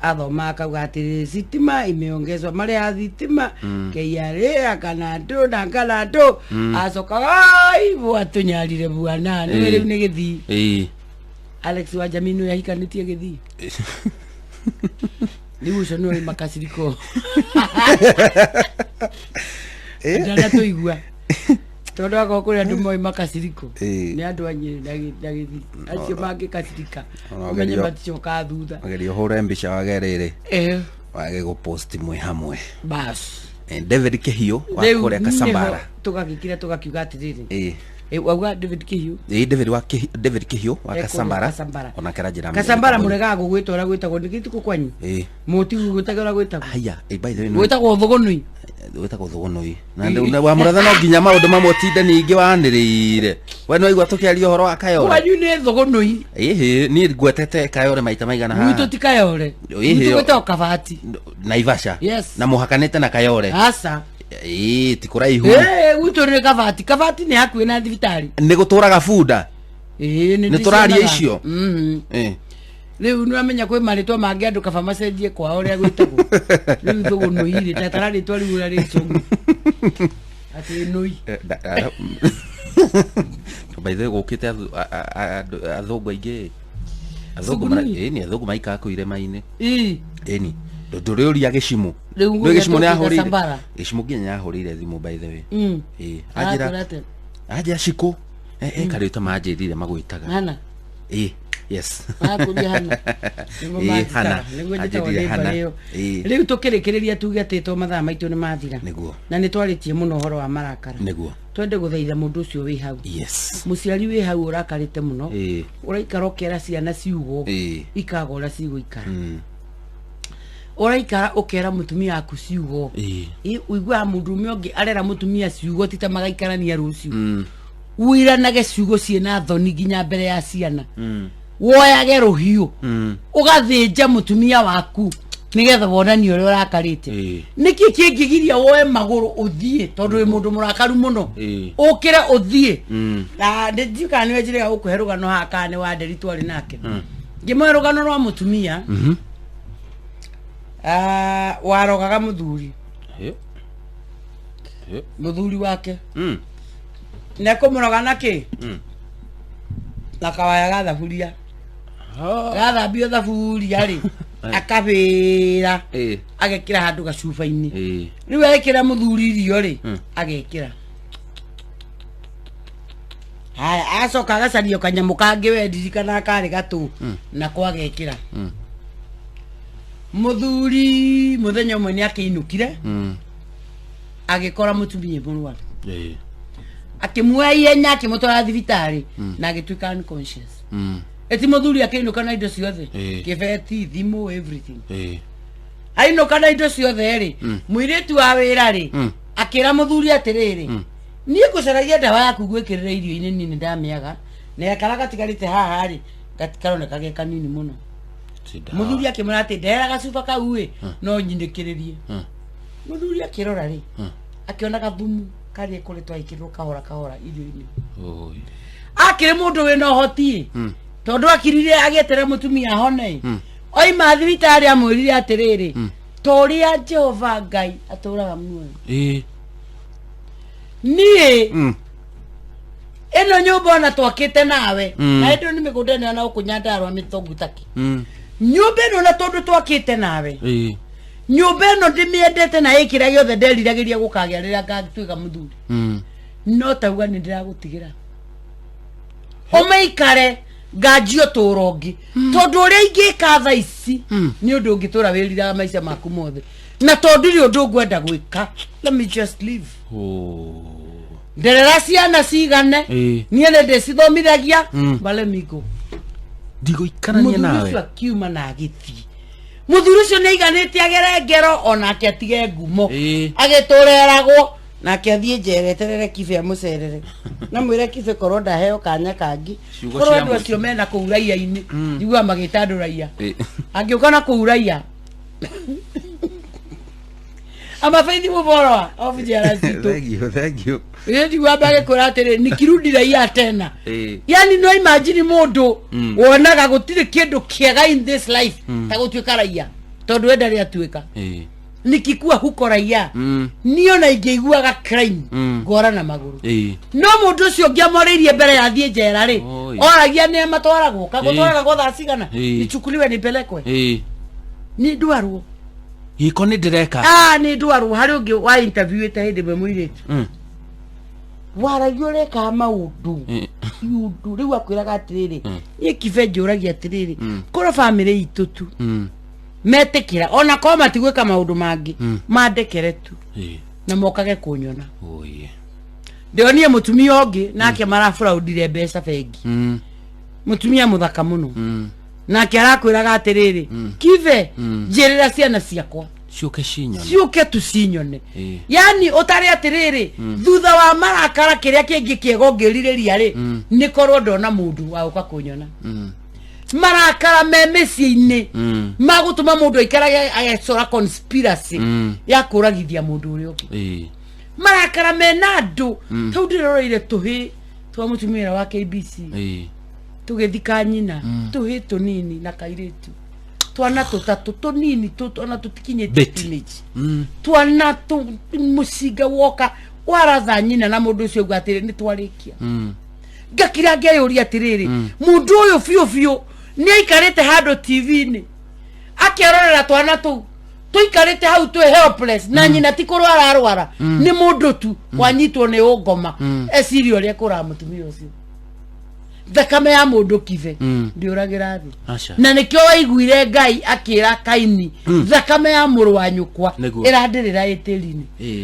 athoma akauga atĩrĩ sitima imeongezwa marĩa thitima KRA kana ndũ na kana ndũ acokaga ai atũnyarire bwana nĩ rĩu nĩ gĩthii. Alex wa Jamii nĩ ahikanĩtie gĩthii rĩu ũcio nĩwe makaciriko ndanatũigua tondu akorwo kuri andu moi makaciriko ni andu a Nyeri na Gĩthii acio mangĩkacirika umenye maticokaga thutha. Ogeria ũhũre mbica wage rĩrĩ wage gũpost mwe hamwe bas. David Kĩhiũ wa kũrĩa Kasambara tũgagĩkira tũgakiuga atĩrĩrĩ wauga David Kĩhiũ David wa David Kĩhiũ wa Kasambara ona kĩranjĩra Kasambara mũregaga gũgwĩta ũrĩa gwĩtagwo nĩ gĩtukũ kwanyu mũtigu gwĩtaga ũrĩa gwĩtagwo haya by the way gwĩtagwo Thugunui wĩtagwo Thugunui na wa muratha no nginya maũndũ mamwe ũtinde ningĩ wanĩrĩire we nĩ waigua tũkĩaria ũhoro wa Kayore kwanyu nĩ Thugunui ĩhĩ niĩ ngwetete Kayore maita maigana haha gwitũ ti Kayore gwitũ gwĩtagwo Kabati Naivasha yes. Na mũhakanĩte na Kayore aca ti kũraihu gwitũ nĩ Kabati. Kabati nĩ hakuhĩ na thibitarĩ nĩ gũtũraga bunda nĩ tũraria icio rĩu nĩwamenya kwĩ marĩtwa mangĩ andũ kaba macenjie kwao ũrĩa gwĩtagwo rĩu Thugunui rĩ tatara rĩtwa rĩu ũrĩa rĩcũngũ atĩ nũi by the way gũkĩte athũngũ aingĩ athũngũ nĩ athũngũ maikaraga kũu irĩma-inĩ ĩni ndũrĩũria Gĩcimu rĩu Gĩcimu nĩahũrĩire Gĩcimu nginya nĩahũrĩire thimũ by the way anjĩra Shikũ karĩtwa manjĩrire magwĩtaga Hana yes Makuria Hana Hana nĩguo hana rĩu tũkĩrĩkĩrĩria tuge atĩ to mathaa maitũ nĩ mathira nĩguo na nĩ twarĩtie mũno ũhoro wa marakara nĩguo twende gũthaitha mũndũ ũcio wĩ hau yes mũciari wĩ hau ũrakarĩte mũno ũraikara ũkera ciana ciugo ikaga ũrĩa cigũikara Ũraikara ũkera mũtumia waku ciugo. Ũiguaga mũndũrũme ũngĩ arera mũtumia ciugo ti ta magaikarania rũciũ. Wĩranage ciugo ciĩna thoni nginya mbere ya ciana. Woyage rũhiũ ũgathĩnja mũtumia waku nĩgetha wonanie ũrĩa ũrakarĩte. Nĩkĩ kĩngĩgiria woe magũrũ ũthiĩ tondũ wĩ mũndũ mũrakaru mũno? Ũkĩre ũthiĩ. Na ndiũĩ kana nĩwe njĩrĩga gũkũhe rũgano haha kana nĩ wa Nderi twarĩ nake. Ngĩmũhe rũgano rwa mũtumia warogaga mũthuri mũthuri wake na ekũmũroga na kĩ? Na kawaya ga thaburia gathambio thaburia rĩ, akabĩra, agekĩra handũ gacuba-inĩ. Rĩu ekĩra mũthuri irio rĩ, agekĩra haya, agacoka agacaria kanyamũ kangĩ we ndirikana karĩ gatũ nako agekĩra. Mũthuri mũthenya ũmwe nĩ akĩinũkire, agĩkora mũtumia mũrwaru, akĩmuoya ihenya akĩmũtwara thibitarĩ na agĩtuĩka unconscious. Ĩti mũthuri akĩinũka na indo ciothe, kĩbeti, thimũ, everything. Ainũka na indo ciothe rĩ, mũirĩtu wa wĩra rĩ, akĩra mũthuri atĩrĩrĩ, niĩ ngũcaragia ndawa yaku gwĩkĩrĩra irio-inĩ, niĩ nĩ ndamĩaga na gakara gatigarĩte haha rĩ karoneka ge kanini mũno. Mũthuri akĩmwĩra atĩ ndehera gacuba kau ĩ no nyinĩkĩrĩrie. Mũthuri akĩrora rĩ, akĩona gathumu karĩa koretwo agĩkĩrwo kahora kahora irio-inĩ. Oi. Akĩrĩ mũndũ wĩna ũhoti ĩ, tondũ akirire agĩeterera mũtumia ahone ĩ. Oima thibitarĩ amwĩrire atĩrĩrĩ, ta ũrĩa Jehova Ngai atũraga muoyo, niĩ ĩno nyũmba ona twakĩte nawe, na ĩndũ nĩ mĩgũnda ĩno na gũkũ Nyandarũa mĩtongu takĩ, nyũmba ĩno na tondũ twakĩte nawe, nyũmba ĩno ndĩmĩendete na ĩkĩra gĩothe nderiragĩria gũkagĩa rĩrĩa ngatuĩka mũthuri, no tauga nĩ ndĩragũtigĩra ũmĩikare nganjie ũtũũro ũngĩ, tondũ ũrĩa ingĩka thaa ici nĩ ũndũ ũngĩtũra wĩriraga maica maku mothe, na tondũ ndirĩ ũndũ ngwenda gwĩka, let me just leave. Nderera ciana cigane, niĩ nĩ ndĩcithomithagia, but let me go. Ndigũikarania Mũthuri nawe. ũcio akiuma na agĩthiĩ. Mũthuri ũcio nĩ aiganĩte agere ngero onake atige ngumo, agĩtũreragwo nake athiĩ njera eterere kibe amũcerere na mwĩre kibe korwo ndaheo kanya kangĩ. Ciugo Korwo cia andũ mũico. acio mena kũu raia-inĩ, njiguaga magĩta andũ raia, angĩũka na kũu raia amabeithi mũboro of njera citũ. Thank you, thank you. Njiguaga magĩkwĩra atĩrĩ, nikirudi raia tena. Yani no imagine mũndũ wonaga gũtirĩ kĩndũ kĩega in this life ta gũtuĩka raia, tondũ we ndarĩ atuĩka. Nikikua huko raia, niĩ ona ingĩiguaga crime, ngora na magũrũ. No mũndũ ũcio ũngĩamwarĩirie mbere ya thiĩ njera rĩ, Oi. oragia nĩ matwaragwo kagũtwaragwo thaa cigana, ichukuliwe nipelekwe, nĩ ndwarwo. Gĩko nĩ ndĩreka. Ah, nĩ ndwarwo. Harĩ ũngĩ wa interviewĩte hĩndĩ ĩmwe mũirĩtu waragia ũrekaga maũndũ iũndũ rĩu akwĩraga atĩrĩrĩ, niĩ kibe njũragia atĩrĩrĩ, korwo bamĩrĩ itũ tu metĩkĩra ona korwo matigwĩka maũndũ mangĩ, mandekere tu na mokage kũnyona. Oi. Ndĩonire mũtumia ũngĩ nake maraburaudire mbeca bengi, mũtumia mũthaka mũno, nake arakwĩraga atĩrĩrĩ, kibe, njĩrĩra ciana ciakwa ciũke cinyone. Ciũke tu cinyone. Yani ũtarĩ atĩrĩrĩ, thutha wa marakara kĩrĩa kĩngĩ kĩega ũngĩrirĩria rĩ, nĩ korwo ndona mũndũ wa gũka kũnyona. Marakara me mĩciĩ-inĩ magũtũma mũndũ aikarage agecora conspiracy ya kũragithia mũndũ ũrĩa ũngĩ. Marakara mena andũ, tau ndĩroreire tũhĩ twa mũtumia wa KBC tũgĩthika nyina, tũhĩ tũnini na kairĩtu, twana tũtatũ tũnini twana tũtikinyĩtie Betty. teenage, twana tũ mũcinga woka waratha nyina na mũndũ ũcio auga atĩrĩ, nĩ twarĩkia. Ngakira ngeyũria atĩrĩrĩ, mũndũ ũyũ biũ biũ nĩ aikarĩte handũ TV-inĩ akerorera twana tũu tũikarĩte hau twĩ helpless na nyina ti kũrwara arwara, nĩ mũndũ tu wanyitwo nĩ ũngoma, eciria ũrĩa kũraga mũtumia ũcio. Thakame ya mũndũ kibe ndĩũragĩra thĩ. Aca. Na nĩkĩo waiguire Ngai akĩra Kaini, thakame ya mũrũ wa nyũkwa Nĩguo. ĩrandĩrĩra ĩtĩri-inĩ.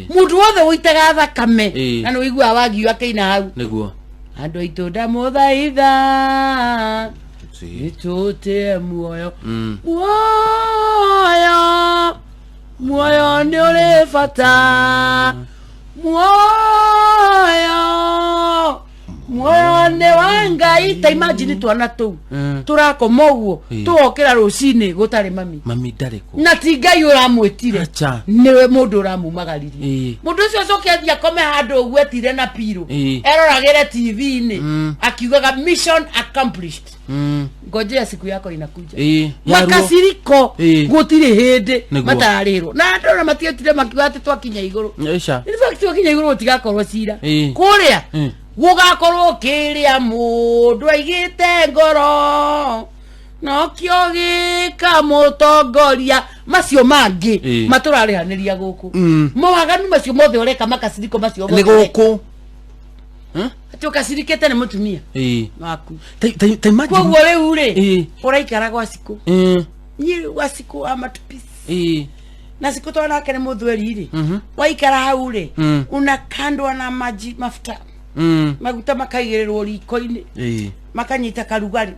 Mũndũ wothe ũitaga thakame, na nĩ ũiguaga wagio akĩina hau, Nĩguo. andũ aitũ ndamũthaitha. Nĩtũtĩe muoyo. Muoyo, muoyo nĩ ũrĩ bata. Muoyo, muoyo nĩ wa Ngai. Ta imagine twana tũu tũrakoma ũguo, tũgokĩra rũcinĩ gũtarĩ mami. Mami ndarĩ kũ. Na ti Ngai ũramwĩtire. Acha. Nĩwe mũndũ ũramumagaririe. Mũndũ ũcio acoke athiĩ akome handũ ũguo etire na pirũ, eroragĩre TV-inĩ, akiugaga mission accomplished. Ngojea siku yako inakuja. Yaruo. Makasiriko gũtirĩ hĩndĩ Nĩguo. matararĩrwo na andũ ona matietire makiuga atĩ twakinya igũrũ. Ica. In fact, twakinya igũrũ gũtigakorwo cira. Kũrĩa gũgakorwo kĩrĩa mũndũ aigĩte ngoro nokĩo gĩkamũtongoria. Macio mangĩ matũrarĩhanĩria gũkũ. Mawaganu macio mothe ũreka, makasiriko macio Nĩ mothe ũreka. gũkũ. Atĩ ũkacirikĩte nĩ mũtumia waku. Ta imagine. Koguo rĩu rĩ, ũraikara gwa cikũ, niĩ gwa cikũ wa matupisi na cikũ tondũ nake nĩ mũthweri rĩ, waikara hau rĩ, unakandwa na maji mafuta, maguta makaigĩrĩrwo riko-inĩ, makanyita karugarĩ,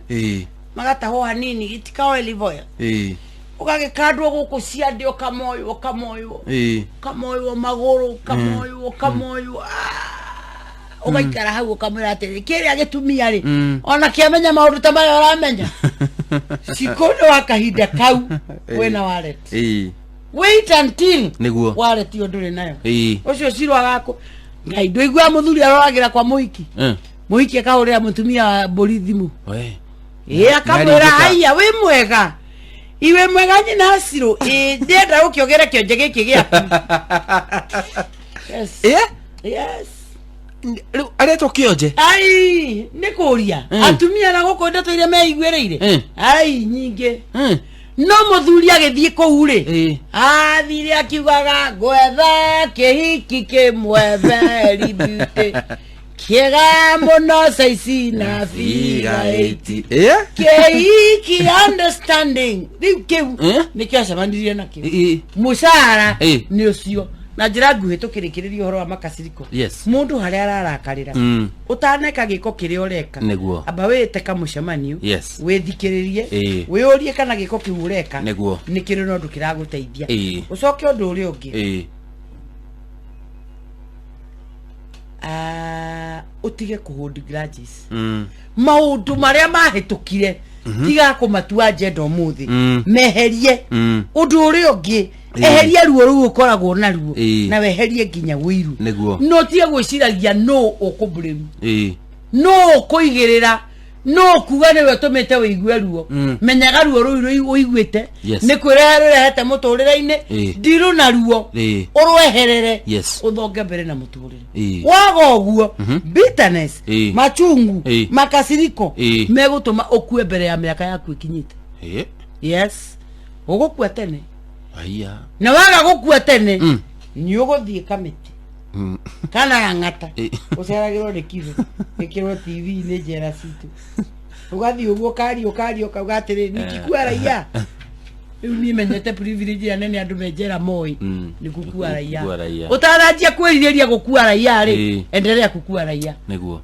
magatahwo hanini gĩtika olive oil, ũgagĩkandwo gũkũ ciande, ũkamoywo, ũkamoywo, ũkamoywo magũrũ, ũkamoywo, ũkamoywo. Ũgaikara hau ũkamwĩra atĩrĩ, kĩrĩa gĩtumia rĩ, ona kĩamenya maũndũ ta maya ũramenya cikũ nĩ wa kahinda kau wĩna wallet. Wait until Nĩguo. wallet ĩyo ndũrĩ nayo. Ũcio ciro agakũ Ngai ndũiguaga mũthuri aroragĩra kwa mũhiki, mũhiki akahũrĩra mũtumia wa mbũri thimũ. We. Ĩ, akamwĩra, Nĩaringĩka. "Haiya, wĩ mwega? Iwe mwega nyina Hacirũ? Ĩ, ndĩrenda gũkĩogere kĩonje gĩkĩ gĩaku." Yes. Yes. Rĩu aretwo kĩonje. Ai, nĩ kũria atumia na gũkũ ndeto iria meiguĩrĩire, ai, nyingĩ. No mũthuri agĩthiĩ kũu rĩ, athire akiugaga, "Ngwetha kĩhiki kĩmwe very beauty, kĩega mũno, caici na figa 80, kĩhiki understanding." Rĩu kĩu nĩkĩo acemanirie nakĩo. Mũcara nĩ ũcio. Na njĩra nguhĩ, tũkĩrĩkĩrĩria ũhoro wa makasiriko, mũndũ harĩa ararakarĩra, ũtaneka gĩko kĩrĩa ũreka, amba wĩte kamũcemanio, wĩthikĩrĩrie, wĩyũrie kana gĩko kĩu ũreka nĩ kĩrĩ na ũndũ kĩragũteithia. Ũcoke ũndũ ũrĩa ũngĩ, ũtige kũ hold grudges. Maũndũ marĩa mahĩtũkire, tiga kũmatua agenda ũmũthĩ. Meherie. Ũndũ ũrĩa ũngĩ, eheria ruo rũu ũkoragwo naruo, na weherie nginya ũiru. No tige gwĩciragia no ũkũblame, no ũkũigĩrĩra, no kuga nĩwe ũtũmĩte wĩigue ruo. Menyaga ruo rũu ũiguĩte nĩ kwĩrehe rũrehete mũtũrĩre-inĩ. Ndirũ na ruo, ũrweherere, ũthonge mbere na mũtũrĩre. Waga ũguo, bitterness, machungu, makasiriko megũtũma ũkue mbere ya mĩaka yaku ĩkinyĩte. Yes, ũgũkua tene. Aya. Na waga gũkua tene, nĩ ũgũthiĩ kamĩtĩ kana rang'ata, ũceragĩrwo nĩ kibe ĩkĩrwo TV-inĩ njera citũ, ũgathiĩ ũguo ũkaria, ũkaria, ũkauga atĩrĩ, "Nikikua raia." Rĩu niĩ menyete privilege ĩrĩa nene andũ me njera moĩ nĩ gũkua raia. Gũkua raia. Ũtananjia kwĩrirĩria gũkua raia rĩ, endelea kũkua raia,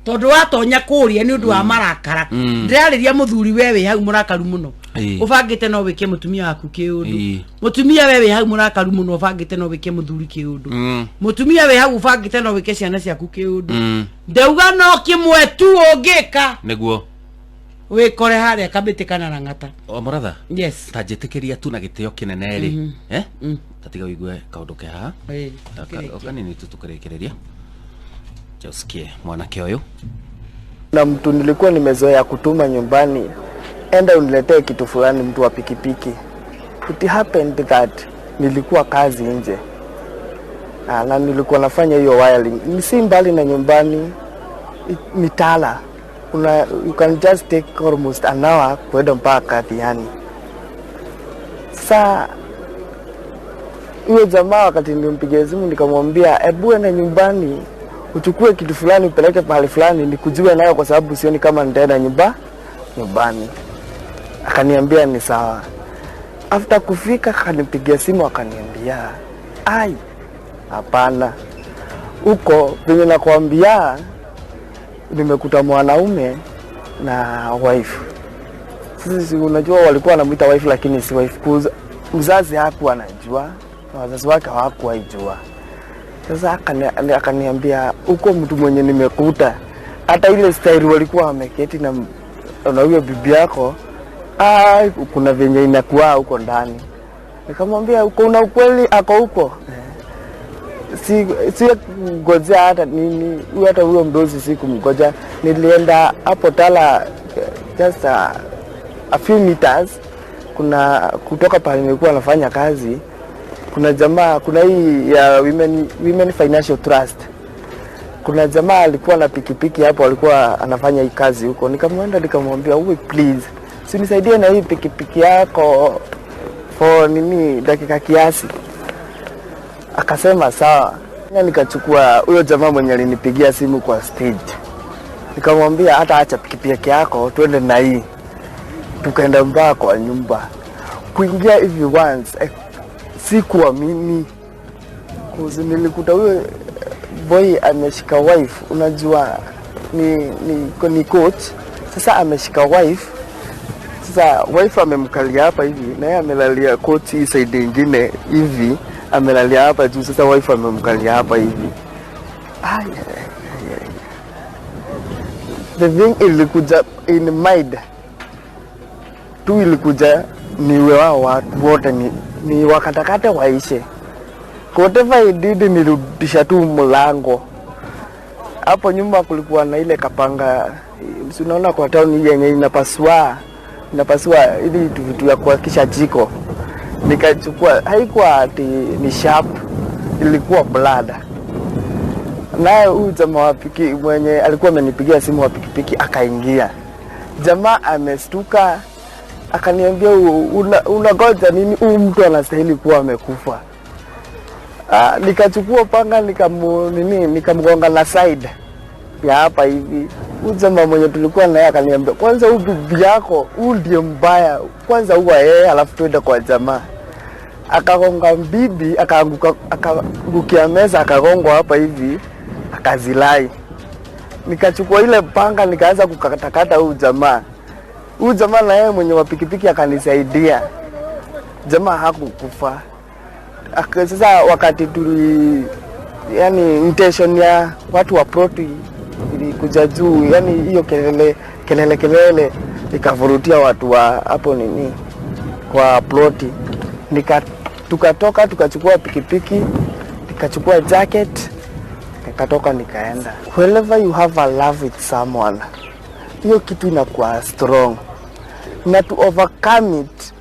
tondũ watonya kũrĩa nĩ ũndũ wa marakara. Ndĩrarĩria mũthuri, we wĩ hau mũrakaru mũno, ũbangĩte no wĩke mũtumia waku kĩũndũ. Mũtumia, we wĩ hau mũrakaru mũno, ũbangĩte no wĩke mũthuri kĩũndũ. Mũtumia wĩ hau ũbangĩte no wĩke ciana ciaku kĩũndũ. Ndauga no kĩmwe tu ũngĩka, wĩkore harĩa kamĩtĩ kana rang'ata. O mũratha. Yes. Ta njĩtĩkĩria tu na gĩtĩo kĩnene rĩ, tatiga ũigue kaũndũ ke haha. Tũkĩrĩkia. Kanini tu tukĩrĩkĩrĩria. Usikie mwanake ũyũ. Na mtu nilikuwa nimezoea kutuma nyumbani, "Enda uniletee kitu fulani," mtu wa pikipiki. It happened that nilikuwa kazi nje. Na nilikuwa nafanya hiyo wiring. Ni si mbali na nyumbani, ni Tala. You can just take almost an hour kwenda mpaka Kathiani. Sasa huyo jamaa, wakati nilimpigia simu nikamwambia, "Hebu enda nyumbani uchukue kitu fulani upeleke pahali fulani nikujue nayo, kwa sababu sioni kama nitaenda nyumbani." Akaniambia ni sawa. After kufika akanipigia simu akaniambia, "Ai, hapana, huko venye nakwambia nimekuta mwanaume na wife." Sasa si unajua walikuwa wanamuita wife lakini si wife, 'cause mzazi hakuwa anajua na wazazi wake hawakuwaijua. Sasa akaniambia huko mtu mwenye nimekuta hata ile style walikuwa wameketi na huyo bibi yako, kuna venye inakuwa huko ndani. Nikamwambia uko una ukweli ako huko. Si kungojea hata nini, huyo hata huyo mdozi si kumgoja. Nilienda hapo Tala just a few meters, kuna kutoka pale nilikuwa nafanya kazi, kuna jamaa, kuna hii ya Women Financial Trust, kuna jamaa alikuwa na pikipiki hapo, alikuwa anafanya hii kazi huko. Nikamwenda nikamwambia, uwe please, si nisaidie na hii pikipiki yako for nini dakika kiasi. Akasema sawa. Na nikachukua huyo jamaa mwenye alinipigia simu kwa stage, nikamwambia hata acha pikipiki yako twende na hii. Tukaenda mpaka kwa nyumba. Kuingia hivi once, sikuamini. 'Cause nilikuta huyo boy ameshika wife, unajua ni coach. Sasa ameshika wife. Sasa wife amemkalia hapa hivi na yeye amelalia coach hii side nyingine hivi, amelalia hapa juu. Sasa wife amemkalia hapa hivi. Ay, ay, ay. The thing ilikuja in mind tu, ilikuja niwe wao watu wote ni wakatakate waishe. Whatever I did, nilirudisha tu mlango. Hapo nyuma kulikuwa na ile kapanga, si unaona kwa town yenye inapasua ili vitu ya kuhakisha jiko. Nikachukua, haikuwa ati ni sharp, ilikuwa blada. Naye huyu jamaa wa piki mwenye alikuwa amenipigia simu wa pikipiki akaingia. Jamaa amestuka akaniambia, "Unangoja nini? Huyu mtu anastahili kuwa amekufa." Nikachukua panga nini nikamgonga na side ya hapa hivi. Huyu jamaa mwenye tulikuwa naye akaniambia, kwanza huyu bibi yako huyu ndiye mbaya, kwanza huwa yeye, alafu tuende kwa jamaa. Akagonga bibi, akaanguka, akaangukia meza, akagongwa hapa hivi, akazilai. Nikachukua ile panga nikaanza kukatakata huyu jamaa. Huyu jamaa na yeye mwenye wa pikipiki akanisaidia. Jamaa hakukufa. Sasa wakati tuli, yani intention ya watu wa ploti ilikuja juu, yani hiyo kelele kelele kelele ikavurutia watu wa hapo nini kwa ploti. Tukatoka tukachukua pikipiki, nikachukua jacket, nikatoka nikaenda. Whenever you have a love with someone, hiyo kitu inakuwa strong, na to overcome it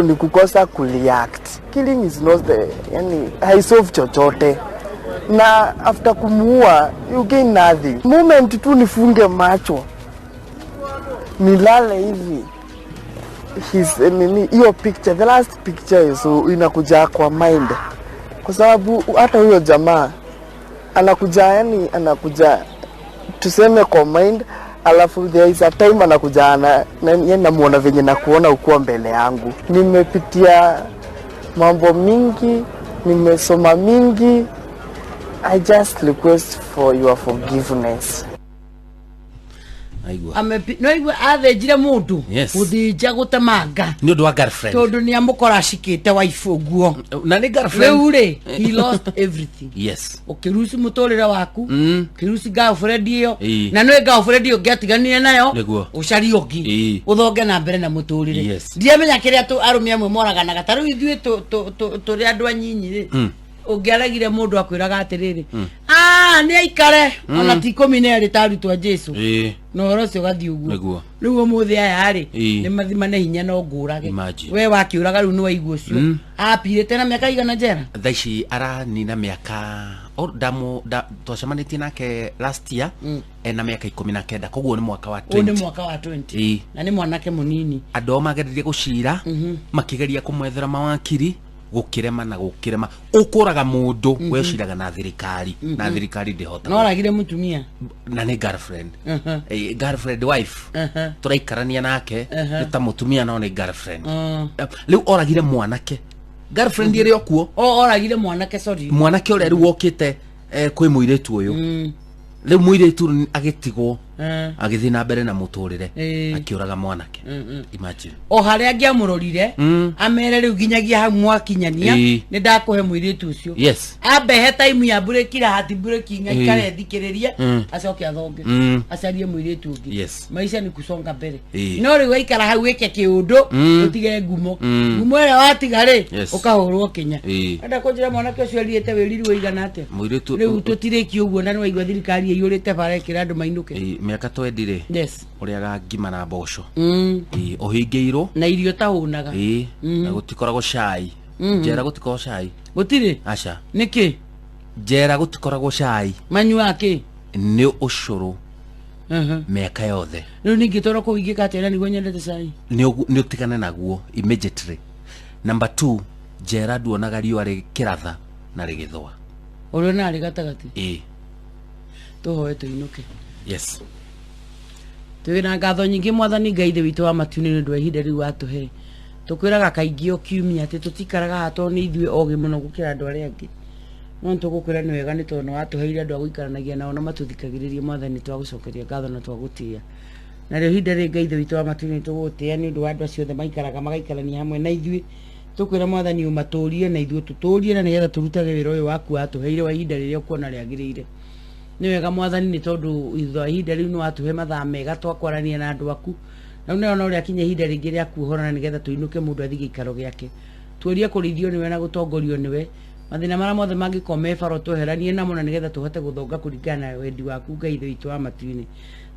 ni kukosa kureact. Killing is not the, yani haisolve chochote, na after kumuua you gain nothing. Moment tu nifunge macho nilale hivi, nini hiyo picture, the last picture is so inakuja kwa mind, kwa sababu hata huyo jamaa anakuja, yani anakuja tuseme kwa mind, alafu there is a time anakuja yani namuona venye nakuona ukuwa mbele yangu. Nimepitia mambo mingi, nimesoma mingi. I just request for your forgiveness. Aigua. No igua athĩnjire mũndũ. Gũthĩnja gũtemanga. Nĩ ũndũ wa girlfriend. Tondũ nĩ amũkora acikĩte wife ũguo. Na nĩ girlfriend. Rĩu rĩ, he lost everything. Ũkĩruci mũtũrĩre waku, ũkĩruci girlfriend ĩyo, na nĩ girlfriend ĩyo ũngĩatiganire nayo, ũcarie ũngĩ, ũthonge na mbere na mũtũrĩre. Ndiamenya kĩrĩa arũme amwe moraganaga. Ta rĩu ithuĩ tũrĩ andũ anyinyi rĩ, ũngĩaragire mũndũ akwĩraga atĩrĩrĩ, nĩ aikare ona ti 12 ta arutwo a Jesu, na ũhoro ũcio ũgathiĩ ũguo. Rĩu ũmũthĩ aya rĩ, nĩ mathimane hinya no ngũrage. Imagine. We wakĩũraga rĩu nĩ waigua ũcio. Apirĩte na mĩaka igana njera. Thaa ici aranina mĩaka twacemanĩtie nake last year, ena mĩaka 19, koguo nĩ mwaka wa Ũyũ nĩ 20. mwaka wa 20. Na nĩ mwanake mũnini. Andũ ao mageririe gũcira, makĩgeria kũmwethera mawakiri, gũkĩrema na gũkĩrema. Ũkũraga mũndũ, weciraga na thirikari, na thirikari ndĩhotaga. No oragire mũtumia. Na nĩ girlfriend. Girlfriend, wife, tũraikarania nake, nĩ ta mũtumia no nĩ girlfriend. Rĩu oragire mwanake, girlfriend ĩrĩ o kuo. Oragire mwanake, sorry. Mwanake ũrĩa rĩu wokĩte, kwĩ mũirĩtu ũyũ. Rĩu mũirĩtu agĩtigwo Agĩthiĩ na mbere na mũtũrĩre. Akĩũraga mwanake. Imagine. O harĩa angĩamũrorire, amere rĩu nginyagia hau mwakinyania, nĩ ndakũhe mũirĩtu ũcio. Ambehe time ya breki hati breki, aikare thikĩrĩrie, acoke athonge, acarie mũirĩtu ũngĩ. Maisha ni kusonga mbere. No rĩu waikara hau wĩke kĩũndũ, ũtige ngumo, ngumo ĩrĩa watiga rĩ, ũkahũrwo kinya. Enda kũnjĩra mwanake ũcio erirĩte wĩriri ũigana atĩa? Mũirĩtu Rĩu tũtirĩki ũguo, na nĩwaigua thirikari ĩiyũrĩte bara ĩkĩra andũ mainũke. Mĩaka 20 rĩ, ũrĩaga ngima na mboco. Ũhingĩirwo na irio tahũnaga. Na gũtikoragwo cai. Njera gũtikoragwo cai. Gũtirĩ? Aca. Nĩkĩ? Njera gũtikoragwo cai. Manyuaga kĩ? Nĩ ũcũrũ mĩaka yothe. Rĩu ningĩ toro kũu ingĩka atĩa na nĩguo nyendete cai? Nĩ ũtigane naguo immediately. Number 2, njera nduonaga riũa rĩkĩratha na rĩgĩthũa. Ũrĩa narĩ gatagatĩ. Tũhoe tũinũke. Twĩna ngatho nyingĩ Mwathani Ngai Ithe witũ wa matu-inĩ nĩ ũndũ wa ihinda rĩu watũhe. Tũkwĩraga kaingĩ o kiumia atĩ tũtikaraga haha tondũ nĩ ithuĩ ogĩ mũno gũkĩra andũ arĩa angĩ, no nĩ tũgũkwĩra nĩ wega nĩ tondũ nĩ watũheire andũ a gũikaranagia nao na matũthikagĩrĩrie. Mwathani, twagũcokeria ngatho na twagũtĩĩa. Narĩo ihinda rĩrĩ, Ngai Ithe witũ wa matu-inĩ, tũgũgũtĩĩa nĩ ũndũ wa andũ acio othe maikaraga magaikarania hamwe na ithuĩ. Tũkwĩra Mwathani ũmatũrie na ithuĩ tũtũrie, na nĩgetha tũrutage wĩra ũyũ waku watũheire wa ihinda rĩrĩa ũkuona rĩagĩrĩire. Nĩ wega Mwathani, nĩ tondũ thutha wa ihinda rĩu nĩ watũhe mathaa mega twakwarania na andũ aku. Na rĩu no rĩakinya ihinda rĩngĩ rĩa kuohorana nĩgetha tũinũke mũndũ athiĩ gĩikaro gĩake. Tuorie kũrĩithio nĩwe na gũtongorio nĩwe. Mathĩna marĩa mothe mangĩkorwo me bara ũtweheranie namo, na nĩgetha tũhote gũthonga kũringana na wendi waku, Ngai Ithe witũ wa matu-inĩ.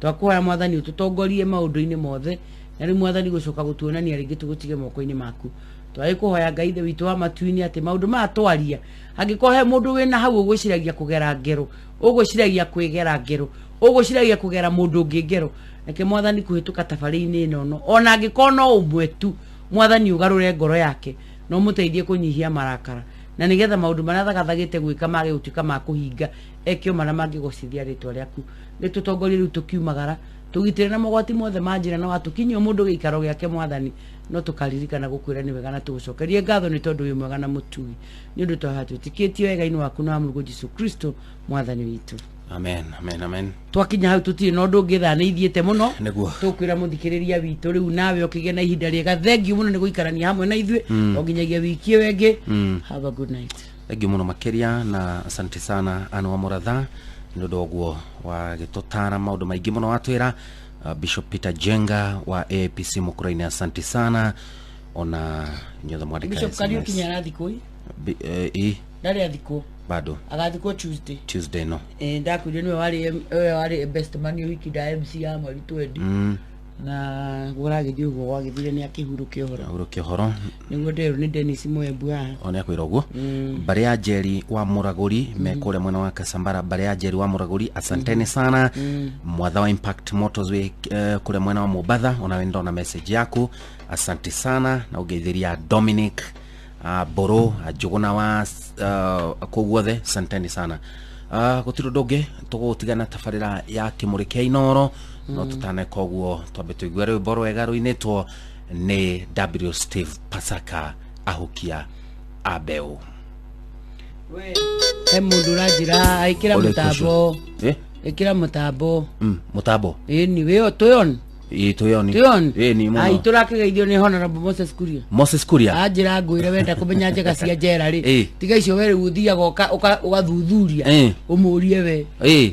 Twakũhoya Mwathani ũtũtongorie maũndũ-inĩ mothe, na rĩu Mwathani gũcoka gũtuonania rĩngĩ tũgũtige moko-inĩ maku. Twagĩkũhoya Ngai Ithe witũ wa matu-inĩ atĩ maũndũ maya twaria, angĩkorwo he mũndũ wĩna hau ũgwĩciragia kũgera ngero, ũgwĩciragia kwĩgera ngero, ũgwĩciragia kũgera mũndũ ũngĩ ngero, reke Mwathani kũhĩtũka tabarĩ-inĩ ĩno, no ona angĩkorwo no ũmwe tu, Mwathani ũgarũre ngoro yake na ũmũteithie kũnyihia marakara, na nĩgetha maũndũ marĩa athagathagĩte gwĩka mage gũtuĩka ma kũhinga, eke o marĩa mangĩgocithia rĩtwa rĩaku. Rĩtũtongorie rĩu tũkiumagara, tũgitĩre na mogwati mothe ma njĩra, na watũkinyia o mũndũ gĩikaro gĩake Mwathani, no tũkaririkana gũkwĩra nĩ wega na tũgũcokerie ngatho nĩ tondũ wĩ mwega na mũtugi. Nĩ ũndũ twahoya twĩtĩkĩtie wega-inĩ waku na wa Mũrũguo Jesu Kristo Mwathani witũ. Amen, amen, amen. Twakinya hau tũtirĩ na ũndũ ũngĩ, thaa nĩ ithiĩte mũno. Nĩguo. Tũkwĩra mũthikĩrĩria witũ rĩu nawe ũkĩgĩa na ihinda rĩega. Thengiũ mũno nĩ gũikarania hamwe na ithuĩ o nginyagia wiki ĩyo ĩngĩ. Have a good night. Thengiũ mũno makĩria na asante sana Anne wa Mũratha nĩ ũndũ ũguo wagĩtũtara maũndũ maingĩ mũno watwĩra. Bishop Peter Jenga wa APC Mũkũrũ-inĩ, asante sana ona inyuothe mwandĩka Bishop Kariuki SMS. nĩ arathikwo ĩ? Ĩ. Ndarĩ athikwo. Bado. Agathikwo Tuesday. Tuesday no. Ndakwĩrire nĩwe warĩ nĩwe warĩ best man ũhiki nda MC ya mweri 20, na kũragĩthiĩ ũguo gwagĩthire nĩ akĩhurũke ũhoro. Hurũke ũhoro. Nĩguo nderwo nĩ Dennis Mwembu haha. O nĩ akwĩra ũguo. Mbarĩ ya Njeri wa Mũragũri me kũrĩa mwena wa Kasambara, mbarĩ ya Njeri wa Mũragũri, asanteni sana. Mwatha wa Impact Motors wĩ kũrĩa mwena wa Mombatha, ona we ndona message yaku, asante sana. Na ũngeithĩria Dominic Mbũrũ, Njũgũna wa kũu guothe, asanteni sana. Gũtirĩ ũndũ ũngĩ, tũgũtigana tabarĩra ya kĩmũrĩ kĩa Inoro, no tũtaneka ũguo twambe tũigue rwĩmbo rwega rũinĩtwo nĩ W Steve Pasaka, ahukia a mbeũ. He mũndũ ũranjĩra ĩkĩra Ũrĩkũ mũtambo. ũcio? Eh? Ĩkĩra mũtambo. Mũtambo. Ĩni wĩyo twĩon. Ĩ, twĩoni. Twĩon. Ĩni mũno. Ai, tũrakĩgeithio nĩ Honorable Moses Kuria. Moses Kuria. Anjĩra ngwĩre wenda kũmenya njega cia njera rĩ, tiga icio we rĩu ũthiaga ũgathuthuria, ũmũrie we.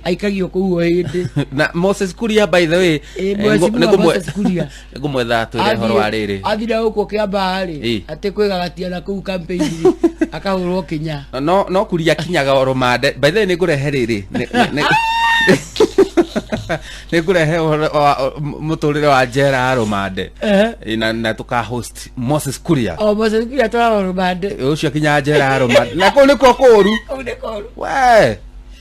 Aikagio kũu o hĩndĩ. Na Moses Kuria, by the way, Mheshimiwa Moses Kuria. Nĩngũmwetha twĩre ũhoro wa rĩrĩ. Athire gũkũ kĩambaa rĩ, atĩ kwĩgagatia na kũu campaign rĩ, akahũrwo kinya. No no Kuria kinyaga oro mande. By the way, nĩngũrehe rĩrĩ, nĩngũrehe ũhoro wa mũtũrĩre wa njera ya rũmande. Na tũka host Moses Kuria. O Moses Kuria twarwo rũmande. Ũcio kinya njera ya rũmande na kũu nĩkuo kũũru. Kũu nĩ kũũru. We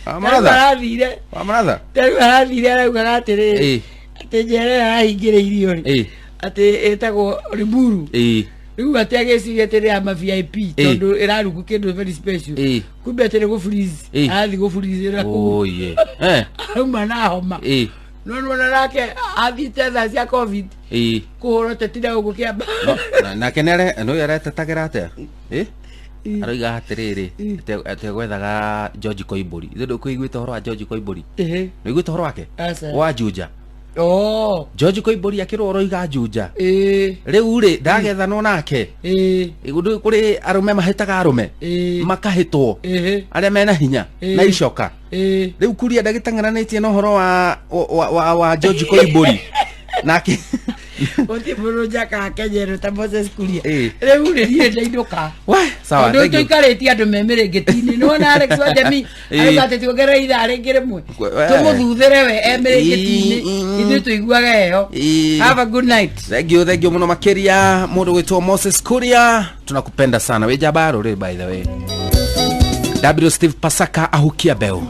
Wa Maratha. Arathire. Wa Maratha. Rĩu arathire araugaga atĩrĩrĩ, atĩ njera ĩrĩa arahingĩrĩirio rĩ, atĩ ĩtagwo Limuru. Rĩu atĩ agĩciria atĩ nĩ ya ma VIP, tondũ ĩrarungu kĩndũ very special, kumbe atĩ nĩ gũ freeze. Arathiĩ gũ freeze kũu. Oye. Auma na homa. No nĩwona nake athiĩte thaa cia COVID kũhũra ũteti na gũkũ kĩamba. Nake nĩ nĩ aretetagĩra atĩa? Aroiga atĩrĩrĩ, atĩ gwethaga George Koimbũri. Ithe ndũkũiguĩte ũhoro wa George Koimbũri? Nĩũiguĩte ũhoro wake? Aca. Wa Juja. Oh. George Koimbũri akĩrwo ũroiga Juja. Ĩĩ. Rĩu rĩ ndagethanwo nake. Ĩĩ. Ĩĩ kũrĩ arũme mahĩtaga arũme. Ĩĩ. Makahĩtwo. Ĩhĩ. Arĩa mena hinya Ĩĩ. na icoka. Ĩĩ. Rĩu Kuria ndagĩteng'eranĩtie na ũhoro wa wa wa, wa George Koimbũri. Nake Gũtirĩ mũndũ njakaga Kenya ĩno ta Moses Kuria. Ĩĩ. Rĩu rĩ niĩ ndainũka. We, sawa, Tondũ thank you. tũikarĩtie andũ me mĩrĩngĩti-inĩ. Nĩwona Alex wa Jamii Ĩĩ. arauga atĩ tuongerere ithaa rĩngĩ rĩmwe. We. Tũmũthuthĩre we e mĩrĩngĩti-inĩ. Ithuĩ tũiguage heho. Ĩĩ. Have a good night. Thank you, thank you muno makiria mundu gwitwo Moses Kuria tunakupenda sana wĩ njamba rũrĩ by the way. W Steve Pasaka ahukia mbeu.